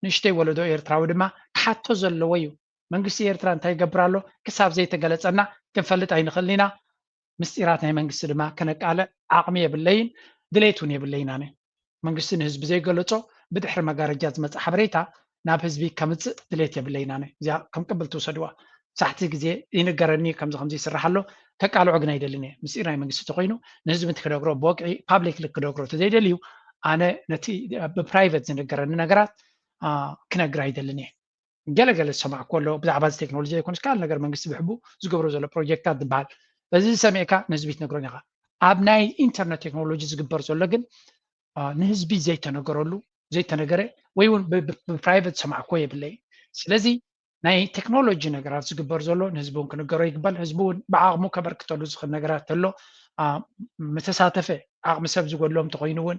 ንእሽተይ ወለዶ ኤርትራዊ ድማ ክሓቶ ዘለዎ እዩ። መንግስቲ ኤርትራ እንታይ ይገብር ኣሎ ክሳብ ዘይተገለፀና ክንፈልጥ ኣይንኽእልን ኢና። ምስጢራት ናይ መንግስቲ ድማ ከነቃልዕ ዓቕሚ የብለይን፣ ድሌት እውን የብለይን ኣነ። መንግስቲ ንህዝቢ ዘይገለጾ ብድሕሪ መጋረጃ ዝመጽእ ሓበሬታ ናብ ህዝቢ ከምጽእ ድሌት የብለይን ኣነ። እዚኣ ከም ቅብል ትውሰድዋ። ሳሕቲ ግዜ ይንገረኒ ከምዚ ከምዚ ይስራሕ ኣሎ፣ ከቃልዖ ግን ኣይደልን እየ። ምስጢር ናይ መንግስቲ ተኮይኑ ንህዝቢ እንተክነግሮ ብወግዒ ፓብሊክሊ ክነግሮ ተዘይደልዩ ኣነ ነቲ ብፕራይቨት ዝንገረኒ ነገራት ክነግር ኣይደልን እየ። ገለገለ ዝሰማዕኩዎ ኣሎ ብዛዕባ እዚ ቴክኖሎጂ ዘይኮነስ ካልእ ነገር መንግስቲ ብሕቡ ዝገብሮ ዘሎ ፕሮጀክታት ዝበሃል በዚ ዝሰሚዕካ ንህዝቢ ትነግሮን ኢኻ። ኣብ ናይ ኢንተርነት ቴክኖሎጂ ዝግበር ዘሎ ግን ንህዝቢ ዘይተነገረሉ ዘይተነገረ ወይ እውን ብፕራይቨት ዝሰማዕኩዎ የብለይ። ስለዚ ናይ ቴክኖሎጂ ነገራት ዝግበር ዘሎ ንህዝቢ እውን ክንገሮ ይግባል። ህዝቢ እውን ብዓቕሙ ከበርክተሉ ዝኽእል ነገራት ተሎ ምተሳተፈ ዓቕሚ ሰብ ዝጎድሎም እንተኮይኑ እውን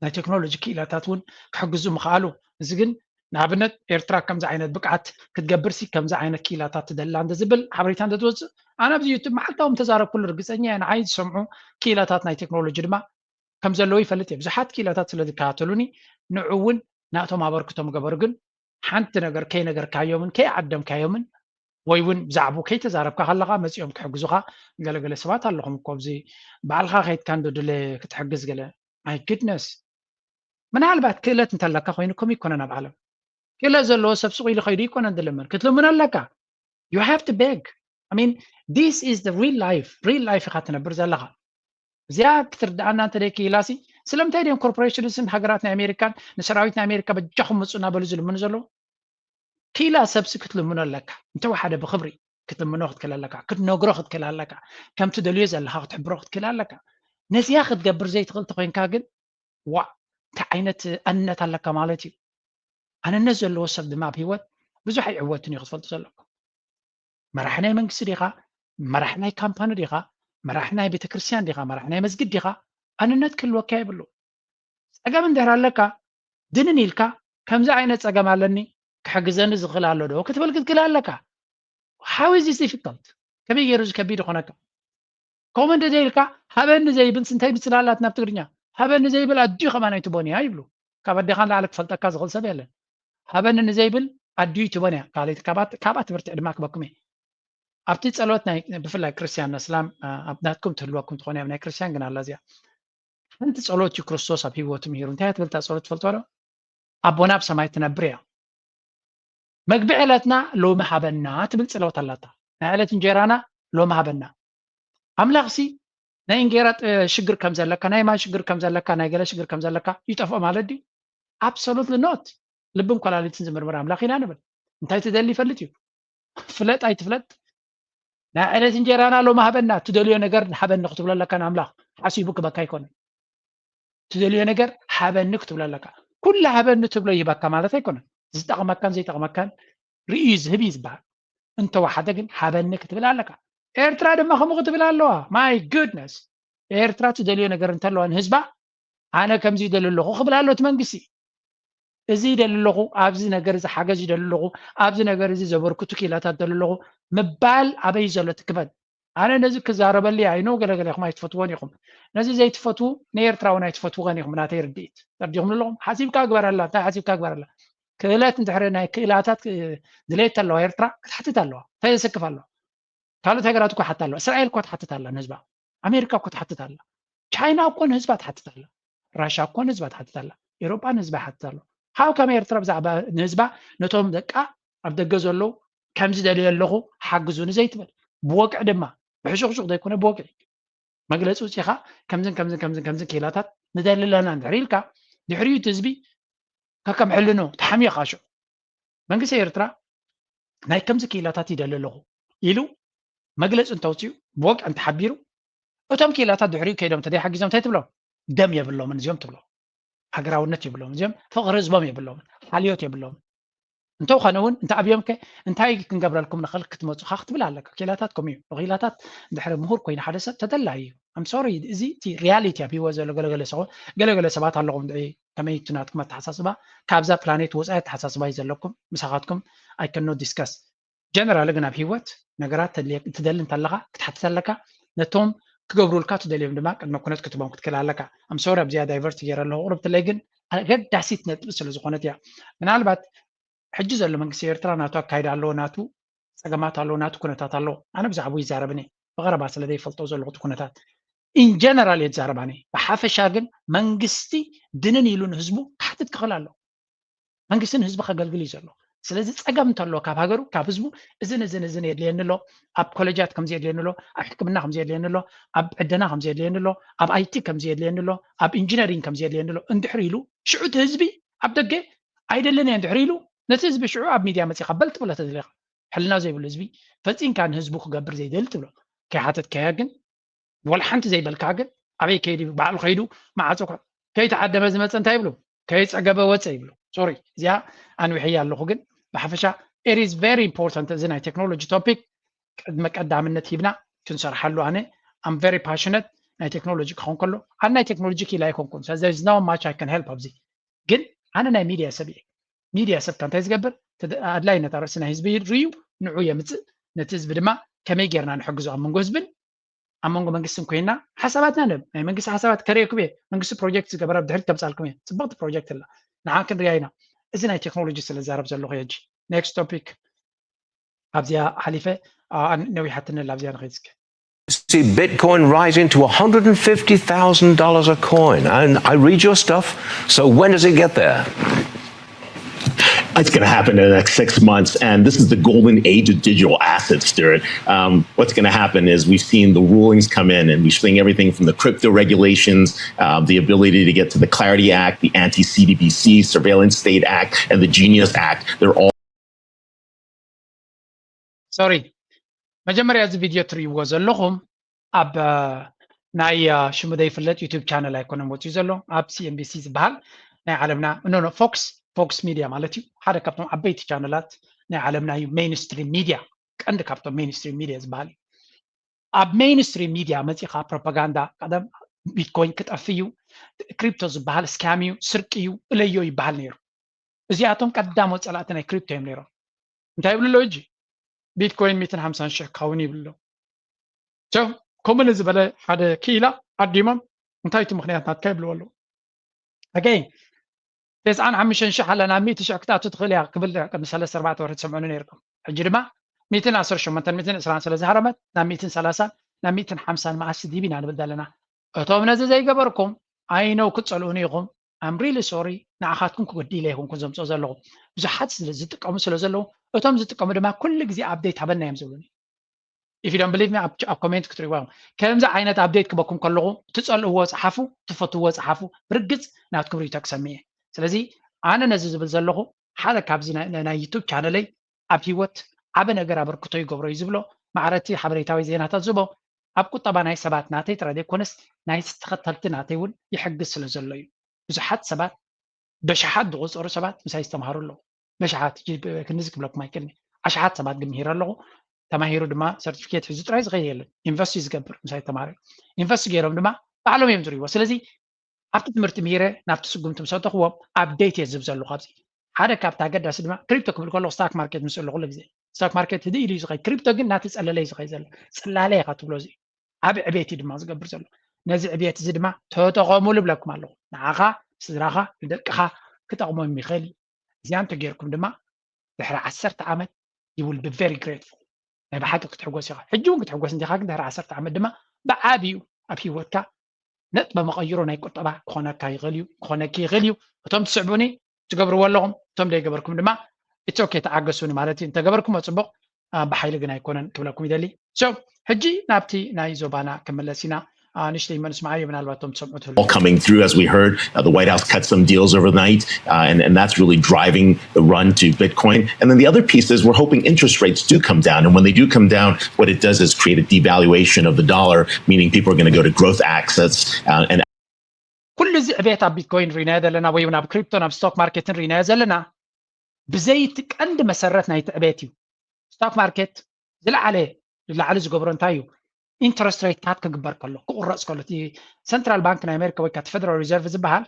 ናይ ቴክኖሎጂ ክኢላታት እውን ክሕግዙ ምኽኣሉ። እዚ ግን ንኣብነት ኤርትራ ከምዚ ዓይነት ብቅዓት ክትገብርሲ ከምዚ ዓይነት ክኢላታት ትደላ እንተ ዝብል ሓበሬታ እንተ ትወፅእ ኣነ ኣብዚ ዩቱብ መዓልታዊ ተዛረብኩሉ ርግፀኛ እየ። ንዓይ ዝሰምዑ ክኢላታት ናይ ቴክኖሎጂ ድማ ከም ዘለዉ ይፈልጥ እየ። ብዙሓት ክኢላታት ስለ ዝከታተሉኒ ንዑ እውን ናቶም ኣበርክቶም ገበሩ። ግን ሓንቲ ነገር ከይነገርካዮምን ከይዓደምካዮምን ወይ እውን ብዛዕባኡ ከይተዛረብካ ከለኻ መፂኦም ክሕግዙኻ ገለገለ ሰባት ኣለኹም እኮ። ኣብዚ ባዕልኻ ከይድካ እንዶ ድለ ክትሕግዝ ገለ። My goodness። ምናልባት ክእለት እንተለካ ኮይኑ ከምኡ ይኮነን ኣብ ዓለም። ክእለት ዘለዎ ሰብ ሱቕ ኢሉ ከይዱ ይኮነን ዝልምን። ክትልምኖ ኣለካ። You have to beg. I mean, this is the real life. ሪል ላይፍ ኢኻ ትነብር ዘለኻ። እዚኣ ክትርድኣና እንተ ደይክኢላሲ ስለምንታይ ድዮም ኮርፖሬሽንስን ሃገራት ናይ ኣሜሪካን ንሰራዊት ናይ ኣሜሪካ በጃኹም ምፁ እናበሉ ዝልምኑ ዘለዉ? ክኢላ ሰብሲ ክትልምኖ ኣለካ። እንተወሓደ ብክብሪ ክትልምኖ ክትክእል ኣለካ፣ ክትነግሮ ክትክእል ኣለካ፣ ከምቲ ደልዮ ዘለካ ክትሕብሮ ክትክእል ኣለካ። ነዚኣ ክትገብር ዘይትኽእል ተኮይንካ ግን ዋእ እንታይ ዓይነት ኣንነት ኣለካ ማለት እዩ። ኣንነት ዘለዎ ሰብ ድማ ኣብ ሂወት ብዙሕ ኣይዕወትን እዩ ክትፈልጡ ዘለኩም። መራሒ ናይ መንግስቲ ዲኻ፣ መራሒ ናይ ካምፓኒ ዲኻ፣ መራሒ ናይ ቤተክርስትያን ዲኻ፣ መራሒ ናይ መስጊድ ዲኻ፣ ኣንነት ክህልወካ የብሉ። ጸገም እንድሕር ኣለካ፣ ድንን ኢልካ፣ ከምዚ ዓይነት ጸገም ኣለኒ፣ ክሕግዘኒ ዝኽእል ኣሎ ዶ ክትብል ክትክእል ኣለካ። How is this difficult? ከመይ ገይሩ እዚ ከቢድ ይኾነካ? ከምኡ እንተዘይልካ፣ ሃበኒ ዘይብል፣ እንታይ ምጽላላት ናብ ትግርኛ፣ ሃበኒ ዘይብል ኣዲኡ ከማን ኣይትቦንያ ይብሉ። ካብ ኣዴኻ ንላዕሊ ክፈልጠካ ዝኽእል ሰብ የለን። ሃበኒ ንዘይብል ኣዲኡ ኣይትቦንያ። ካልኣይቲ ካብኣ ትብርትዕ ድማ ክበኩም እየ። ኣብቲ ጸሎት ናይ ብፍላይ ክርስትያን ኣስላም ኣብ ናትኩም ትህልወኩም ትኾን እያ፣ ናይ ክርስትያን ግን ኣላ እዚኣ። ሓንቲ ጸሎት እዩ ክርስቶስ ኣብ ህይወቱ ምሂሩ። እንታይ እያ ትብል እታ ጸሎት ትፈልጥዋ ዶ? ኣቦና ኣብ ሰማይ ትነብር እያ። መግቢ ዕለትና ሎሚ ሃበና ትብል ጸሎት ኣላታ። ናይ ዕለት እንጀራና ሎሚ ሃበና። ኣምላኽሲ ናይ እንጌራ ሽግር ከም ዘለካ፣ ናይ ማይ ሽግር ከም ዘለካ፣ ናይ ገለ ሽግር ከም ዘለካ ይጠፍኦ ማለት ድዩ? Absolutely not። ልብን ኮላሊትን ዝምርምር ኣምላኽ ኢና ንብል። እንታይ ትደሊ ይፈልጥ እዩ። ፍለጥ ኣይትፍለጥ፣ ናይ ዕለት እንጀራና ሎሚ ሃበና። ትደልዮ ነገር ሃበኒ ክትብሎ ኣለካ ንኣምላኽ። ሓሲቡ ክበካ ኣይኮነን። ትደልዮ ነገር ሃበኒ ክትብሎ ኣለካ። ኩሉ ሃበኒ ትብሎ ይህበካ ማለት ኣይኮነን። ዝጠቕመካን ዘይጠቕመካን ርእዩ ዝህብ እዩ ዝበሃል። እንተወሓደ ግን ሃበኒ ክትብል ኣለካ። ኤርትራ ድማ ከምኡ ክትብል ኣለዋ። My goodness፣ ኤርትራ ትደልዮ ነገር እንተለዋ ንህዝባ፣ ኣነ ከምዚ ይደሊ ኣለኹ ክብል ኣሎ እቲ መንግስቲ። እዚ ይደሊ ኣለኹ፣ ኣብዚ ነገር እዚ ሓገዝ ይደሊ ኣለኹ፣ ኣብዚ ነገር እዚ ዘበርክቱ ክኢላታት ይደሊ ኣለኹ ምባል ኣበይ ዘሎ እቲ ክበን? ኣነ ነዚ ክዛረበሉ እየ። I know ገለገለ ኢኹም ኣይትፈትዎን ኢኹም። ነዚ ዘይትፈትዉ ንኤርትራ እውን ኣይትፈትውዎን ኢኹም። ናተይ ርድኢት ተርዲኹም ኣለኹም። ሓሲብካ ግበረላ። እንታይ ሓሲብካ ግበረላ? ክእለት እንድሕሪ ናይ ክእላታት ድሌት ኣለዋ ኤርትራ ክትሓትት ኣለዋ። እንታይ ዘሰክፍ ኣለዋ? ካልኦት ሃገራት እኮ ሓታ ኣለዋ። እስራኤል እኮ ትሓትት ኣላ ንህዝባ። ኣሜሪካ እኮ ትሓትት ኣላ። ቻይና እኮ ንህዝባ ትሓትት ኣላ። ራሻ እኮ ንህዝባ ትሓትት ኣላ። ኤሮጳ ንህዝባ ይሓትት ኣሎ። How come ኤርትራ ብዛዕባ ንህዝባ ነቶም ደቃ ኣብ ደገ ዘለዉ ከምዚ ደልየ ኣለኹ ሓግዙኒ ዘይትብል? ብወግዒ ድማ ብሕሹኽሹኽ ዘይኮነ ብወግዒ መግለጺ ውፂኻ ከምዝን ከምዝን ከምዝን ከምዝን ክኢላታት ንደሊ ኣለና እንድሕር ኢልካ ድሕሪኡ እቲ ህዝቢ ከከም ሕልኖ ተሓሚዮ ካሾ መንግስቲ ኤርትራ ናይ ከምዚ ክኢላታት ይደሊ ኣለኹ ኢሉ መግለፂ እንተውፅኡ ብወግዒ እንተሓቢሩ እቶም ክኢላታት ድሕሪኡ ከይዶም ተደይ ሓጊዞም እንታይ ትብሎም? ደም የብሎምን እዚኦም ትብሎም። ሃገራውነት የብሎምን እዚኦም፣ ፍቕሪ ህዝቦም የብሎምን፣ ሓልዮት የብሎምን። እንተኾነ እውን እንተ ኣብዮም ከ እንታይ ክንገብረልኩም ንኽእል ክትመፁ ኻ ክትብል ኣለካ። ክኢላታት ከምኡ እዩ። ንክኢላታት እንድሕሪ ምሁር ኮይኑ ሓደ ሰብ ተደላዩ እዩ። I'm sorry፣ እዚ እቲ ሪያሊቲ ኣብ ህይወት ዘሎ ገለገለ ሰው ገለገለ ሰባት ኣለኹም ድዒ ከመይ እቲ ናትኩም ኣተሓሳስባ ካብዛ ፕላኔት ወፃኢ ኣተሓሳስባ እዩ ዘለኩም። ምሳኻትኩም I cannot discuss። ጀነራሊ ግን ኣብ ህይወት ነገራት ትደሊ እንተለኻ ክትሓትት ኣለካ። ነቶም ክገብሩልካ ትደልዮም ድማ ቅድመ ኩነት ክትቦም ክትክእል ኣለካ። I'm sorry ኣብዚኣ ዳይቨርት ገይረ ኣለኹ። ቁርብትለይ ግን ኣገዳሲት ነጥቢ ስለ ዝኾነት እያ። ምናልባት ሕጂ ዘሎ መንግስቲ ኤርትራ ናቱ ኣካይዳ ኣለዎ፣ ናቱ ፀገማት ኣለዎ፣ ናቱ ኩነታት ኣለዎ። ኣነ ብዛዕባኡ ይዛረብን እየ። ብቐረባ ስለ ዘይፈልጦ ዘለኹ እቲ ኩነታት ኢን ጀነራል እየ ዝዛረብ ኣነ። ብሓፈሻ ግን መንግስቲ ድንን ኢሉ ንህዝቡ ክሓትት ክኽእል ኣለዎ። መንግስቲ ንህዝቢ ከገልግል እዩ ዘሎ። ስለዚ ፀገም እንተሎ ካብ ሃገሩ ካብ ህዝቡ እዝን እዝን እዝን የድልየኒ ኣሎ፣ ኣብ ኮሌጃት ከምዚ የድልየኒ ኣሎ፣ ኣብ ሕክምና ከምዚ የድልየኒ ኣሎ፣ ኣብ ዕደና ከምዚ የድልየኒ ኣሎ፣ ኣብ ኣይቲ ከምዚ የድልየኒ ኣሎ፣ ኣብ ኢንጂነሪንግ ከምዚ የድልየኒ ኣሎ እንድሕር ኢሉ ሽዑ እቲ ህዝቢ ኣብ ደገ ኣይደልን እየ እንድሕር ኢሉ ነቲ ህዝቢ ሽዑ ኣብ ሚድያ መፂኻ በል ትብሎ ተደሊኻ ሕልና ዘይብሉ ህዝቢ ፈፂምካ ንህዝቡ ክገብር ዘይደሊ ትብሎ ከይሓተትካዮ ግን ወላ ሓንቲ ዘይበልካ ግን ኣበይ ከይዱ ባዕሉ ከይዱ መዓፆ ከይተዓደመ ዝመፀ እንታይ ይብሉ ከይፀገበ ወፀ ይብሉ sorry እዚኣ ኣንዊሐያ ኣለኹ ግን ብሓፈሻ it is very important እዚ ናይ ቴክኖሎጂ ቶፒክ ቅድመ ቀዳምነት ሂብና ክንሰርሓሉ ኣነ I'm very passionate ናይ ቴክኖሎጂ ክኾን ከሎ ኣነ ናይ ቴክኖሎጂ ክኢላ ኣይኮንኩን so there is no much I can help ኣብዚ ግን ኣነ ናይ ሚድያ ሰብ እየ ሚድያ ሰብ ከ እንታይ ዝገብር ኣድላይነት ኣርእሲ ናይ ህዝቢ ርዩ ንዑ የምፅእ ነቲ ህዝቢ ድማ ከመይ ጌርና ንሕግዞ ኣብ መንጎ ህዝብን ኣብ መንጎ መንግስትን ኮይና ሓሳባትና ንህብ ናይ መንግስቲ ሓሳባት ከርእየኩም እየ መንግስቲ ፕሮጀክት ዝገበረ ብድሕሪት ከምፃልኩም እየ ፅብቕቲ ፕሮጀክት ኣላ ንዓ ክንሪያ ኢና እዚ ናይ ቴክኖሎጂ ስለ ዝዛረብ ዘለኹ ሕጂ next topic ኣብዚኣ ሓሊፈ ነዊሓትኒ ኣብዚኣ ንኸይድ እስከ see Bitcoin rising to one hundred fifty thousand dollars a coin. And I read your stuff, so when does it get there? It's going to happen in the next six months. And this is the golden age of digital assets, Stuart. Um, what's going to happen is we've seen the rulings come in, and we've seen everything from the crypto regulations, uh, the ability to get to the Clarity Act, the Anti C D B C Surveillance State Act, and the Genius Act. They're all sorry መጀመርያ እዚ ቪድዮ ትርእይዎ ዘለኹም ኣብ ናይ ሽሙ ዘይፍለጥ ዩቱብ ቻነል ኣይኮነን ወፂኡ ዘሎ ኣብ C N B C ዝበሃል ናይ ዓለምና ኖ ፎክስ ፎክስ ሚድያ ማለት እዩ ሓደ ካብቶም ዓበይቲ ቻነላት ናይ ዓለምና እዩ mainstream media ቀንዲ ካብቶም mainstream media ዝበሃል እዩ። ኣብ mainstream media መፂኻ ፕሮፓጋንዳ ቀደም ቢትኮይን ክጠፍ እዩ፣ ክሪፕቶ ዝበሃል ስካም እዩ፣ ስርቂ እዩ፣ እለዮ ይበሃል ነይሩ። እዚኣቶም ቀዳሞት ፀላእቲ ናይ ክሪፕቶ እዮም ነይሮም። እንታይ ይብሉ ኣለዉ ሕጂ? ቢትኮይን ሚእትን ሓምሳን ሽሕ ክኸውን ይብሉ ኣለዉ። ከምኡ ዝበለ ሓደ ክኢላ ዓዲሞም እንታይ እቲ ምክንያት ናትካ ይብልዎ ኣለዉ። ኣገይ ተስዓን ሓሙሽተን ሽሕ ኣላ ናብ ሚእቲ ሽሕ ክትኣቱ ትኽእል እያ ክብል ቅድሚ ሰለስተ ኣርባዕተ ወርሒ ትሰምዑኒ ነይርኩም። ሕጂ ድማ ሚእትን ዓሰርተ ሸሞንተን ሚእትን ዕስራን ስለ ዝሃረመት ናብ ሚእትን ሰላሳን ናብ ሚእትን ሓምሳን መኣስ ዲብ ኢና ንብል ዘለና። እቶም ነዚ ዘይገበርኩም ኣይነው ክትጸልኡኒ ኢኹም። I'm really sorry፣ ንዓኻትኩም ክጎዲ ኢለ ኣይኮንኩን ዘምጽኦ ዘለኹ። ብዙሓት ስለ ዝጥቀሙ ስለ ዘለዉ እቶም ዝጥቀሙ ድማ ኩሉ ግዜ update ሃበና እዮም ዝብሉኒ። If you don't believe me ኣብ comment ክትሪእዎ እዮም። ከምዚ ዓይነት update ክበኩም ከለኹ ትጸልእዎ ጸሓፉ፣ ትፈትዎ ጸሓፉ። ብርግጽ ናትኩም ርእይቶ ክሰምዕ እየ። ስለዚ ኣነ ነዚ ዝብል ዘለኹ ሓደ ካብዚ ናይ YouTube ቻነለይ ኣብ ህይወት ዓቢ ነገር ኣበርክቶ ይገብሮ እዩ ዝብሎ ማዕረቲ ሓበሬታዊ ዜናታት ዝቦ ኣብ ቁጠባ ናይ ሰባት ናተይ ጥራይ ዘይኮነስ ናይ ተኸተልቲ ናተይ እውን ይሕግዝ ስለ ዘሎ እዩ። ብዙሓት ሰባት በሽሓት ዝቑጸሩ ሰባት ምሳይ ዝተምሃሩ ኣለዉ። በሽሓት ክንዚ ክብለኩም ኣይክእልን። ኣሽሓት ሰባት ግን ምሂረ ኣለኹ። ተማሂሩ ድማ ሰርቲፊኬት ሒዙ ጥራይ ዝኸይድ የለን። ኢንቨስት እዩ ዝገብር ምሳይ ተማሪ። ኢንቨስት ገይሮም ድማ ባዕሎም እዮም ዝርእይዎ። ስለዚ ኣብቲ ትምህርቲ ምሂረ ናብቲ ስጉምቲ ምስ ኣተኽዎም update እየ ዝህብ ዘለኹ ኣብዚ። ሓደ ካብቲ ኣገዳሲ ድማ ክሪፕቶ ክብል ከለኹ ስታክ ማርኬት ምስ ኣለኹ ኩሉ ግዜ ስታክ ማርኬት ህድእ ኢሉ እዩ ዝኸይድ። ክሪፕቶ ግን ናተይ ጸለለ እዩ ዝኸይድ ዘሎ። ጽላለ ኢኻ ትብሎ እዚ። ዓቢ ዕቤት እዩ ድማ ዝገብር ዘሎ። ነዚ ዕቤት እዚ ድማ ተጠቐሙሉ እብለኩም ኣለኹ። ንዓኻ፣ ስድራኻ፣ ንደቅኻ ክጠቕሞም ይኽእል እዩ። እዚኣ እንተጌርኩም ድማ ድሕሪ ዓሰርተ ዓመት you will be very grateful። ናይ ብሓቂ ክትሕጎስ ኢኻ። ሕጂ እውን ክትሕጎስ እንዲኻ፣ ግን ድሕሪ ዓሰርተ ዓመት ድማ ብዓቢኡ ኣብ ህይወትካ ነጥበ መቐይሮ ናይ ቁጠባ ክኾነካ ይኽእል እዩ፣ ክኾነኪ ይኽእል እዩ። እቶም ትስዕቡኒ ትገብርዎ ኣለኹም፣ እቶም ዘይገበርኩም ድማ it's okay ተዓገሱኒ ማለት እዩ። እንተገበርኩሞ ጽቡቕ፣ ብሓይሊ ግን ኣይኮነን ክብለኩም ይደሊ። So ሕጂ ናብቲ ናይ ዞባና ክምለስ ኢና። ንእሽተይ መን ስምዓዮ ምናልባት እቶም ትሰምዑ ትህሉ። Coming through, as we heard, uh, the White House cut some deals overnight, uh, and, and that's really driving the run to Bitcoin. And then the other piece is we're hoping interest rates do come down. And when they do come down, what it does is create a devaluation of the dollar, meaning people are going to go to growth assets. Uh, and ኩሉ እዚ ዕቤት ኣብ ቢትኮይን ርኢናዮ ዘለና ወይ እውን ኣብ ክሪፕቶ ናብ ስቶክ ማርኬትን ርኢናዮ ዘለና ብዘይቲ ቀንዲ መሰረት ናይቲ ዕቤት እዩ። ስቶክ ማርኬት ዝለዓለ ንላዕሊ ዝገብሮ እንታይ እዩ? ኢንተረስት ሬት ካት ክግበር ከሎ ክቁረፅ ከሎ እቲ ሰንትራል ባንክ ናይ ኣሜሪካ ወይ ከዓ እቲ ፌደራል ሪዘርቭ ዝበሃል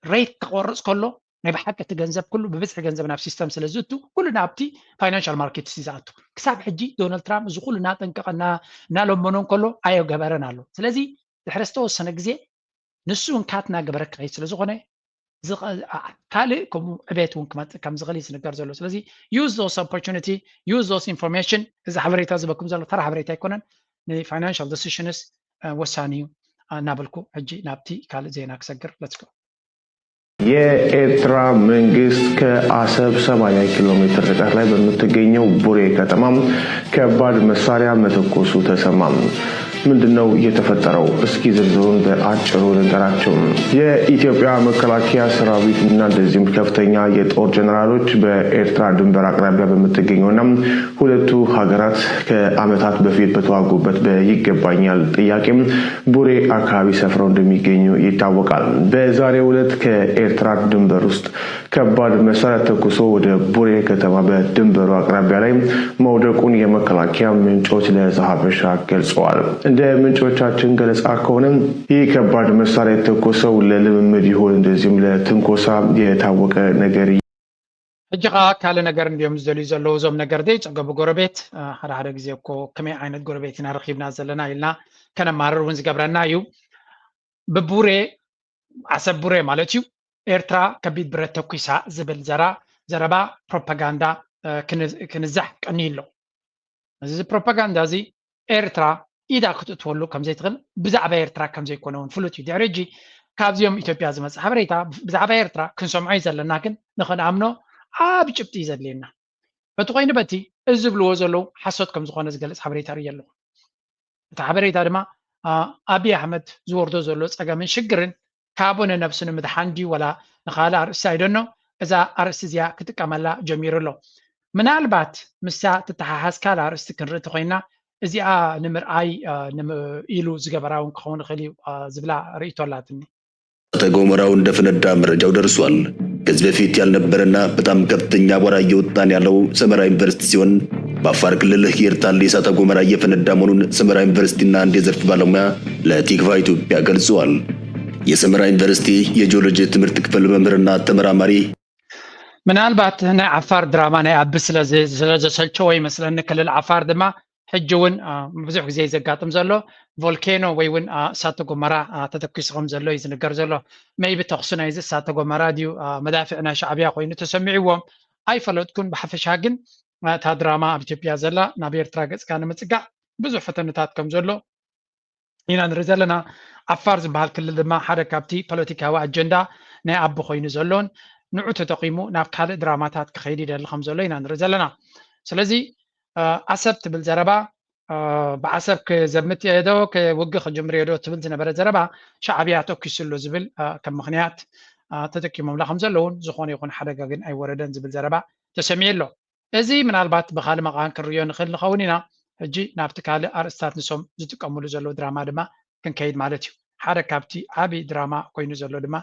ሬት ክቆርፅ ከሎ ናይ ብሓቂ እቲ ገንዘብ ኩሉ ብብዝሒ ገንዘብ ናብ ሲስተም ስለ ዝእቱ ኩሉ ናብቲ ፋይናንሻል ማርኬት እዩ ዝኣቱ። ክሳብ ሕጂ ዶናልድ ትራምፕ እዚ ኩሉ እናጠንቀቐ እናለመኖ እንከሎ ኣየገበረን ኣሎ። ስለዚ ድሕሪ ዝተወሰነ ግዜ ንሱ እውን ካት እናገበረ ክኸይድ ስለ ዝኾነ ካልእ ከምኡ ዕቤት እውን ክመፅእ ከም ዝኽእል እዩ ዝንገር ዘሎ። ስለዚ use those opportunity, use those information። እዚ ሓበሬታ ዝበኩም ዘሎ ተራ ሓበሬታ ኣይኮነን፣ ንፋይናንሻል ዲሲሽንስ ወሳኒ እዩ እናበልኩ ሕጂ ናብቲ ካልእ ዜና ክሰግር። Let's go። የኤርትራ መንግስት ከአሰብ ሰማንያ ኪሎ ሜትር ርቀት ላይ በምትገኘው ቡሬ ከተማ ከባድ መሳሪያ መተኮሱ ተሰማ። ምንድነው የተፈጠረው? እስኪ ዝርዝሩን በአጭሩ ልንገራችሁ። የኢትዮጵያ መከላከያ ሰራዊት እና እንደዚሁም ከፍተኛ የጦር ጀነራሎች በኤርትራ ድንበር አቅራቢያ በምትገኘውና ሁለቱ ሀገራት ከአመታት በፊት በተዋጉበት በይገባኛል ጥያቄም ቡሬ አካባቢ ሰፍረው እንደሚገኙ ይታወቃል። በዛሬው ዕለት ከኤርትራ ድንበር ውስጥ ከባድ መሳሪያ ተኩሶ ወደ ቡሬ ከተማ በድንበሩ አቅራቢያ ላይ መውደቁን የመከላከያ ምንጮች ለዛሀበሻ ገልጸዋል። እንደ ምንጮቻችን ገለጻ ከሆነ ይህ ከባድ መሳሪያ የተኮሰው ለልምምድ ይሁን እንደዚሁም ለትንኮሳ የታወቀ ነገር ሕጂ ከዓ ካልእ ነገር እንድዮም ዝደልዩ ዘለዉ እዞም ነገር ዘይፀገቡ ጎረቤት። ሓደ ሓደ ግዜ እኮ ከመይ ዓይነት ጎረቤት ኢና ረኺብና ዘለና ኢልና ከነማርር እውን ዝገብረና እዩ። ብቡሬ ዓሰብ ቡሬ ማለት እዩ ኤርትራ ከቢድ ብረት ተኩሳ ዝብል ዘራ ዘረባ ፕሮፓጋንዳ ክንዛሕ ቀንዩ ኣሎ። እዚ ፕሮፓጋንዳ እዚ ኤርትራ ኢዳ ክትእትወሉ ከም ዘይትኽእል ብዛዕባ ኤርትራ ከም ዘይኮነ እውን ፍሉጥ እዩ። ድሕሪ ሕጂ ካብዚኦም ኢትዮጵያ ዝመጽእ ሓበሬታ ብዛዕባ ኤርትራ ክንሰምዖ እዩ ዘለና፣ ግን ንኽንኣምኖ ዓቢ ጭብጢ እዩ ዘድልየና። በቲ ኮይኑ በቲ እዚ ዝብልዎ ዘለዉ ሓሶት ከም ዝኾነ ዝገልጽ ሓበሬታ ርኢ ኣለኹ። እቲ ሓበሬታ ድማ ኣብይ ኣሕመድ ዝወርዶ ዘሎ ጸገምን ሽግርን ካብ ነብሱ ንምድሓን ድዩ ወላ ንኻልእ ኣርእስቲ ኣይደኖ እዛ ኣርእስቲ እዚኣ ክጥቀመላ ጀሚሩ ኣሎ። ምናልባት ምሳ ትተሓሓዝ ካልእ ኣርእስቲ ክንርኢ ተኾይንና እዚኣ ንምርኣይ ኢሉ ዝገበራ እውን ክኸውን ይኽእል እዩ ዝብላ ርእይቶ ኣላትኒ። እሳተ ገሞራው እንደፈነዳ መረጃው ደርሷል። ከዚህ በፊት ያልነበረና በጣም ከፍተኛ አቧራ እየወጣን ያለው ሰመራ ዩኒቨርሲቲ ሲሆን በአፋር ክልል የኤርታሌ እሳተ ጎመራ እየፈነዳ መሆኑን ሰመራ ዩኒቨርሲቲና አንድ የዘርፍ ባለሙያ ለቲክቫህ ኢትዮጵያ ገልጸዋል። የሰመራ ዩኒቨርሲቲ የጂኦሎጂ ትምህርት ክፍል መምህርና ተመራማሪ ምናልባት ናይ ዓፋር ድራማ ናይ ኣቢ ስለዘሰልቸዎ ይመስለኒ። ክልል ዓፋር ድማ ሕጂ እውን ብዙሕ ግዜ እዩ ዘጋጥም ዘሎ። ቮልኬኖ ወይ እውን እሳተ ጎመራ ተተኪሱ ከም ዘሎ እዩ ዝንገር ዘሎ። መይቢ ተኽሱ ናይዚ እሳተ ጎመራ ድዩ መዳፍዕ ናይ ሻዕብያ ኮይኑ ተሰሚዕዎም ኣይፈለጥኩን። ብሓፈሻ ግን እታ ድራማ ኣብ ኢትዮጵያ ዘላ ናብ ኤርትራ ገፅካ ንምፅጋዕ ብዙሕ ፈተነታት ከም ዘሎ ኢና ንርኢ ዘለና። ዓፋር ዝበሃል ክልል ድማ ሓደ ካብቲ ፖለቲካዊ ኣጀንዳ ናይ ኣቢ ኮይኑ ዘሎን ንዑ ተጠቒሙ ናብ ካልእ ድራማታት ክኸይድ ይደሊ ከም ዘሎ ኢና ንርኢ ዘለና። ስለዚ ዓሰብ ትብል ዘረባ ብዓሰብ ክዘምት እየ ዶ ክውግእ ክጅምር እየ ዶ ትብል ዝነበረ ዘረባ ሻዕብያ ተኪሱሉ ዝብል ከም ምኽንያት ተጠቂሞምላ ከም ዘለውን ዝኾነ ይኹን ሓደጋ ግን ኣይወረደን ዝብል ዘረባ ተሰሚዑ ኣሎ። እዚ ምናልባት ብኻልእ መቓን ክንርእዮ ንኽእል ንኸውን ኢና። ሕጂ ናብቲ ካልእ ኣርእስታት ንሶም ዝጥቀምሉ ዘለዉ ድራማ ድማ ክንከይድ ማለት እዩ። ሓደ ካብቲ ዓቢ ድራማ ኮይኑ ዘሎ ድማ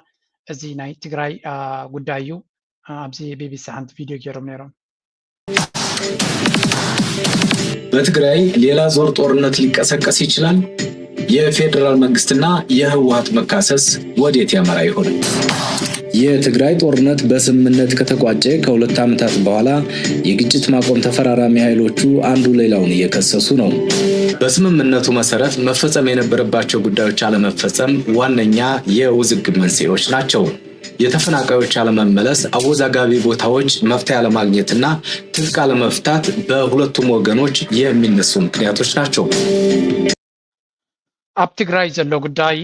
እዚ ናይ ትግራይ ጉዳይ እዩ። ኣብዚ ቢቢሲ ሓንቲ ቪድዮ ገይሮም ነይሮም። በትግራይ ሌላ ዞር ጦርነት ሊቀሰቀስ ይችላል? የፌዴራል መንግስትና የህወሀት መካሰስ ወዴት ያመራ ይሆን? የትግራይ ጦርነት በስምምነት ከተቋጨ ከሁለት ዓመታት በኋላ የግጭት ማቆም ተፈራራሚ ኃይሎቹ አንዱ ሌላውን እየከሰሱ ነው። በስምምነቱ መሰረት መፈጸም የነበረባቸው ጉዳዮች አለመፈጸም ዋነኛ የውዝግብ መንስኤዎች ናቸው። የተፈናቃዮች አለመመለስ፣ አወዛጋቢ ቦታዎች መፍትሄ አለማግኘትና ትጥቅ አለመፍታት በሁለቱም ወገኖች የሚነሱ ምክንያቶች ናቸው። ኣብ ትግራይ ዘሎ ጉዳይ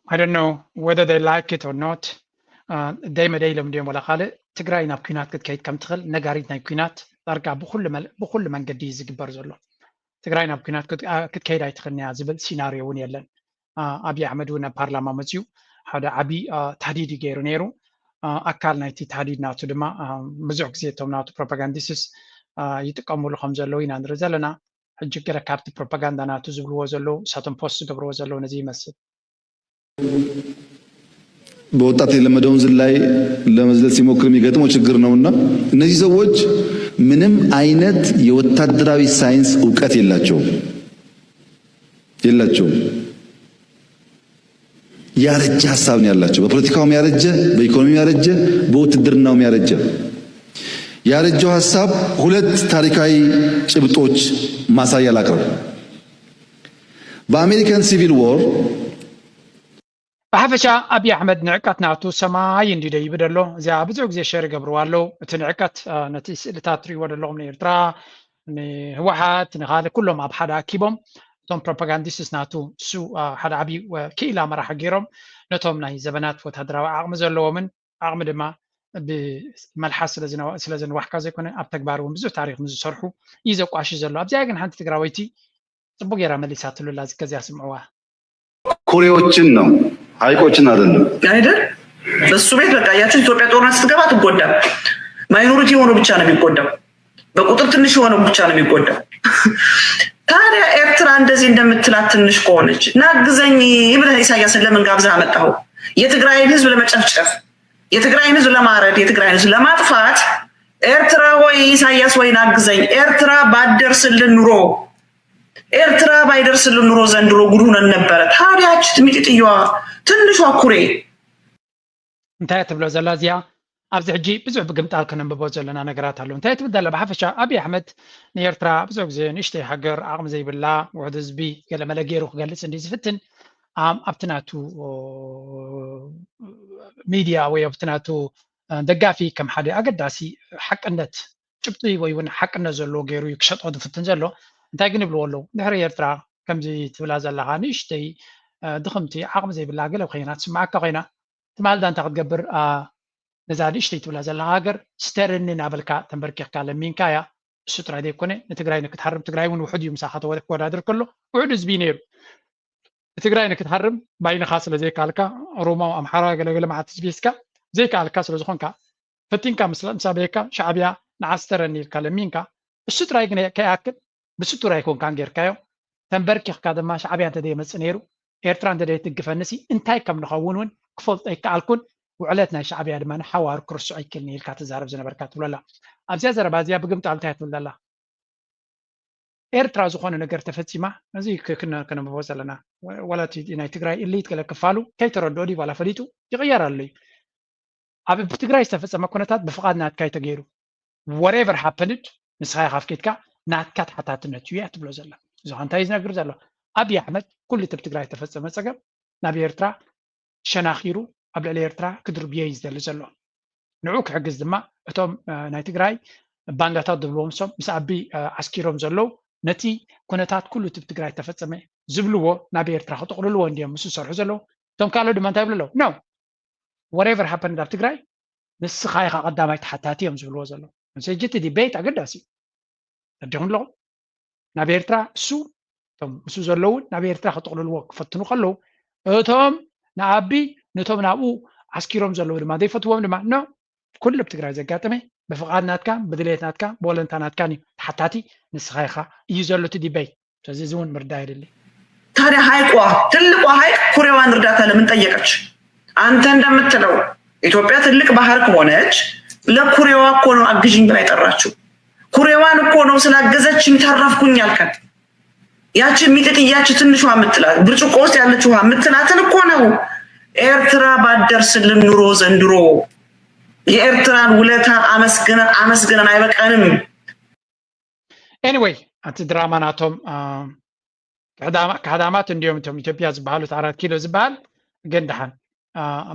I don't know whether they like it or not ደይ መደይ ኢሎም ድዮም ወላ ካልእ ትግራይ ናብ ኲናት ክትከይድ ከም ትኽእል ነጋሪት ናይ ኲናት ዳርጋ ብኩሉ መንገዲ እዩ ዝግበር ዘሎ። ትግራይ ናብ ኲናት ክትከይድ ኣይትኽእልን እያ ዝብል ሲናርዮ እውን የለን። ኣብይ ኣሕመድ እውን ኣብ ፓርላማ መፅዩ ሓደ ዓብዪ ታህዲድ እዩ ገይሩ ነይሩ። ኣካል ናይቲ ታህዲድ ናቱ ድማ ብዙሕ ግዜ እቶም ናቱ ፕሮፓጋንዲስትስ ይጥቀሙሉ ከም ዘለዉ ኢና ንርኢ ዘለና። ሕጂ ገለ ካብቲ ፕሮፓጋንዳ ናቱ ዝብልዎ ዘለዉ እሳቶም ፖስት ዝገብርዎ ዘለዉ ነዚ ይመስል። በወጣት የለመደውን ዝላይ ለመዝለል ሲሞክር የሚገጥመው ችግር ነውና እነዚህ ሰዎች ምንም አይነት የወታደራዊ ሳይንስ እውቀት የላቸውም የላቸውም። ያረጀ ሀሳብ ነው ያላቸው። በፖለቲካውም ያረጀ፣ በኢኮኖሚም ያረጀ፣ በውትድርናውም ያረጀ። ያረጀው ሀሳብ ሁለት ታሪካዊ ጭብጦች ማሳያ ላቅርብ። በአሜሪካን ሲቪል ዎር ብሓፈሻ ኣብይ ኣሕመድ ንዕቀት ናቱ ሰማይ እንዲ ደይብ ደሎ እዚኣ ብዙሕ ግዜ ሸር ይገብርዋ ኣለዉ። እቲ ንዕቀት ነቲ ስእልታት ትሪእዎ ደለኹም ንኤርትራ ንህወሓት ንካልእ ኩሎም ኣብ ሓደ ኣኪቦም እቶም ፕሮፓጋንዲስትስ ናቱ እሱ ሓደ ዓብዪ ክኢላ መራሒ ገይሮም ነቶም ናይ ዘበናት ወታደራዊ ዓቕሚ ዘለዎምን ዓቕሚ ድማ ብመልሓስ ስለዘንዋሕካ ዘይኮነ ኣብ ተግባር እውን ብዙሕ ታሪክ ዝሰርሑ እዩ ዘቋሽ ዘሎ። ኣብዚኣ ግን ሓንቲ ትግራወይቲ ፅቡቅ ገይራ መሊሳትሉ ኣላ። እዚ ከዚኣ ስምዕዋ። ኩሬዎችን ነው ሀይቆችን አይደለም። አይደል እሱ ቤት በቃ ያችን ኢትዮጵያ ጦርነት ስትገባ ትጎዳ። ማይኖሪቲ የሆነው ብቻ ነው የሚጎዳው። በቁጥር ትንሽ የሆነው ብቻ ነው የሚጎዳው። ታዲያ ኤርትራ እንደዚህ እንደምትላት ትንሽ ከሆነች ናግዘኝ ብለህ ኢሳያስን ለምን ጋብዘህ አመጣኸው? የትግራይን ህዝብ ለመጨፍጨፍ፣ የትግራይን ህዝብ ለማረድ፣ የትግራይን ህዝብ ለማጥፋት ኤርትራ ሆይ ኢሳያስ ወይ ናግዘኝ፣ ኤርትራ ባደርስልን ኑሮ ኤርትራ ባይደርስልን ኑሮ ዘንድሮ ጉድ ሆነን ነበረ። ታዲያ እቺ ሚጢጥየዋ ትንሿ ኩሬ እንታይ ትብሎ ዘላ እዚኣ ኣብዚ ሕጂ ብዙሕ ብግምጣል ከነንብቦ ዘለና ነገራት ኣሎ። እንታይ ትብል ዘላ ብሓፈሻ ኣብይ ኣሕመድ ንኤርትራ ብዙሕ ግዜ ንእሽተይ ሃገር ዓቕሚ ዘይብላ ውሕድ ህዝቢ ገለመለ ገይሩ ክገልጽ እንዲ ዝፍትን ኣብቲ ናቱ ሚድያ ወይ ኣብቲ ናቱ ደጋፊ ከም ሓደ ኣገዳሲ ሓቅነት ጭብጢ ወይ እውን ሓቅነት ዘለዎ ገይሩ እዩ ክሸጦ ዝፍትን ዘሎ። እንታይ ግን ይብልዎ ኣለዉ? ድሕሪ ኤርትራ ከምዚ ትብላ ዘለኻ ንእሽተይ ድኽምቲ ዓቕሚ ዘይብላ ገለ ኮይና ትስምዓካ ኮይና ትማልዳ እንታይ ክትገብር ነዛ ንእሽተይ ትብላ ዘለኻ ሃገር ስተርኒ እናበልካ ተንበርኪኽካ ለሚንካ እያ። እሱ ጥራይ ዘይኮነ ንትግራይ ንክትሃርም ትግራይ እውን ውሑድ እዩ ምሳኻ ተወዳድር ከሎ ውሑድ ህዝቢ እዩ ነይሩ። ንትግራይ ንክትሃርም ባይንኻ ስለ ዘይከኣልካ ኦሮሞ ኣምሓራ ገለገለ መዓት ህዝቢ ሒዝካ ዘይከኣልካ ስለ ዝኾንካ ፈቲንካ ምስ ምስ ኣበየካ ሻዕብያ ንዓስተረኒ ኢልካ ለሚንካ እሱ ጥራይ ግን ከይኣክል ብስቱር ኣይኮንካን ጌርካዮ። ተንበርኪኽካ ድማ ሻዕብያ እንተደየመፅእ ነይሩ ኤርትራ እንተደየትድግፈንሲ እንታይ ከም ንኸውን እውን ክፈልጦ ኣይከኣልኩን። ውዕለት ናይ ሻዕብያ ድማ ንሓዋሩ ክርስዑ ኣይክእልን ኢልካ ትዛረብ ዝነበርካ ትብለላ። ኣብዚኣ ዘረባ እዚኣ ብግምጣል እንታይ ትብል ዘላ? ኤርትራ ዝኾነ ነገር ተፈጺማ፣ እዚ ክ- ክነ- ከነንብቦ ዘለና፣ ወ- ዋላ እቲ ናይ ትግራይ ኢሊት ገለ ክፋሉ ከይተረድኦ ድዩ ዋላ ፈሊጡ ይቕየር ኣሎ እዩ። ኣብ ትግራይ ዝተፈጸመ ኩነታት ብፍቓድ ናትካ እዩ ተገይሩ። Whatever happened፣ ንስኻ ኢኻ ኣፍቂድካ፣ ናትካ ተሓታትነት እዩ እያ ትብሎ ዘላ። እዚ ኸ እንታይ እዩ ዝነግር ዘሎ? ኣብይ ኣሕመድ ኩሉ እቲ ኣብ ትግራይ ዝተፈጸመ ጸገም ናብ ኤርትራ ሸናኺሩ ኣብ ልዕሊ ኤርትራ ክድርብዮ እዩ ዝደሊ ዘሎ። ንዑ ክሕግዝ ድማ እቶም ናይ ትግራይ ባንዳታት ዝብልዎም፣ እሶም ምስ ኣቢ ዓስኪሮም ዘለዉ፣ ነቲ ኩነታት ኩሉ እቲ ትግራይ ተፈጸመ ዝብልዎ ናብ ኤርትራ ክጥቕልልዎ እንዲዮም ምስ ዝሰርሑ ዘለዉ። እቶም ካልኦት ድማ እንታይ ይብሉ ኣለዉ? No, whatever happened ኣብ ትግራይ ንስኻ ኢኻ ቀዳማይ ተሓታቲ እዮም ዝብልዎ ዘለዉ። ሕጂ እቲ ዲቤት ኣገዳሲ እዩ። ተረዲኹም ኣለኹም? ናብ ኤርትራ እሱ፣ እቶም ምስኡ ዘለዉ እውን ናብ ኤርትራ ክጥቕልልዎ ክፈትኑ ከለዉ፣ እቶም ንኣቢ፣ ነቶም ናብኡ ዓስኪሮም ዘለዉ ድማ ዘይፈትዎም ድማ፣ no፣ ኩሉ ኣብ ትግራይ ዘጋጠመ ብፍቓድ ናትካን ብድሌት ናትካን ብወለንታ ናትካን እዩ። ተሓታቲ ንስኻ ኢኻ እዩ ዘሎ እቲ ዲቤት። ስለዚ እዚ እውን ምርዳእ የድሊ። ታዲያ ሐይቋ፣ ትልቋ ሐይቅ ኩሬዋ እርዳታ ለምን ጠየቀች? አንተ እንደምትለው ኢትዮጵያ ትልቅ ባህር ከሆነች ለኩሬዋ እኮ ነው አግዥኝ ብላ የጠራችው። ኩሬዋን እኮ ነው ስላገዘችኝ ተረፍኩኝ ያልካት። ያቺ ሚጥጥዬ፣ ያቺ ትንሽ ውሃ የምትላት፣ ብርጭቆ ውስጥ ያለች ውሃ የምትላትን እኮ ነው። ኤርትራ ባትደርስልን ኑሮ ዘንድሮ የኤርትራን ውለታ አመስግነን አመስግነን አይበቃንም። Anyway፣ እቲ ድራማ ናቶም ካህዳማት እንዲዮም እቶም ኢትዮጵያ ዝበሃሉ፣ እቲ ኣራት ኪሎ ዝበሃል። ግን ደሓን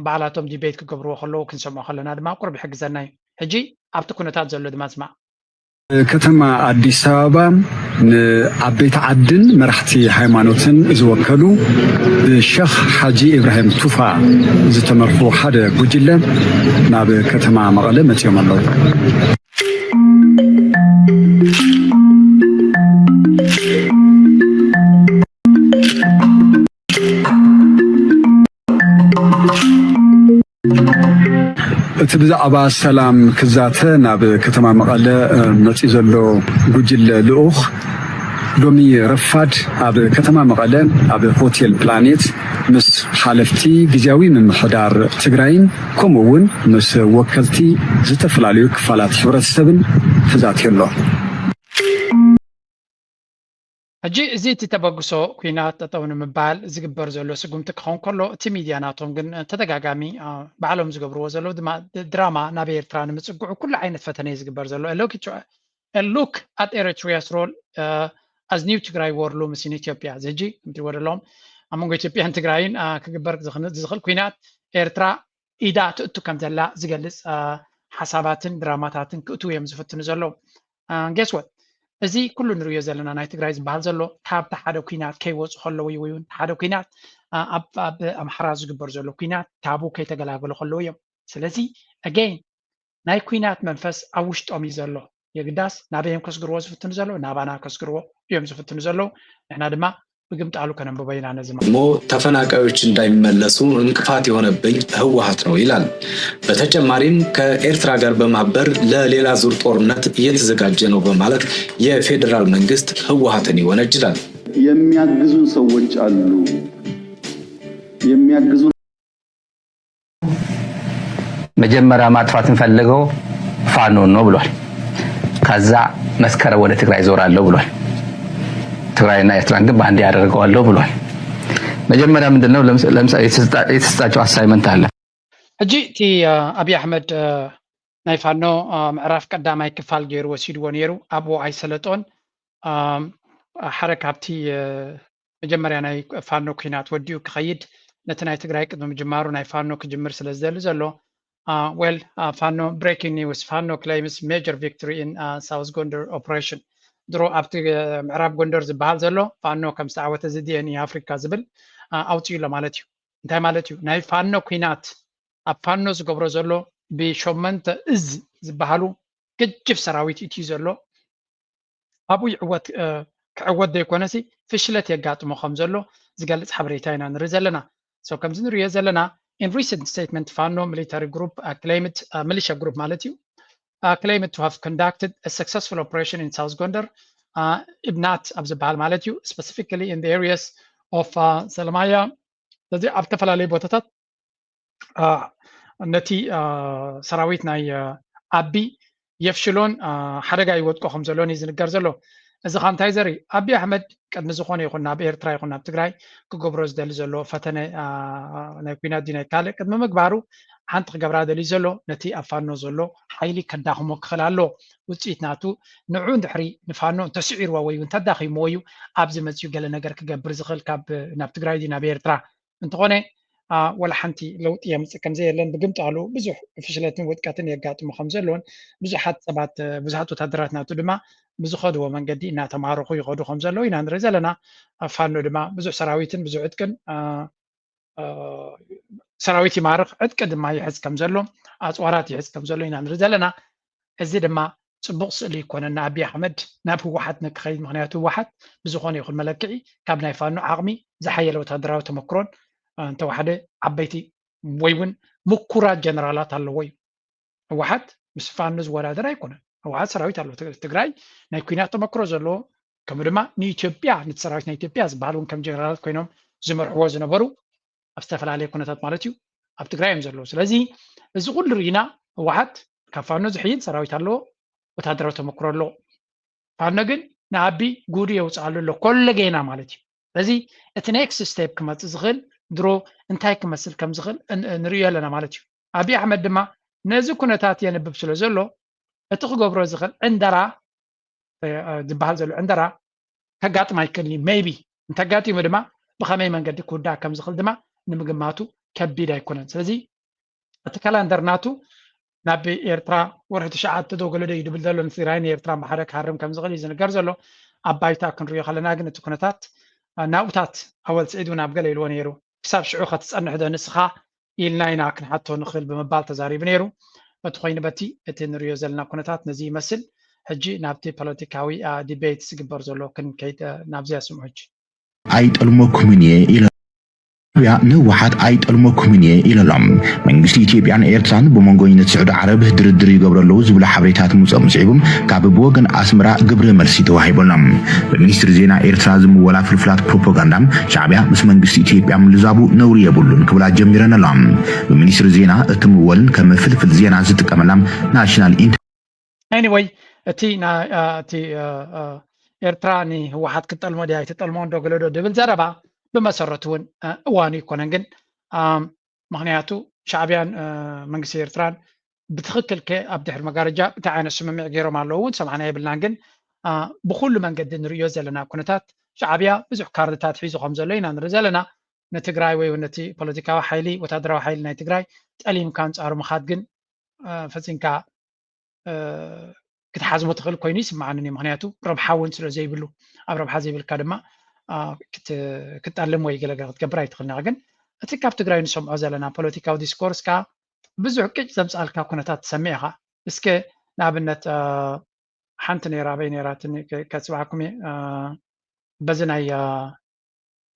ባዕላቶም ዲቤት ክገብርዎ ከለዉ ክንሰምዖ ከለና ድማ ቁሩብ ይሕግዘና እዩ። ሕጂ ኣብቲ ኩነታት ዘሎ ድማ ስማዕ። ከተማ ኣዲስ ኣበባ ንዓበይቲ ዓድን መራሕቲ ሃይማኖትን ዝወከሉ ብሸኽ ሓጂ ኢብራሂም ቱፋ ዝተመርሑ ሓደ ጉጅለ ናብ ከተማ መቐለ መፂኦም ኣለዉ። እቲ ብዛዕባ ሰላም ክዛተ ናብ ከተማ መቐለ መፂኡ ዘሎ ጉጅለ ልኡኽ ሎሚ ረፋድ ኣብ ከተማ መቐለ ኣብ ሆቴል ፕላኔት ምስ ሓለፍቲ ግዝያዊ ምምሕዳር ትግራይን ከምኡ እውን ምስ ወከልቲ ዝተፈላለዩ ክፋላት ሕብረተሰብን ተዛትዩ ኣሎ። ሕጂ እዚ እቲ ተበግሶ ኩናት ጠጠው ንምባል ዝግበር ዘሎ ስጉምቲ ክኸውን ከሎ፣ እቲ ሚድያ ናቶም ግን ተደጋጋሚ ባዕሎም ዝገብርዎ ዘለዉ ድማ ድራማ ናብ ኤርትራ ንምፅግዑ ኩሉ ዓይነት ፈተነ እዩ ዝግበር ዘሎ። Look at Eritrea's role as new ትግራይ war looms in Ethiopia። እዚ ሕጂ ከምትሪእዎ ዘለኹም ኣብ መንጎ ኢትዮጵያን ትግራይን ክግበር ዝኽእል ኩናት ኤርትራ ኢዳ ትእቱ ከም ዘላ ዝገልፅ ሓሳባትን ድራማታትን ክእትዉ እዮም ዝፍትኑ ዘለዉ። Guess what? እዚ ኩሉ ንርእዮ ዘለና ናይ ትግራይ ዝበሃል ዘሎ ካብቲ ሓደ ኩናት ከይወፁ ከለዉ እዩ፣ ወይ እውን ሓደ ኩናት ኣብ ኣምሓራ ዝግበር ዘሎ ኩናት ካብኡ ከይተገላገሉ ከለዉ እዮም። ስለዚ again ናይ ኩናት መንፈስ ኣብ ውሽጦም እዩ ዘሎ። የግዳስ ናበይ እዮም ከስግርዎ ዝፍትኑ ዘለዉ? ናባና ከስግርዎ እዮም ዝፍትኑ ዘለዉ። ንሕና ድማ ብግምጣሉ ከነንብቦ ኢና ነዚ ማለት። እሞ ተፈናቃዮች እንዳይመለሱ እንቅፋት የሆነብኝ ህወሓት ነው ይላል። በተጨማሪም ከኤርትራ ጋር በማበር ለሌላ ዙር ጦርነት እየተዘጋጀ ነው በማለት የፌዴራል መንግስት ህወሓትን ይወነጅላል። የሚያግዙን ሰዎች አሉ። የሚያግዙን መጀመሪያ ማጥፋት እንፈልገው ፋኖን ነው ብሏል። ከዛ መስከረም ወደ ትግራይ ዞራለሁ ብሏል። ትግራይና ኤርትራን ግን በአንዴ አደርገዋለሁ ብሏል። መጀመሪያ ምንድነው ለምሳሌ የተሰጣቸው assignment አለ። ሕጂ እቲ ኣብይ ኣሕመድ ናይ ፋኖ ምዕራፍ ቀዳማይ ክፋል ገይሩ ወሲድዎ ነይሩ። ኣብኡ ኣይሰለጦን። ሓደ ካብቲ መጀመርያ ናይ ፋኖ ኩናት ወዲኡ ክኸይድ፣ ነቲ ናይ ትግራይ ቅድሚ ምጅማሩ ናይ ፋኖ ክጅምር ስለ ዝደሊ ዘሎ፣ well, ፋኖ፣ breaking news, ፋኖ claims major victory in South Gondar operation። ድሮ ኣብቲ ምዕራብ ጎንደር ዝበሃል ዘሎ ፋኖ ከም ዝተዓወተ እዚ D N A Africa ዝብል ኣውፅኡ ኣሎ ማለት እዩ። እንታይ ማለት እዩ? ናይ ፋኖ ኩናት፣ ኣብ ፋኖ ዝገብሮ ዘሎ ብሸመንተ እዝ ዝበሃሉ ገጅፍ ሰራዊት እዩ ዘሎ። ኣብኡ ይዕወት ክዕወት ዘይኮነሲ ፍሽለት የጋጥሞ ከም ዘሎ ዝገልፅ ሓበሬታ ኢና ንርኢ ዘለና። So ከምዚ ንሪኦ ዘለና in recent statement ፋኖ military group claimed, militia group ማለት እዩ, claimed to have conducted a successful operation in South Gondar, እብናት ኣብ ዝበሃል ማለት እዩ, specifically in the areas of ሰለማያ። ስለዚ ኣብ ዝተፈላለዩ ቦታታት ነቲ ሰራዊት ናይ ኣቢ የፍሽሎን ሓደጋ ይወድቆ ከም ዘሎን እዩ ዝንገር ዘሎ። እዚ ካ እንታይ ዘርኢ? ኣቢ ኣሕመድ ቅድሚ ዝኾነ ይኹን ናብ ኤርትራ ይኹን ናብ ትግራይ ክገብሮ ዝደሊ ዘሎ ፈተነ ናይ ኩናት ድዩ ናይ ካልእ ቅድሚ ምግባሩ ሓንቲ ክገብራ ደልዩ ዘሎ ነቲ ኣብ ፋኖ ዘሎ ሓይሊ ከዳኽሞ ክኽእል ኣሎ። ውፅኢት ናቱ ንዑ እንድሕሪ ንፋኖ እንተስዒርዎ ወይ እውን ተዳኺምዎ እዩ ኣብዚ መፅኡ ገለ ነገር ክገብር ዝኽእል ካብ ናብ ትግራይ ድዩ ናብ ኤርትራ እንተኾነ ወላ ሓንቲ ለውጢ የምፅእ ከምዘየለን ብግምጣሉ ብዙሕ ፍሽለትን ውድቀትን የጋጥሙ ከምዘለውን ብዙሓት ሰባት ብዙሓት ወታደራት ናቱ ድማ ብዝኸድዎ መንገዲ እናተማረኹ ይኸዱ ከምዘለዉ ኢና ንርኢ ዘለና። ፋኖ ድማ ብዙሕ ሰራዊትን ብዙሕ ዕጥቅን ሰራዊት ይማርኽ ዕጥቂ ድማ ይሕዝ ከምዘሎ ኣፅዋራት ይሕዝ ከምዘሎ ኢና ንርኢ ዘለና። እዚ ድማ ፅቡቕ ስእሊ ይኮነና ኣቢ ኣሕመድ ናብ ህወሓት ንክኸይድ ምክንያቱ ህወሓት ብዝኾነ ይኹን መለክዒ ካብ ናይ ፋኖ ዓቕሚ ዝሓየለ ወታደራዊ ተመክሮን እንተዋሕደ ዓበይቲ ወይ እውን ምኩራት ጀነራላት ኣለዎ እዩ። ህወሓት ምስ ፋኖ ዝወዳደር ኣይኮነን። ህወሓት ሰራዊት ኣለዎ። ትግራይ ናይ ኩናት ተመክሮ ዘለዎ ከምኡ ድማ ንኢትዮጵያ ነቲ ሰራዊት ናይ ኢትዮጵያ ዝበሃል እውን ከም ጀነራላት ኮይኖም ዝመርሕዎ ዝነበሩ ኣብ ዝተፈላለየ ኩነታት ማለት እዩ ኣብ ትግራይ እዮም ዘለዉ። ስለዚ እዚ ኩሉ ርኢና ህወሓት ካብ ፋኖ ዝሕይል ሰራዊት ኣለዎ፣ ወታደራዊ ተመክሮ ኣለዎ። ፋኖ ግን ንኣቢ ጉዱ የውፅኣሉ ኣሎ ኮለጌና ማለት እዩ። ስለዚ እቲ ኔክስት ስቴፕ ክመፅእ ዝኽእል ድሮ እንታይ ክመስል ከም ዝኽእል ንርእዮ ኣለና ማለት እዩ። ኣቢ ኣሕመድ ድማ ነዚ ኩነታት የንብብ ስለ ዘሎ እቲ ክገብሮ ዝኽእል ዕንደራ ዝበሃል ዘሎ ዕንደራ ከጋጥም ኣይክእልን እዩ። ሜይቢ እንተጋጢሙ ድማ ብኸመይ መንገዲ ክውዳእ ከም ዝኽእል ድማ ንምግማቱ ከቢድ ኣይኮነን። ስለዚ እቲ ካላንደር ናቱ ናብ ኤርትራ ወርሒ ትሽዓተ ዶ ገለ ዶ እዩ ድብል ዘሎ ንትግራይ ንኤርትራ ብሓደ ክሃርም ከም ዝኽእል እዩ ዝንገር ዘሎ። ኣብ ባይታ ክንሪኦ ከለና ግን እቲ ኩነታት ናብኡታት ኣወል ስዒድ እውን ኣብ ገለ ኢልዎ ነይሩ ክሳብ ሽዑ ከትፀንሕ ዶ ንስኻ ኢልና ኢና ክንሓቶ ንኽእል ብምባል ተዛሪቡ ነይሩ። በቲ ኮይኑ በቲ እቲ ንሪኦ ዘለና ኩነታት ነዚ ይመስል። ሕጂ ናብቲ ፖለቲካዊ ዲቤት ዝግበር ዘሎ ክንከይድ ናብዚያ ስምዑ ሕጂ። ኣይጠልመኩምን እየ ኢለ ኢትዮጵያ ንህወሓት ኣይጠልመኩምን እየ ኢለሎም። መንግስቲ ኢትዮጵያን ኤርትራን ብመንጎኝነት ስዑዲ ዓረብ ድርድር ይገብሩ ኣለዉ ዝብሉ ሓበሬታት ምውፅኦም ስዒቡ ካብ ብወገን ኣስመራ ግብረ መልሲ ተዋሂቡ ኣሎ። ብሚኒስትሪ ዜና ኤርትራ ዝምወላ ፍልፍላት ፕሮፓጋንዳ ሻዕቢያ ምስ መንግስቲ ኢትዮጵያ ምልዛቡ ነውሪ የብሉን ክብላ ጀሚረን ኣለዋ። ብሚኒስትሪ ዜና እትምወልን ከም ፍልፍል ዜና ዝጥቀመላ ናሽናል ኢንተ anyway እቲ እቲ ኤርትራ ንህወሓት ክትጠልሞ ድያ ኣይትጠልሞ እንዶ ገለዶ ድብል ዘረባ ብመሰረቱ እውን እዋኑ ይኮነን ግን ምክንያቱ ሻዕብያን መንግስቲ ኤርትራን ብትክክል ከ ኣብ ድሕሪ መጋረጃ እንታይ ዓይነት ስምምዕ ገይሮም ኣለዉ እውን ሰማዕና የብልናን ግን ብኩሉ መንገዲ ንርእዮ ዘለና ኩነታት ሻዕብያ ብዙሕ ካርድታት ሒዙ ከም ዘሎ ኢና ንርኢ ዘለና። ንትግራይ ወይ ነቲ ፖለቲካዊ ሓይሊ ወታደራዊ ሓይሊ ናይ ትግራይ ጠሊምካ ኣንፃሩ ምኻድ ግን ፈፂምካ ክትሓዝቦ ትኽእል ኮይኑ ይስምዓኒ እዩ። ምክንያቱ ረብሓ እውን ስለ ዘይብሉ ኣብ ረብሓ ዘይብልካ ድማ ክትጠልም ወይ ገለገለ ክትገብር ኣይትኽእልን ኢኻ። ግን እቲ ካብ ትግራይ ንሰምዖ ዘለና ፖለቲካዊ ዲስኮርስ ከዓ ብዙሕ ቅጭ ዘምፅኣልካ ኩነታት ትሰምዕ ኢኻ። እስከ ንኣብነት ሓንቲ ነይራ ኣበይ ነይራ ከፅብዓኩም እየ በዚ ናይ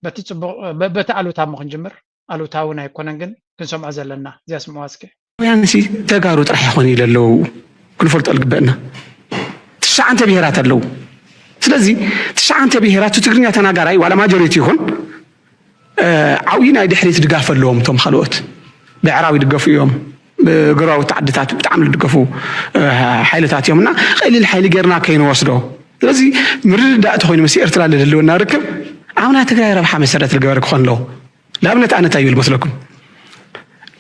በቲ ፅቡቅ በቲ ኣሉታ እሞ ክንጅምር ኣሉታ እውን ኣይኮነን ግን ክንሰምዖ ዘለና እዚኣ ስምዕዋ እስከ። ውያን ሲ ተጋሩ ጥራሕ ይኾን ኢለ ኣለዉ ክንፈልጦ ልግበእና ትሽዓንተ ብሄራት ኣለዉ ስለዚ ትሽዓንተ ብሄራት ትግርኛ ተናጋራይ ዋላ ማጆሪቲ ይኹን ዓብዪ ናይ ድሕሪት ድጋፍ ኣለዎም እቶም ካልኦት ብዕራብ ይድገፉ እዮም ብጎረባብቲ ዓድታት ብጣዕሚ ዝድገፉ ሓይልታት እዮም እና ቀሊል ሓይሊ ጌርና ከይንወስዶ ስለዚ ምርድዳእ ተኮይኑ ምስ ኤርትራ ለድልወና ርክብ ኣብ ናይ ትግራይ ረብሓ መሰረት ዝገበረ ክኾን ኣለዎ ንኣብነት ኣነ እንታይ ይብል መስለኩም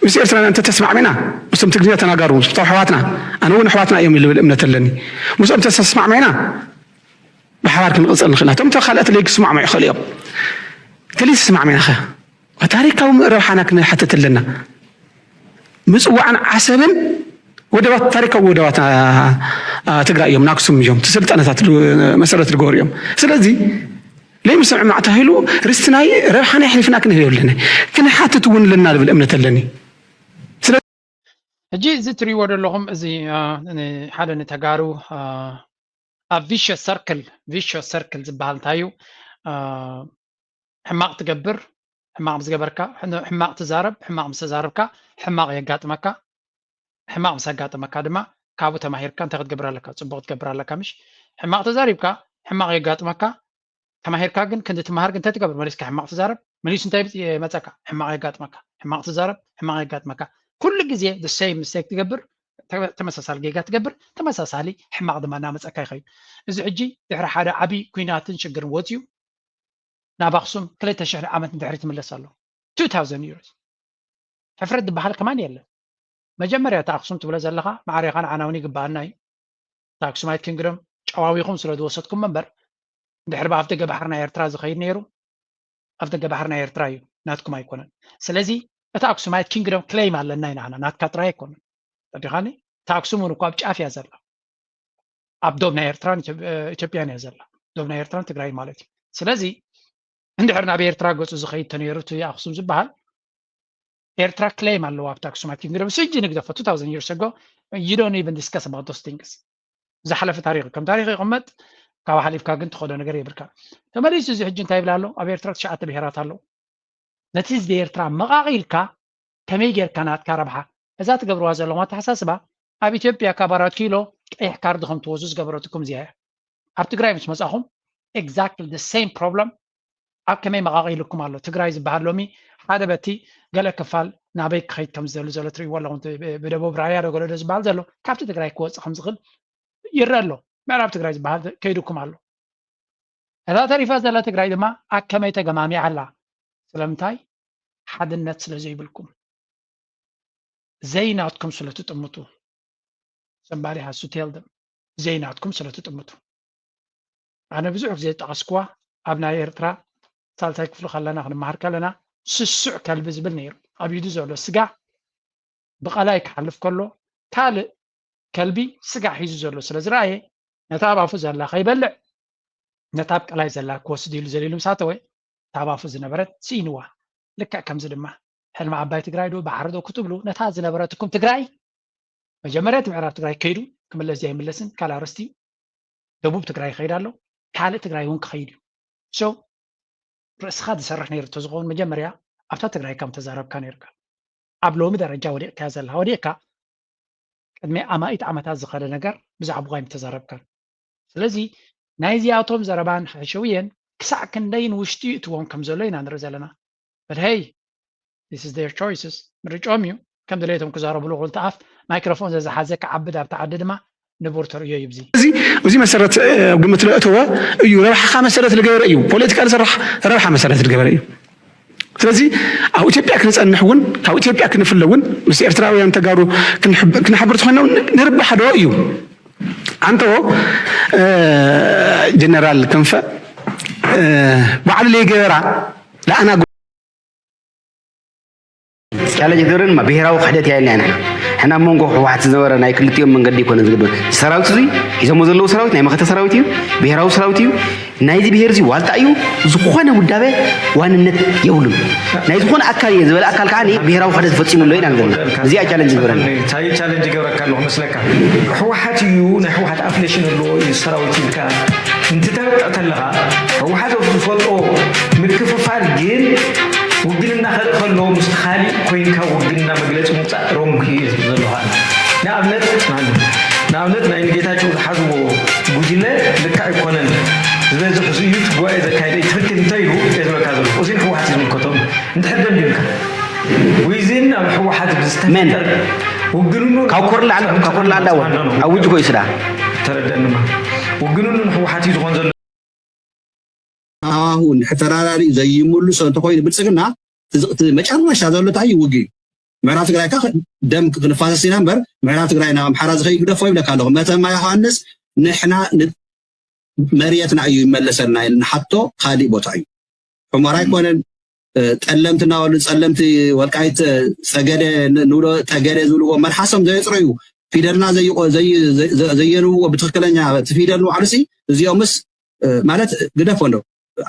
ምስ ኤርትራ እንተተስማዕሚና ምስቶም ትግርኛ ተናጋሩ ምስቶም ኣሕዋትና ኣነ እውን ኣሕዋትና እዮም ዝብል እምነት ኣለኒ ምስኦም ተተስማዕሚዕና ብሓባር ክንቕፅል ንኽእል እቶም ካልኦት ለይ ክስማዕምዑ ይኽእሉ እዮም ተለይ ተስማዕሚዕና ኸ ታሪካዊ ረብሓና ክንሓትት ኣለና ምፅዋዕን ዓሰብን ወደባት ታሪካዊ ወደባት ትግራይ እዮም ናክሱም እዮም ስልጣነታት መሰረት ዝገበሩ እዮም ስለዚ ለይምስምዕማዕ ተባሂሉ ርስቲ ናይ ረብሓና የሕሊፍና ክንህብ የብልና ክንሓትት እውን ኣለና ዝብል እምነት ኣለኒ ሕጂ እዚ ትሪእዎ ዘለኹም እዚ ሓደ ንተጋሩ ኣብ ቪሸስ ሰርክል ቪሸስ ሰርክል ዝበሃል እንታይ እዩ ሕማቕ ትገብር ሕማቕ ምስ ገበርካ ሕማቕ ትዛረብ ሕማቕ ምስ ተዛረብካ ሕማቕ የጋጥመካ ሕማቕ ምስ ኣጋጠመካ ድማ ካብኡ ተማሂርካ እንታይ ክትገብር ኣለካ ፅቡቅ ክትገብር ኣለካ ምሽ ሕማቕ ተዛሪብካ ሕማቕ የጋጥመካ ተማሂርካ ግን ክንዲ ትመሃር ግን እንታይ ትገብር መሊስካ ሕማቕ ትዛረብ መሊሱ እንታይ መፀካ ሕማቕ የጋጥመካ ሕማቕ ትዛረብ ሕማቕ የጋጥመካ ኩሉ ግዜ the same mistake ትገብር፣ ተመሳሳሊ ጌጋ ትገብር፣ ተመሳሳሊ ሕማቕ ድማ እናመፀካ ይኸይድ። እዚ ሕጂ ድሕሪ ሓደ ዓብዪ ኩናትን ሽግርን ወፅዩ ናብ ኣኽሱም ክልተ ሽሕ ዓመት ንድሕሪ ትምለስ ኣሎ። two thousand years ሕፍረት ዝበሃል ከማን የለን። መጀመርያ እቲ ኣኽሱም ትብሎ ዘለኻ ማዕሬኻ ንዓና እውን ይግበኣና እዩ። እቲ ኣክሱማይት ኪንግዶም ጨዋዊኹም ስለ ዝወሰድኩም እምበር እንድሕር ብኣፍ ደገ ባሕሪ ናይ ኤርትራ ዝኸይድ ነይሩ ኣፍ ደገ ባሕሪ ናይ ኤርትራ እዩ፣ ናትኩም ኣይኮነን። ስለዚ እቲ ኣክሱማይት ኪንግዶም ክሌም ኣለና ኢና ንሕና፣ ናትካ ጥራይ ኣይኮነን። ተረዲኻኒ? እቲ ኣክሱም እውን እኮ ኣብ ጫፍ እያ ዘላ፣ ኣብ ዶብ ናይ ኤርትራን ኢትዮ- ኢትዮጵያን እያ ዘላ፣ ዶብ ናይ ኤርትራን ትግራይ ማለት እዩ። ስለዚ እንድሕር ናብ ኤርትራ ገፁ ዝኸይድ ተነይሩ እቲ ኣክሱም ዝበሃል ኤርትራ ክሌም ኣለዋ ኣብቲ ኣክሱማይት ኪንግዶም። ስጂ ንግደፎ two thousand years ago you don't even discuss about those things። ዝሓለፈ ታሪክ ከም ታሪክ ይቕመጥ፣ ካብ ሓሊፍካ ግን ትኸዶ ነገር የብልካ። ተመሊሱ እዚ ሕጂ እንታይ ይብል ኣሎ? ኣብ ኤርትራ ትሽዓተ ብሄራት ኣለዉ። ነቲ ህዝቢ ኤርትራ መቓቒልካ ከመይ ጌርካ ናትካ ረብሓ እዛ ትገብርዋ ዘለኹም ኣተሓሳስባ ኣብ ኢትዮጵያ ካብ ኣራት ኪሎ ቀይሕ ካርድ ከም ትወዙ ዝገበረትኩም እዚኣ እያ። ኣብ ትግራይ ምስ መጻኹም exactly the same problem ኣብ ከመይ መቓቒልኩም ኣሎ። ትግራይ ዝበሃል ሎሚ ሓደ በቲ ገለ ክፋል ናበይ ክኸይድ ከም ዝደሊ ዘሎ ትርእይዎ ኣለኹም። እቲ ብ- ብደቡብ ራያ ዶ ገለ ዶ ዝበሃል ዘሎ ካብቲ ትግራይ ክወፅእ ከም ዝኽእል ይረአ ኣሎ። ምዕራብ ትግራይ ዝበሃል ከይድኩም ኣሎ። እታ ተሪፋ ዘላ ትግራይ ድማ ኣብ ከመይ ተገማሚዓ ኣላ። ስለምንታይ? ሓድነት ስለ ዘይብልኩም፣ ዘይናትኩም ስለ ትጥምቱ። Somebody has to tell them ዘይናትኩም ስለ ትጥምቱ። ኣነ ብዙሕ ግዜ ዝጠቐስኩዋ ኣብ ናይ ኤርትራ ሳልሳይ ክፍሊ ከለና ክንመሃር ከለና ስሱዕ ከልቢ ዝብል ነይሩ። ኣብ ኢዱ ዘሎ ስጋ ብቐላይ ክሓልፍ ከሎ ካልእ ከልቢ ስጋ ሒዙ ዘሎ ስለ ዝረኣየ ነታ ኣብ ኣፉ ዘላ ከይበልዕ ነታ ኣብ ቀላይ ዘላ ክወስድ ኢሉ ዘሊሉ ምስ ኣተወ እታ ኣብ ኣፉ ዝነበረት ስኢንዋ። ልክዕ ከምዚ ድማ ሕልሚ ዓባይ ትግራይ ዶ ባሕሪ ዶ ክትብሉ ነታ ዝነበረትኩም ትግራይ መጀመርያ እቲ ምዕራብ ትግራይ ከይዱ ክምለስ ዘይምለስን ካልእ ኣርእስቲ እዩ። ደቡብ ትግራይ ይኸይድ ኣሎ፣ ካልእ ትግራይ እውን ክኸይድ እዩ። So ርእስኻ ዝሰርሕ ነይሩ እንተዝኸውን መጀመርያ ኣብታ ትግራይ ከም ተዛረብካ ነይርካ። ኣብ ሎሚ ደረጃ ወዲቕካ ዘላ ወዲቕካ ቅድሚ ኣማኢት ዓመታት ዝኸደ ነገር ብዛዕባኡ ኣይምተዛረብካን። ስለዚ ናይዚኣቶም ዘረባን ሓሸውየን ክሳዕ ክንደይ ንውሽጢ ይእትዎም ከም ዘሎ ኢና ንርኢ ዘለና። But hey, this is their choices፣ ምርጫኦም እዩ። ከም ድሌቶም ክዛረብሉ ክልተ ኣፍ ማይክሮፎን ዘዝሓዘ ክዓብድ ኣብቲ ዓዲ ድማ ንቡር ተርእዮ እዩ። እዚ እዚ መሰረት ኣብ ግምት ለእተወ እዩ። ረብሓኻ መሰረት ዝገበረ እዩ። ፖለቲካ ዝስራሕ ረብሓ መሰረት ዝገበረ እዩ። ስለዚ ኣብ ኢትዮጵያ ክንፀንሕ እውን ካብ ኢትዮጵያ ክንፍለ እውን ምስ ኤርትራውያን ተጋሩ ክንሓብር ተኮይና ንርባሕ ዶ እዩ? ኣንቶ ጀነራል ክንፈ ባዕሉ ለይገበራ ለኣና ቻለንጅ ዝገብረን ድማ ብሄራዊ ክሕደት እያ ኢልና ኢና። ሕና ኣብ መንጎ ህወሓት ዝነበረ ናይ ክልቲኦም መንገዲ ይኮነ ዝግበር። ሰራዊት እዚ ሒዞሞ ዘለዉ ሰራዊት ናይ መኸተ ሰራዊት እዩ፣ ብሄራዊ ሰራዊት እዩ። ናይዚ ብሄር እዚ ዋልታ እዩ። ዝኾነ ውዳበ ዋንነት የብሉን። ናይ ዝኾነ ኣካል እየ ዝበለ ኣካል ከዓ ብሄራዊ ክሕደት ፈፂሙ ኣሎ ኢና ንብል። እዚኣ ቻለንጅ ዝገብረን። ታይ ቻለንጅ ይገብረካ ኣለኹ መስለካ? ህወሓት እዩ፣ ናይ ህወሓት ኣፍሌሽን ኣለዎ እዩ ሰራዊት ኢልካ እንትተርቅ ተለኻ ህወሓት ዝፈልጦ ምክፍፋል ግን ውግንና ከርኢ ከሎ ምስቲ ካሊእ ኮይንካ ውግንና መግለፂ ምውፃእ ሮንግ እዩ ዝብል ዘለኹ ኣነ። ንኣብነት ንኣብነት ናይ ንጌታቸው ዝሓዝዎ ጉጅለ ልክዕ ኣይኮነን ዝበዝሕ እዚ እዩ እቲ ጉባኤ ዘካየደ እዩ ትኽክል እንተኢሉ እየ ዝበካ ዘለኹ። እዚን ህወሓት እዩ ዝምልከቶም እንድሕር ደምዲምካ ዊዝን ኣብ ህወሓት ብዝተፈጠር ውግንኑ ካብ ኮርላ ኣላ ካብ ኮርላ ኣላ እውን ኣብ ውጅ ኮይኑ ስዳ ተረደንማ ውግንኑ ንህወሓት እዩ ዝኾን ዘሎ ሃዋሁ እንድሕር ተራዳዲኡ ዘይምልሶ እንተኮይኑ ብልፅግና እቲ መጨረሻ ዘሎ እንታይ እዩ? ውግእ እዩ። ምዕራብ ትግራይ ካ ደም ክንፋሰስ ኢና እምበር ምዕራብ ትግራይ ናብ ኣምሓራ ዝኸይድ ግደፎ ይብለካ ኣለኹ። መተማ ዮሃንስ ንሕና መርየትና እዩ ይመለሰልና ኢልና ንሓቶ ካሊእ ቦታ እዩ። ሑመራ ኣይኮነን። ጠለምቲ እናበሉ ጸለምቲ ወልቃይት ጸገደ ንብሎ ጠገደ ዝብልዎ መልሓሶም ዘየጽረዩ ፊደልና ዘየንብዎ ብትክክለኛ እቲ ፊደል ንባዕሉሲ እዚኦምስ ማለት ግደፎ እንዶ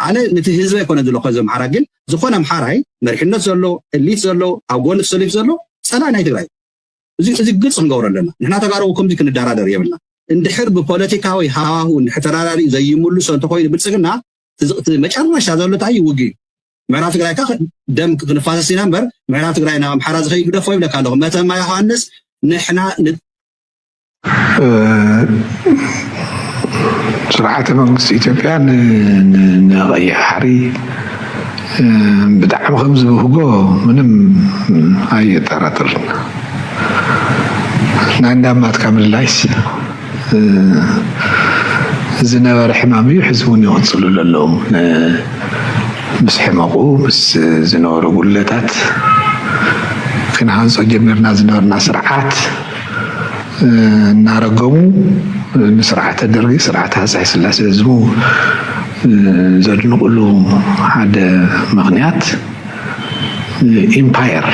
ኣነ ነቲ ህዝቢ ኣይኮነ ዝለኮ እዚ ኣምሓራ ግን ዝኾነ ኣምሓራይ መሪሕነት ዘሎ እሊት ዘሎ ኣብ ጎኒ ተሰሊፍ ዘሎ ጸላኢ ናይ ትግራይ እዚ እዚ ግልፂ ክንገብሮ ኣለና ንሕና ተጋሩ ከምዚ ክንደራደር የብልና እንድሕር ብፖለቲካዊ ሃዋሁ እንድሕር ተራዳዲኡ ዘይምልሶ እንተኮይኑ ብልፅግና እቲ መጨረሻ ዘሎ እንታይ እዩ ውግእ እዩ ምዕራብ ትግራይ ካ ደም ክንፋሰስ ኢና እምበር ምዕራብ ትግራይ ናብ ኣምሓራ ዝኸይድ ግደፎ ይብለካ ኣለኹ መተማ ዮሃንስ ንሕና ስርዓተ መንግስቲ ኢትዮጵያ ንቀይሕ ባሕሪ ብጣዕሚ ከም ዝብህጎ ምንም ኣየጠራጥርን። ናይ እንዳማትካ ምልላይስ ዝነበረ ሕማም እዩ፣ ሕዚ እውን ይቕፅሉ ዘለዉ። ምስ ሕመቑ ምስ ዝነበሩ ጉድለታት ክንሃንፆ ጀሚርና ዝነበርና ስርዓት እናረገሙ ንስርዓተ ደርጊ፣ ስርዓተ ሃፀይ ስላሴ ህዝቡ ዘድንቕሉ ሓደ ምኽንያት ኢምፓየር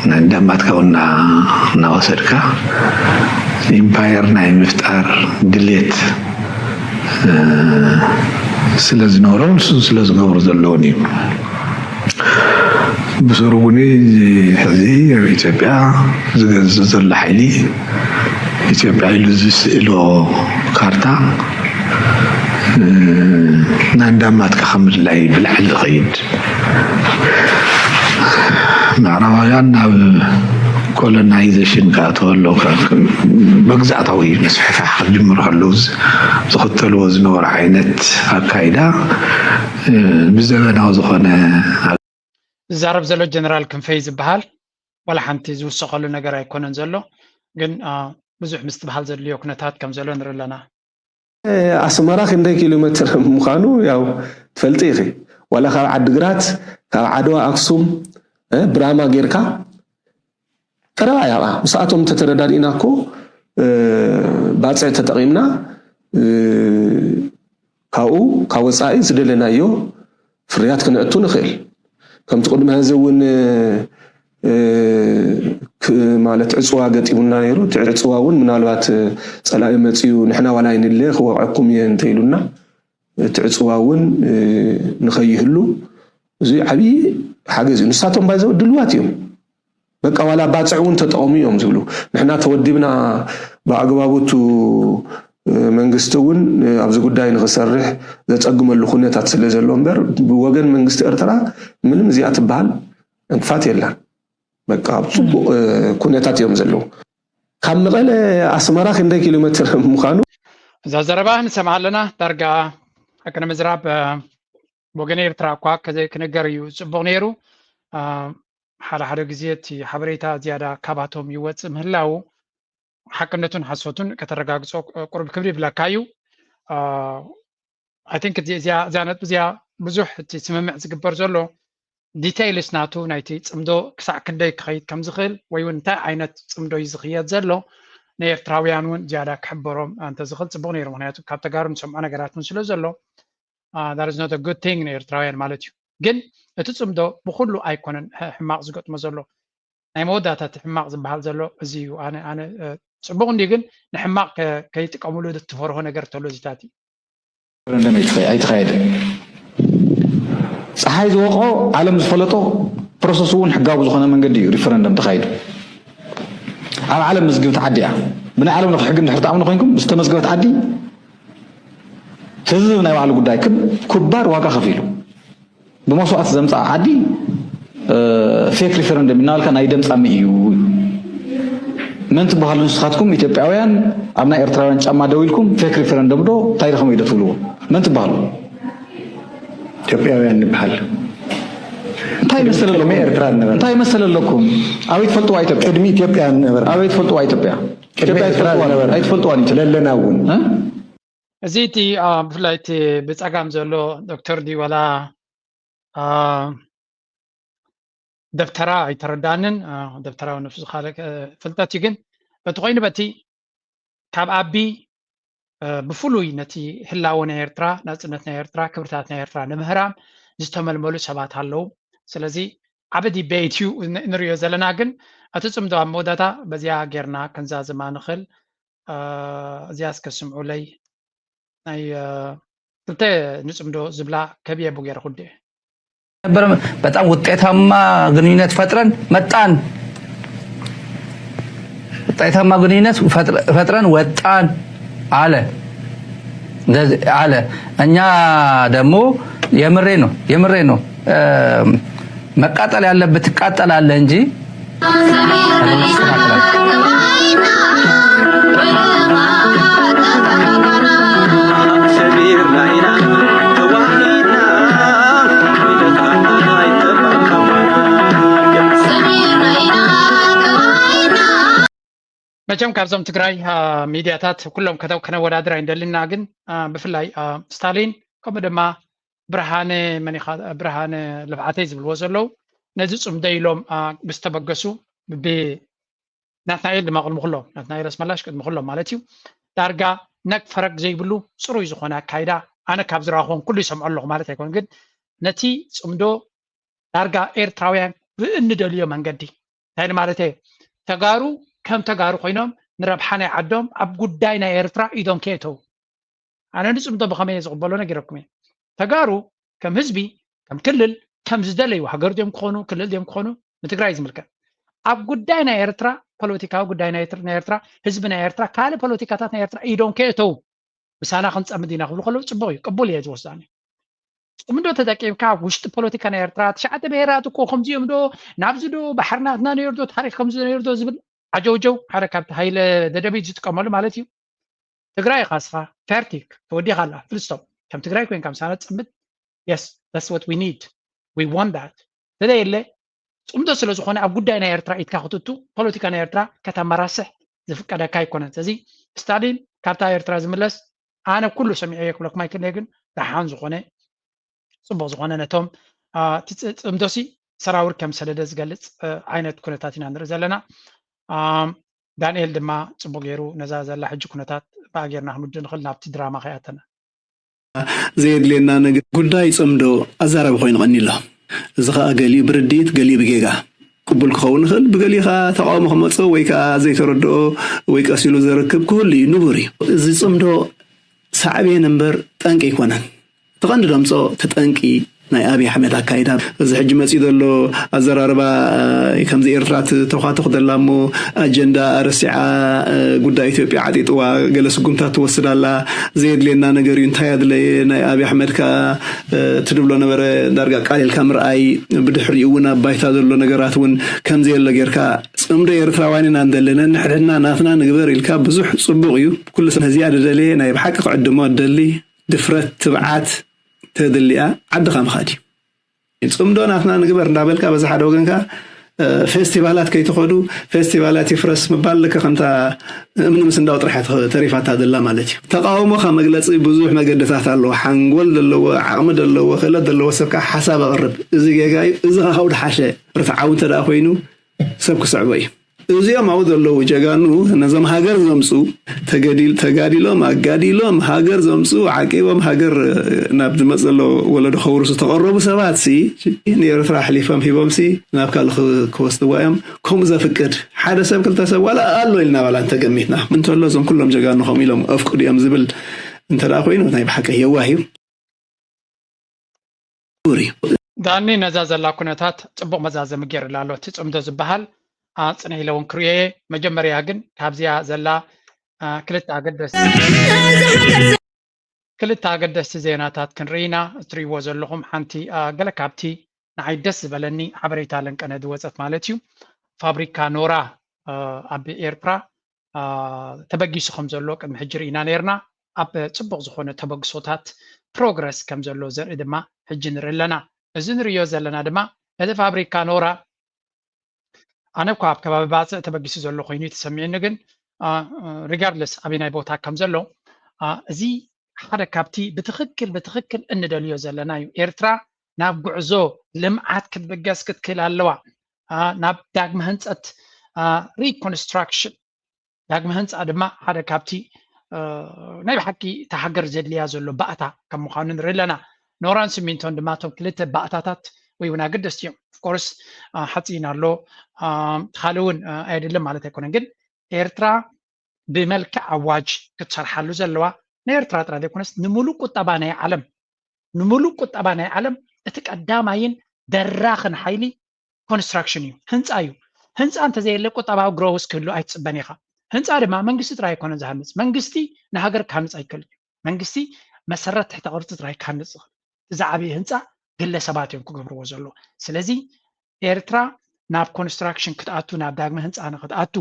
ናይ እንዳማትካ እውን እናወሰድካ ኢምፓየር ናይ ምፍጣር ድሌት ስለ ዝነበሮም ንሱ ስለ ዝገብሩ ዘለውን እዩ። ብስሩ እውን ሕዚ ኣብ ኢትዮጵያ ዝገዝእ ዘሎ ሓይሊ ኢትዮጵያ ኢሉ ዝስእሎ ካርታ ናይ እንዳማትካ ከም ምድላይ ብላዕሊ ዝኸይድ ምዕራባውያን ናብ ኮሎናይዜሽን ክኣተወ ኣሎ መግዛእታዊ መስፍሕፋሕ ክጅምሩ ከለዉ ዝኽተልዎ ዝነበሩ ዓይነት ኣካይዳ ብዘበናዊ ዝኾነ ዝዛረብ ዘሎ ጀነራል ክንፈይ ዝበሃል ዋላ ሓንቲ ዝውሰኸሉ ነገር ኣይኮነን ዘሎ። ግን ብዙሕ ምስትብሃል ዘድልዮ ኩነታት ከም ዘሎ ንርኢ ኣለና። ኣስመራ ክንደይ ኪሎ ሜትር ምዃኑ ያው ትፈልጢ ኢኺ። ዋላ ካብ ዓድግራት ካብ ዓድዋ ኣክሱም ብራማ ጌርካ ቀረባ እያ። ምስኣቶም እንተተረዳዲእና እኮ ባፅዕ ተጠቒምና ካብኡ ካብ ወፃኢ ዝደለናዮ ፍርያት ክነእቱ ንኽእል። ከምቲ ቅድሚ ሕዚ እውን ማለት ዕፅዋ ገጢሙና ነይሩ። እቲ ዕፅዋ እውን ምናልባት ፀላኢ መፂኡ ንሕና ዋላ ኣይንለ ክወቕዐኩም እየ እንተኢሉና እቲ ዕፅዋ እውን ንኸይህሉ እዚ ዓብዪ ሓገዝ እዩ። ንሳቶም ባይዘው ድልዋት እዮም። በቃ ዋላ ባፅዕ እውን ተጠቐሙ እዮም ዝብሉ። ንሕና ተወዲብና ብኣግባቡ እቱ መንግስቲ እውን ኣብዚ ጉዳይ ንክሰርሕ ዘፀግመሉ ኩነታት ስለ ዘሎ እምበር ብወገን መንግስቲ ኤርትራ ምንም እዚኣ ትበሃል ዕንቅፋት የላን። በቃ ኣብ ፅቡቅ ኩነታት እዮም ዘለዉ። ካብ መቐለ ኣስመራ ክንደይ ኪሎ ሜትር ምዃኑ እዛ ዘረባ ንሰምዓ ኣለና። ዳርጋ ሓቂ ንምዝራብ ብወገን ኤርትራ እኳ ክንገር እዩ ፅቡቕ ነይሩ። ሓደ ሓደ ግዜ እቲ ሓበሬታ ዝያዳ ካባቶም ይወፅእ ምህላው ሓቅነቱን ሓሶቱን ከተረጋግፆ ቁሩብ ክብድ ይብለካ እዩ። I think እዚኣ ነጥቢ እዚኣ ብዙሕ እቲ ስምምዕ ዝግበር ዘሎ details ናቱ ናይቲ ፅምዶ ክሳዕ ክንደይ ክኸይድ ከም ዝኽእል ወይ እውን እንታይ ዓይነት ፅምዶ እዩ ዝኽየድ ዘሎ ንኤርትራውያን እውን ዝያዳ ክሕበሮም እንተዝኽእል ፅቡቕ ነይሩ። ምክንያቱ ካብ ተጋሩ ንሰምዖ ነገራት እውን ስለ ዘሎ that is not a good thing ንኤርትራውያን ማለት እዩ። ግን እቲ ፅምዶ ብኩሉ ኣይኮነን ሕማቕ ዝገጥሞ ዘሎ ናይ መወዳእታ እቲ ሕማቕ ዝበሃል ዘሎ እዚ እዩ። ኣነ ኣነ ፅቡቕ እንዲ ግን ንሕማቕ ከይጥቀምሉ ትፈርሆ ነገር ተሎ እዚታት እዩ። ሪፈረንደም ኣይተኻየደ። ፀሓይ ዝወቕዖ ዓለም ዝፈለጦ ፕሮሰስ እውን ሕጋዊ ዝኾነ መንገዲ እዩ ሪፈረንደም ተኻይዱ። ኣብ ዓለም መዝግብቲ ዓዲ እያ። ብናይ ዓለም ለኸ ሕጊ እንድሕር ትኣምኑ ኮይንኩም ዝተመዝገበት ዓዲ ህዝብ ናይ ባዕሉ ጉዳይ ክብ ኩባር ዋጋ ከፊሉ ብመስዋእቲ ዘምፃ ዓዲ ፌክ ሪፈረንደም እናበልካ ናይ ደም ፃምእ እዩ። መን ትበሃሉ ንስኻትኩም ኢትዮጵያውያን ኣብ ናይ ኤርትራውያን ጫማ ደው ኢልኩም ፌክ ሪፈረንደም ዶ እንታይ ርኸም ኢዶ ትብልዎ? መን ትበሃሉ? ኢትዮጵያውያን ንበሃል። እንታይ መሰለ ኣለኩም? ኤርትራ ነበረ። እንታይ መሰለ ኣለኩም? ኣበይ ትፈልጥዋ ኢትዮጵያ? ቅድሚ ኢትዮጵያ ነበረ። ኣበይ ትፈልጥዋ ኢትዮጵያ? ቅድሚ ኢትዮጵያ ኤርትራ ኣይትፈልጥዋን ነበረ። ኣይትፈልጥዋን ኢትዮጵያ። ለለና እውን እ? እዚ እቲ ብፍላይ እቲ ብፀጋም ዘሎ ዶክተር ድዩ ዋላ ደብተራ ኣይተረዳንን። ደብተራዊ ነብሱ ዝካለ ፍልጠት እዩ። ግን በቲ ኮይኑ በቲ ካብ ኣቢ ብፍሉይ ነቲ ህላወ ናይ ኤርትራ፣ ናጽነት ናይ ኤርትራ፣ ክብርታት ናይ ኤርትራ ንምህራም ዝተመልመሉ ሰባት ኣለዉ። ስለዚ ዓቢ ዲቤት እዩ ንሪኦ ዘለና። ግን እቲ ጽምዶ ኣብ መወዳእታ በዚኣ ጌርና ክንዛዝማ ንኽእል። እዚኣ እስከ ስምዑለይ። ናይ ክልተ ንጽምዶ ዝብላ ከብየ ቡ ገይረ ኩዴ ነበረ። በጣም ውጤታማ ግንኙነት ፈጥረን መጣን። ውጤታማ ግንኙነት ፈጥረን ወጣን አለ አለ። እኛ ደግሞ የምሬ ነው የምሬ ነው። መቃጠል ያለበት ትቃጠላለህ እንጂ መቸም ካብዞም ትግራይ ሚድያታት ኩሎም ከነወዳድር ኣይንደልና፣ ግን ብፍላይ ስታሊን ከምኡ ድማ ብርሃነ መኒኻ ብርሃነ ልብዓተይ ዝብልዎ ዘለዉ ነዚ ፅምዶ ኢሎም ብዝተበገሱ ብናትናኤል ድማ ቅድሚ ኩሎም ናትናኤል ኣስመላሽ ቅድሚ ኩሎም ማለት እዩ ዳርጋ ነግ ፈረግ ዘይብሉ ፅሩይ ዝኾነ ኣካይዳ ኣነ ካብ ዝረኸቦም ኩሉ ይሰምዖ ኣለኹ ማለት ኣይኮን ግን ነቲ ፅምዶ ዳርጋ ኤርትራውያን ብእንደልዮ መንገዲ እንታይ ማለት ተጋሩ ከም ተጋሩ ኮይኖም ንረብሓ ናይ ዓዶም ኣብ ጉዳይ ናይ ኤርትራ ኢዶም ከየተው ኣነ ንፅምዶ ብኸመይ ዝቕበሎ ነጊረኩም እየ ተጋሩ ከም ህዝቢ ከም ክልል ከም ዝደለዩ ሃገር ድዮም ክኾኑ ክልል ድዮም ክኾኑ ንትግራይ ዝምልከት ኣብ ጉዳይ ናይ ኤርትራ ፖለቲካዊ ጉዳይ ናይ ኤርትራ ህዝቢ ናይ ኤርትራ ካልእ ፖለቲካታት ናይ ኤርትራ ኢዶም ከየተው ምሳና ክንፀምድ ኢና ክብሉ ከለዉ ፅቡቕ እዩ ቅቡል እየ ዝወስዳኒ ፅምዶ ተጠቂምካ ውሽጢ ፖለቲካ ናይ ኤርትራ ትሽዓተ ብሄራት እኮ ከምዚኦም ዶ ናብዚ ዶ ባሕርናትና ነይሩ ዶ ታሪክ ከምዚ ነይሩ ዶ ዝብል ዓጀውጀው ሓደ ካብቲ ሃይለ ደደቢት ዝጥቀመሉ ማለት እዩ ትግራይ ኢኻ እስኻ ፈርቲክ ተወዲኻ ኣላ ፍልስቶም ከም ትግራይ ኮይንካ ምሳና ፅምድ yes that's what we need we want that ስለየለ ፅምዶ ስለ ዝኾነ ኣብ ጉዳይ ናይ ኤርትራ ኢድካ ክትእቱ ፖለቲካ ናይ ኤርትራ ከተመራስሕ ዝፍቀደካ ኣይኮነን ስለዚ ስታሊን ካብታ ኤርትራ ዝምለስ ኣነ ኩሉ ሰሚዐ ክብለኩም ኣይክእል ግን ደሓን ዝኾነ ፅቡቅ ዝኾነ ነቶም ፅምዶሲ ሰራውር ከም ሰደደ ዝገልፅ ዓይነት ኩነታት ኢና ንርኢ ዘለና ዳንኤል ድማ ፅቡቅ ገይሩ ነዛ ዘላ ሕጂ ኩነታት ብኣጌርና ክንውድ ንኽእል ናብቲ ድራማ ከይኣተና ዘየድልየና ነገር ጉዳይ ፅምዶ ኣዛራቢ ኮይኑ ቀኒ ኣሎ እዚ ከዓ ገሊኡ ብርድኢት ገሊኡ ብጌጋ ቅቡል ክኸውን ይኽእል ብገሊኡ ከዓ ተቃውሞ ክመፅኦ ወይ ከዓ ዘይተረድኦ ወይ ቀሲሉ ዘረክብ ክህሉ እዩ ንቡር እዩ እዚ ፅምዶ ሳዕቤን እምበር ጠንቂ ኣይኮነን እቲ ቀንዲ ደምፆ እቲ ጠንቂ ናይ ኣብይ ኣሕመድ ኣካይዳ እዚ ሕጂ መፂኡ ዘሎ ኣዘራርባ ከምዚ ኤርትራ ተኳትኽ ደላ እሞ ኣጀንዳ ኣረሲዓ ጉዳይ ኢትዮጵያ ዓጢጥዋ ገለ ስጉምታት ትወስድ ኣላ ዘየድልየና ነገር እዩ እንታይ ኣድለየ ናይ ኣብይ ኣሕመድ ከ ትድብሎ ነበረ ዳርጋ ቃሊልካ ምርኣይ ብድሕሪኡ እውን ኣብ ባይታ ዘሎ ነገራት እውን ከምዘየሎ ጌርካ ፅምዶ ኤርትራውያን ኢና እንደለነ ንሕድሕድና ናትና ንግበር ኢልካ ብዙሕ ፅቡቕ እዩ ኩሉ ሰብ ነዚኣ ዝደለየ ናይ ብሓቂ ክዕድሞ ኣደሊ ድፍረት ትብዓት ተድልያ ዓድኻ ምኻድ እዩ ፅምዶ ናትና ንግበር እንዳበልካ በዚ ሓደ ወገንካ ፌስቲቫላት ከይትኸዱ ፌስቲቫላት ይፍረስ ምባል ልክ ከምታ እምኒ ምስ እንዳው ጥራሕ ተሪፋታ ዘላ ማለት እዩ ተቃውሞካ መግለፂ ብዙሕ መገድታት ኣለዎ ሓንጎል ዘለዎ ዓቕሚ ዘለዎ ክእለት ዘለዎ ሰብካ ሓሳብ ኣቕርብ እዚ ጌጋ እዩ እዚ ካብ ድሓሸ ርትዓዊ እንተ ኮይኑ ሰብ ክስዕቦ እዩ እዚኦም ኣብኡ ዘለዉ ጀጋኑ ነዞም ሃገር ዘምፁ ተጋዲሎም ኣጋዲሎም ሃገር ዘምፁ ዓቂቦም ሃገር ናብ ዝመፅ ዘሎ ወለዶ ከውርሱ ተቐረቡ ሰባት ሲ ንኤርትራ ኣሕሊፎም ሂቦም ሲ ናብ ካልእ ክወስድዋ እዮም ከምኡ ዘፍቅድ ሓደ ሰብ ክልተ ሰብ ዋላ ኣሎ ኢልና ዋላ እንተገሚትና እንተሎ እዞም ኩሎም ጀጋኑ ከምኡ ኢሎም ኣፍቅዱ እዮም ዝብል እንተ ኮይኑ ናይ ብሓቂ የዋህ እዩ ዳኒ ነዛ ዘላ ኩነታት ፅቡቕ መዛዘሚ ገይርላ ኣሎ እቲ ፅምዶ ዝበሃል ኣፅነ ኢለ እውን ክርእዮ እየ መጀመርያ ግን ካብዚኣ ዘላ ክልተ ኣገደስቲ ክልተ ኣገደስቲ ዜናታት ክንርኢ ኢና እትርእይዎ ዘለኹም ሓንቲ ገለ ካብቲ ንዓይ ደስ ዝበለኒ ሓበሬታ ለንቀነ ዝወፀት ማለት እዩ ፋብሪካ ኖራ ኣብ ኤርትራ ተበጊሱ ከም ዘሎ ቅድሚ ሕጂ ርኢና ነርና ኣብ ፅቡቅ ዝኾነ ተበግሶታት ፕሮግረስ ከም ዘሎ ዘርኢ ድማ ሕጂ ንርኢ ኣለና እዚ ንርእዮ ዘለና ድማ እቲ ፋብሪካ ኖራ ኣነ እኳ ኣብ ከባቢ ባፅዕ ተበጊሱ ዘሎ ኮይኑ ተሰሚዕኒ ግን ሪጋርድለስ ኣበይ ናይ ቦታ ከም ዘሎ እዚ ሓደ ካብቲ ብትኽክል ብትኽክል እንደልዮ ዘለና እዩ ኤርትራ ናብ ጉዕዞ ልምዓት ክትብገስ ክትክእል ኣለዋ ናብ ዳግመ ህንፀት ሪኮንስትራክሽን ዳግመ ህንፃ ድማ ሓደ ካብቲ ናይ ብሓቂ እታ ሃገር ዘድልያ ዘሎ ባእታ ከም ምዃኑ ንርኢ ኣለና ኖራን ስሚንቶን ድማ እቶም ክልተ ባእታታት ወይ እውን ኣገደስቲ እዮም ኦፍኮርስ ሓፂን ኣሎ ካልእ እውን ኣየድልን ማለት ኣይኮነን ግን ኤርትራ ብመልክዕ ኣዋጅ ክትሰርሓሉ ዘለዋ ንኤርትራ ጥራይ ዘይኮነስ ንምሉእ ቁጠባ ናይ ዓለም ንምሉእ ቁጠባ ናይ ዓለም እቲ ቀዳማይን ደራኽን ሓይሊ ኮንስትራክሽን እዩ ህንፃ እዩ ህንፃ እንተዘየለ ቁጠባዊ ግሮውስ ክህሉ ኣይትፅበን ኢኻ ህንፃ ድማ መንግስቲ ጥራይ ኣይኮነን ዝሃንፅ መንግስቲ ንሃገር ክሃንፅ ኣይክእል እዩ መንግስቲ መሰረት ትሕተ ቅርፂ ጥራይ ክሃንፅ ዝኽእል እዚ ዓብዪ ህንፃ ግለሰባት እዮም ክገብርዎ ዘለዎ ስለዚ ኤርትራ ናብ ኮንስትራክሽን ክትኣቱ ናብ ዳግመ ህንፃ ንክትኣቱ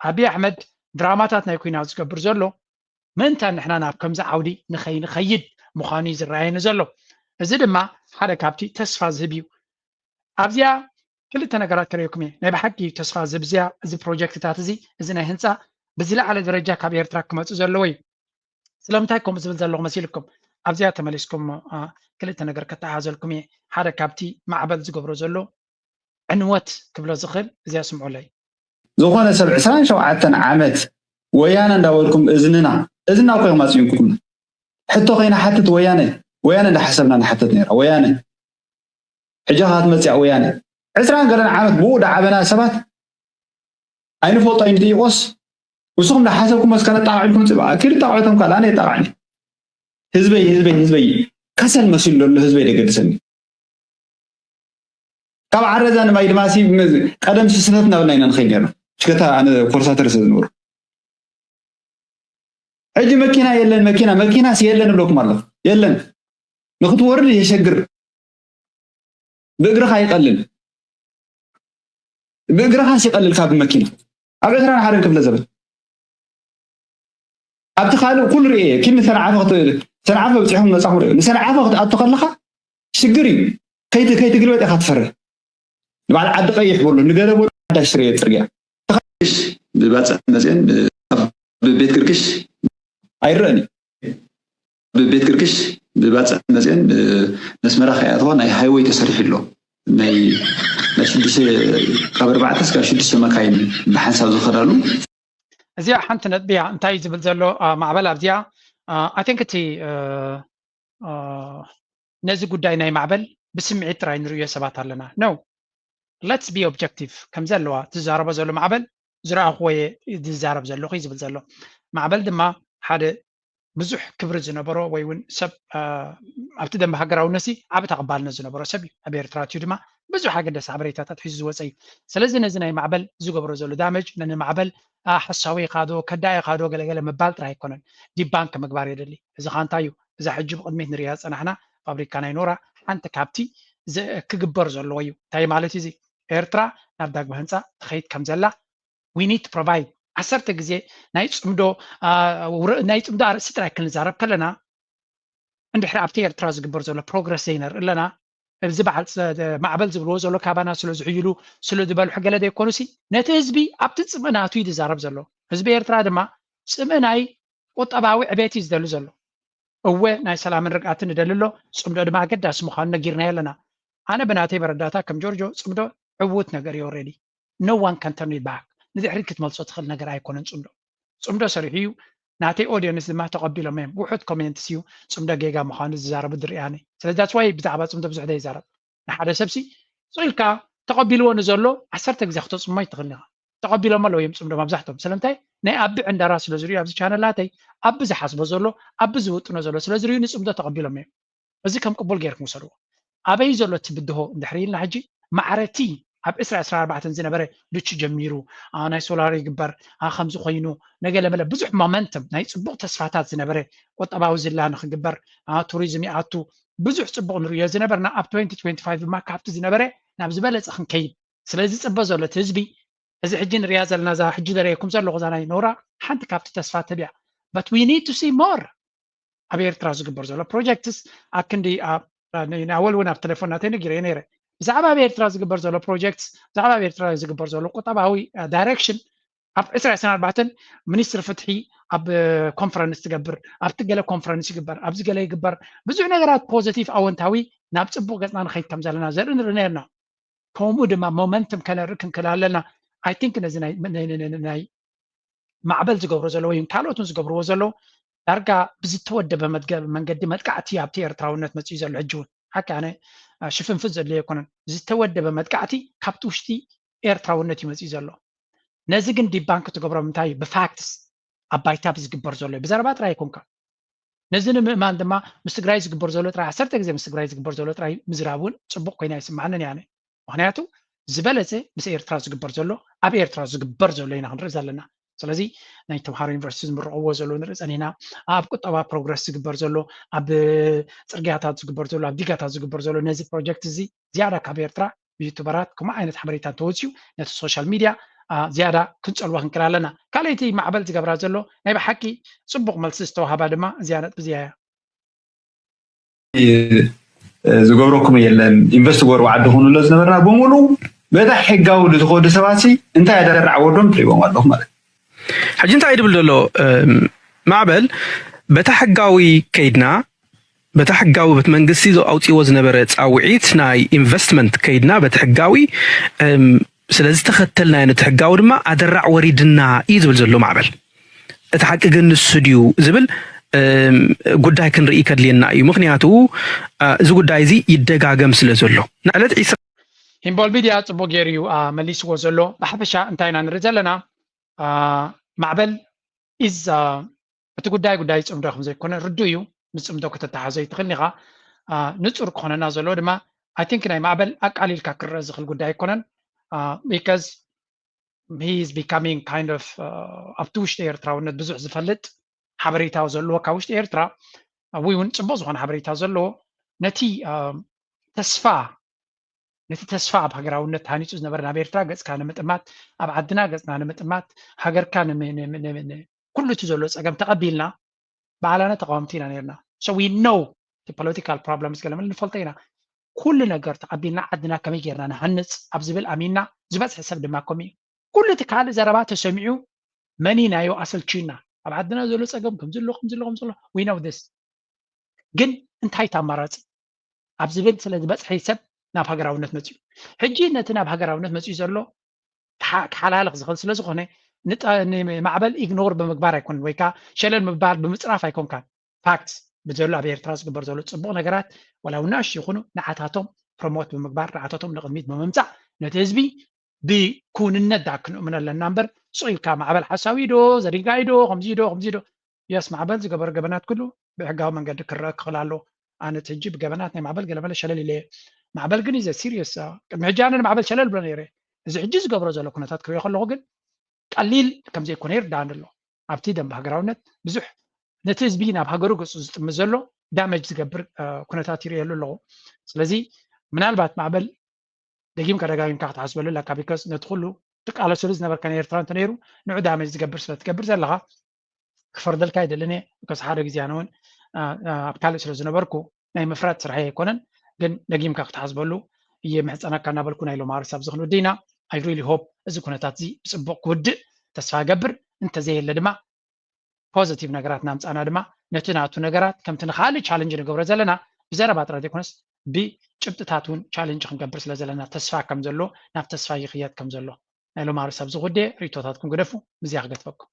ኣብይ ኣሕመድ ድራማታት ናይ ኩናት ዝገብር ዘሎ ምእንታ ንሕና ናብ ከምዚ ዓውዲ ንኸይንኸይድ ምዃኑ እዩ ዝረኣየኒ ዘሎ እዚ ድማ ሓደ ካብቲ ተስፋ ዝህብ እዩ ኣብዚኣ ክልተ ነገራት ከርእየኩም እየ ናይ ብሓቂ እዩ ተስፋ ዝህብ እዚኣ እዚ ፕሮጀክትታት እዚ እዚ ናይ ህንፃ ብዝለዓለ ደረጃ ካብ ኤርትራ ክመፁ ዘለዎ እዩ። ስለምንታይ ከምኡ ዝብል ዘለኹ መሲልኩም ኣብዚኣ ተመሊስኩም ክልተ ነገር ከተሓዘልኩም እየ። ሓደ ካብቲ ማዕበል ዝገብሮ ዘሎ ዕንወት ክብሎ ዝኽእል እዚኣ ስምዑለይ። ዝኾነ ሰብ ዕስራን ሸውዓተን ዓመት ወያነ እንዳበልኩም እዝንና እዝና እኮ ኢኹም ኣፅዩንኩም። ሕቶ ከይንሓትት ወያነ ወያነ እንዳሓሰብና ንሓትት ነይራ ወያነ ሕጂ ካት መፅያ ወያነ ዕስራን ገለን ዓመት ብኡ ዳዓበና ሰባት ኣይንፈልጦ ኣይንጥይቆስ ንስኹም ዳሓሰብኩም መስከነ ጣቃዕልኩም ፅባ ኪድ ጣቃዕቶም ካል ኣነ የጣቃዕኒ ህዝበይ ህዝበይ ህዝበይ ከሰል መሲሉ ዘሎ ህዝበይ ደገድሰኒ ካብ ዓረዛ ንማይ ድማ ቀደም ስስተት እናበልና ኢና ንኸይድ ነርና ሽከታ ኣነ ኮርሳተር ስለ ዝነበሩ ሕጂ መኪና የለን መኪና መኪናስ የለን እብለኩም ኣለኹ የለን ንክትወርድ የሸግር ብእግርኻ ይቐልል ብእግርኻስ ይቐልል ካብ መኪና ኣብ ዕስራን ሓደን ክፍለ ዘበን ኣብቲ ካልእ ኩሉ ርእ እየ ኪድ ንሰንዓፈ ሰንዓፈ በፂሖም መፃኹም ርእ ንሰንዓፈ ክትኣቱ ከለኻ ሽግር እዩ ከይትግልበጥ ኢኻ ትፈርህ ንበዓል ዓዲ ቀይሕ በሎ ንገለ በሎ ሓዳሽ ስርየ ፅርግያ ብባፅዕ መፅአን ብቤት ግርግሽ ኣይረአን እዩ ብቤት ግርግሽ ብባፅዕ መፅአን መስመራ ከይኣተዋ ናይ ሃይወይ ተሰሪሑ ኣሎ ናይ ናይ ሽዱሽተ ካብ ኣርባዕተ እስካብ ሽዱሽተ መካይን ብሓንሳብ ዝኸዳሉ እዚኣ ሓንቲ ነጥቢ እያ እንታይ ዝብል ዘሎ ማዕበል ኣብዚኣ ኣይ ቲንክ እቲ ነዚ ጉዳይ ናይ ማዕበል ብስምዒት ጥራይ ንርእዮ ሰባት ኣለና no let's be objective ከምዚ ኣለዋ ትዛረቦ ዘሎ ማዕበል ዝረኣኽዎ እየ ዝዛረብ ዘለኹ እዩ ዝብል ዘሎ ማዕበል ድማ ሓደ ብዙሕ ክብሪ ዝነበሮ ወይ እውን ሰብ ኣብቲ ደንበ ሃገራውነት ዓቢ ተቐባልነት ዝነበሮ ሰብ እዩ ኣብ ኤርትራ እትዩ ድማ ብዙሕ ኣገዳሲ ሓበሬታታት ሒዙ ዝወፀ እዩ ስለዚ ነዚ ናይ ማዕበል ዝገብሮ ዘሎ ዳመጅ ነማዕበል ሓሳዊ ኢኻ ዶ ከዳኢ ኢኻ ዶ ገለገለ ምባል ጥራይ ኣይኮነን debunk ምግባር የድሊ እዚ ኻ እንታይ እዩ እዛ ሕጂ ብቕድሚት ንሪኣ ዝፀናሕና ፋብሪካ ናይ ኖራ ሓንቲ ካብቲ ክግበር ዘለዎ እዩ እንታይ ማለት እዚ ኤርትራ ናብ ዳግመ ህንፃ ትኸይድ ከም ዘላ we need to provide ዓሰርተ ግዜ ናይ ፅምዶ ናይ ፅምዶ ኣርእስቲ ጥራይ ክንዛረብ ከለና እንድሕሪ ኣብቲ ኤርትራ ዝግበር ዘሎ ፕሮግረስ ዘይነርኢ ኣለና እዚ በዓል ማዕበል ዝብልዎ ዘሎ ካባና ስለ ዝሕይሉ ስለ ዝበልሑ ገለ ዘይኮኑሲ ነቲ ህዝቢ ኣብቲ ፅምእ ናቱ እዩ ዝዛረብ ዘሎ ህዝቢ ኤርትራ ድማ ፅምእ ናይ ቁጠባዊ ዕቤት እዩ ዝደሊ ዘሎ እወ ናይ ሰላምን ርግኣትን ንደሊ ኣሎ ፅምዶ ድማ ኣገዳሲ ምዃኑ ነጊርናዮ ኣለና ኣነ ብናተይ መረዳእታ ከም ጆርጆ ፅምዶ ዕዉት ነገር እዩ already no one can turn it back ንድሕሪት ክትመልሶ ትኽእል ነገር ኣይኮነን ፅምዶ ፅምዶ ሰሪሑ እዩ ናተይ audience ድማ ተቐቢሎም እዮም ውሑድ comments እዩ ፅምዶ ጌጋ ምዃኑ ዝዛረቡ ዝርኣኒ ስለዚ that's why ብዛዕባ ፅምዶ ብዙሕ ዘይዛረብ ንሓደ ሰብሲ ስቕ ኢልካ ተቐቢልዎ ንዘሎ ዓሰርተ ግዜ ክተፅሞ ኣይትኽእልን ኢኻ ተቐቢሎም ኣለዉ እዮም ፅምዶ መብዛሕትኦም ስለምንታይ ናይ ኣቢ ዕንደራ ስለ ዝርእዩ ኣብዚ ቻነላተይ ኣቢ ዝሓስቦ ዘሎ ኣቢ ዝውጥኖ ዘሎ ስለ ዝርእዩ ንፅምዶ ተቐቢሎም እዮም እዚ ከም ቅቡል ገይርኩም ውሰድዎ ኣበይ ዘሎ እቲ ብድሆ እንድሕር ኢልና ሕጂ ማዕረቲ ኣብ ዕስራ ዕስራ ኣርባዕተን ዝነበረ ልቹ ጀሚሩ ናይ ሶላር ይግበር ከምዚ ኮይኑ ነገለ መለ ብዙሕ ሞመንተም ናይ ፅቡቕ ተስፋታት ዝነበረ ቁጠባዊ ዝላ ንክግበር ቱሪዝም ይኣቱ ብዙሕ ፅቡቕ ንርእዮ ዝነበርና ኣብ twenty twenty five ድማ ካብቲ ዝነበረ ናብ ዝበለፀ ክንከይድ ስለዚ ዝፅበ ዘሎ እቲ ህዝቢ እዚ ሕጂ ንሪኣ ዘለና እዛ ሕጂ ዘርእየኩም ዘለኹ እዛ ናይ ኖራ ሓንቲ ካብቲ ተስፋ ተቢያ but we need to see more ኣብ ኤርትራ ዝግበር ዘሎ projects ኣክንዲ ኣወል እውን ኣብ ቴሌፎን ናተይ ነጊረ ነይረ ብዛዕባ ኣብ ኤርትራ ዝግበር ዘሎ projects ብዛዕባ ኣብ ኤርትራ ዝግበር ዘሎ ቁጠባዊ direction ኣብ ዕስራ ዕስራን ኣርባዕተን ሚኒስትሪ ፍትሒ ኣብ ኮንፈረንስ ትገብር ኣብቲ ገለ ኮንፈረንስ ይግበር ኣብዚ ገለ ይግበር ብዙሕ ነገራት positive ኣወንታዊ ናብ ፅቡቅ ገፅና ንኸይድ ከም ዘለና ዘርኢ ንርኢ ነርና ከምኡ ድማ momentum ከነርኢ ክንክእል ኣለና I think ነዚ ናይ ማዕበል ዝገብሮ ዘሎ ወይ ካልኦት ዝገብርዎ ዘለዉ ዳርጋ ብዝተወደበ መንገዲ መጥቃዕቲ ኣብቲ ኤርትራውነት መፅኡ ዘሎ ሕጂ እውን ሓቂ ኣነ ሽፍንፍን ዘድልዮ ኣይኮነን ዝተወደበ መጥቃዕቲ ካብቲ ውሽጢ ኤርትራውነት እዩ መፅኡ ዘሎ ነዚ ግን debunk ትገብሮ ምንታይ እዩ ብ facts ኣብ ባይታ ብዝግበር ዘሎ እዩ ብዘረባ ጥራይ ኣይኮንካ ነዚ ንምእማን ድማ ምስ ትግራይ ዝግበር ዘሎ ጥራይ ዓሰርተ ግዜ ምስ ትግራይ ዝግበር ዘሎ ጥራይ ምዝራብ እውን ፅቡቅ ኮይና ይስማዓንን እያ ምክንያቱ ዝበለፀ ምስ ኤርትራ ዝግበር ዘሎ ኣብ ኤርትራ ዝግበር ዘሎ ኢና ክንርኢ ዘለና ስለዚ ናይ ተምሃሮ ዩኒቨርሲቲ ዝምርቕዎ ዘሎ ንርኢ ፀኒና ኣብ ቁጠባ ፕሮግረስ ዝግበር ዘሎ ኣብ ፅርግያታት ዝግበር ዘሎ ኣብ ዲጋታት ዝግበር ዘሎ ነዚ ፕሮጀክት እዚ ዝያዳ ካብ ኤርትራ ብዩቱበራት ከምኡ ዓይነት ሓበሬታ እንተወፅዩ ነቲ ሶሻል ሚድያ ዝያዳ ክንፀልዋ ክንክእል ኣለና ካልኣይቲ ማዕበል ዝገብራ ዘሎ ናይ ብሓቂ ፅቡቕ መልሲ ዝተዋሃባ ድማ እዚኣ ነጥቢ እዚኣ እያ ዝገብረኩም የለን ኢንቨስት ገበሩ ዓዲ ኩኑ ኣሎ ዝነበርና ብምሉ በታ ሕጋዊ ዝኸዱ ሰባት እንታይ ኣደራዕ ወዶም ትሪእዎም ኣለኹ ማለት ሕጂ እንታይ ድብል ዘሎ ማዕበል፣ በታ ሕጋዊ ከይድና በታ ሕጋዊ በቲ መንግስቲ ኣውፅዎ ዝነበረ ፃውዒት ናይ ኢንቨስትመንት ከይድና በቲ ሕጋዊ ስለዝተኸተልናዮ ነቲ ሕጋዊ ድማ ኣደራዕ ወሪድና እዩ ዝብል ዘሎ ማዕበል። እቲ ሓቂ ግን ንሱ ድዩ ዝብል ጉዳይ ክንርኢ ከድልየና እዩ። ምክንያቱ እዚ ጉዳይ እዚ ይደጋገም ስለ ዘሎ ንዕለት ዒስራ ሂምቦል ሚድያ ፅቡቅ ገይሩ እዩ መሊስዎ ዘሎ። ብሓፈሻ እንታይ ኢና ንርኢ ዘለና ማዕበል ኢዝ እቲ ጉዳይ ጉዳይ ዝፅምዶ ከም ዘይኮነ ርዱ እዩ። ዝፅምዶ ከተተሓዞ ይትኽእል ኢኻ። ንፁር ክኾነና ዘለዎ ድማ I think ናይ ማዕበል ኣቃሊልካ ክረአ ዝኽእል ጉዳይ ኣይኮነን። Because he is becoming kind of ኣብቲ ውሽጢ ኤርትራውነት ብዙሕ ዝፈልጥ ሓበሬታ ዘለዎ ካብ ውሽጢ ኤርትራ ወይ እውን ፅቡቅ ዝኾነ ሓበሬታ ዘለዎ ነቲ ተስፋ ነቲ ተስፋ ኣብ ሃገራውነት ተሃኒፁ ዝነበረ ናብ ኤርትራ ገፅካ ንምጥማት ኣብ ዓድና ገፅና ንምጥማት ሃገርካ ኩሉ እቲ ዘሎ ፀገም ተቐቢልና ባዕላና ተቃወምቲ ኢና ነርና። So we know the political problems ገለመለ ንፈልጦ ኢና። ኩሉ ነገር ተቐቢልና ዓድና ከመይ ጌርና ንሃንፅ ኣብ ዝብል ኣሚንና ዝበፅሐ ሰብ ድማ ከምኡ እዩ። ኩሉ እቲ ካልእ ዘረባ ተሰሚዑ መኒናዮ ኣሰልችዩና። ኣብ ዓድና ዘሎ ፀገም ከምዚ ኣሎ ከምዚ ኣሎ ከምዚ ኣሎ we know this ግን እንታይ እቲ ኣማራፂ ኣብ ዝብል ስለ ዝበፅሐ ሰብ ናብ ሃገራውነት መፅኡ። ሕጂ ነቲ ናብ ሃገራውነት መፅኡ ዘሎ ክሓላልኽ ዝኽእል ስለ ዝኾነ ንማዕበል ኢግኖር ብምግባር ኣይኮነን ወይ ከዓ ሸለል ምባል ብምፅራፍ ኣይኮንካን። ፋክት ብዘሎ ኣብ ኤርትራ ዝግበር ዘሎ ፅቡቕ ነገራት ዋላ እውን ንኣሽቱ ይኹኑ ንዓታቶም ፕሮሞት ብምግባር ንዓታቶም ንቕድሚት ብምምፃእ ነቲ ህዝቢ ብክውንነት ዳ ክንእምኖ ኣለና እምበር ሱቕ ኢልካ ማዕበል ሓሳዊ ዶ ዘሪጋ ዶ ከምዚ ዶ ከምዚ ዶ የስ ማዕበል ዝገበሮ ገበናት ኩሉ ብሕጋዊ መንገዲ ክረአ ክኽእል ኣለዎ። ኣነ እቲ ሕጂ ብገበናት ናይ ማዕበል ገለመለ ሸለል ኢለ እየ። ማዕበል ግን is serious ቅድሚ ሕጂ ኣነ ንማዕበል ሸለል ብሎ ነይረ። እዚ ሕጂ ዝገብሮ ዘሎ ኩነታት ክሪኦ ከለኹ ግን ቀሊል ከም ዘይኮነ ይርዳኣኒ ኣሎ። ኣብቲ ደንበ ሃገራውነት ብዙሕ ነቲ ህዝቢ ናብ ሃገሩ ገፁ ዝጥምት ዘሎ ዳመጅ ዝገብር ኩነታት ይርእየሉ ኣለኹ። ስለዚ ምናልባት ማዕበል ደጊምካ ደጋጊምካ ክትሓስበሉ ኣለካ። ቢኮዝ ነቲ ኩሉ ትቃለሰሉ ዝነበርካ ናይ ኤርትራ እንተነይሩ ንዑ ዳመጅ ዝገብር ስለ ትገብር ዘለኻ ክፈርደልካ ኣይደልን እየ። ቢኮዝ ሓደ ግዜ ኣነ እውን ኣብ ካልእ ስለ ዝነበርኩ ናይ ምፍራድ ስራሐይ ኣይኮነን። ግን ደጊምካ ክትሓስበሉ እየ ምሕፀነካ እናበልኩ ናይ ሎማሪ ሳብ ዝኽን ወዲና I really hope እዚ ኩነታት እዚ ብፅቡቅ ክውድእ ተስፋ እገብር። እንተዘየለ ድማ ፖዘቲቭ ነገራት እናምፃእና ድማ ነቲ ናቱ ነገራት ከምቲ ንካልእ ቻለንጅ ንገብሮ ዘለና ብዘረባ ጥራይ ዘይኮነስ ብጭብጥታት እውን ቻለንጅ ክንገብር ስለ ዘለና ተስፋ ከም ዘሎ ናብ ተስፋ ይኽየድ ከም ዘሎ ናይ ሎማሪ ሳብ ዝኹዴ ርእቶታትኩም ግደፉ። ምስዚኣ ክገትፈኩም።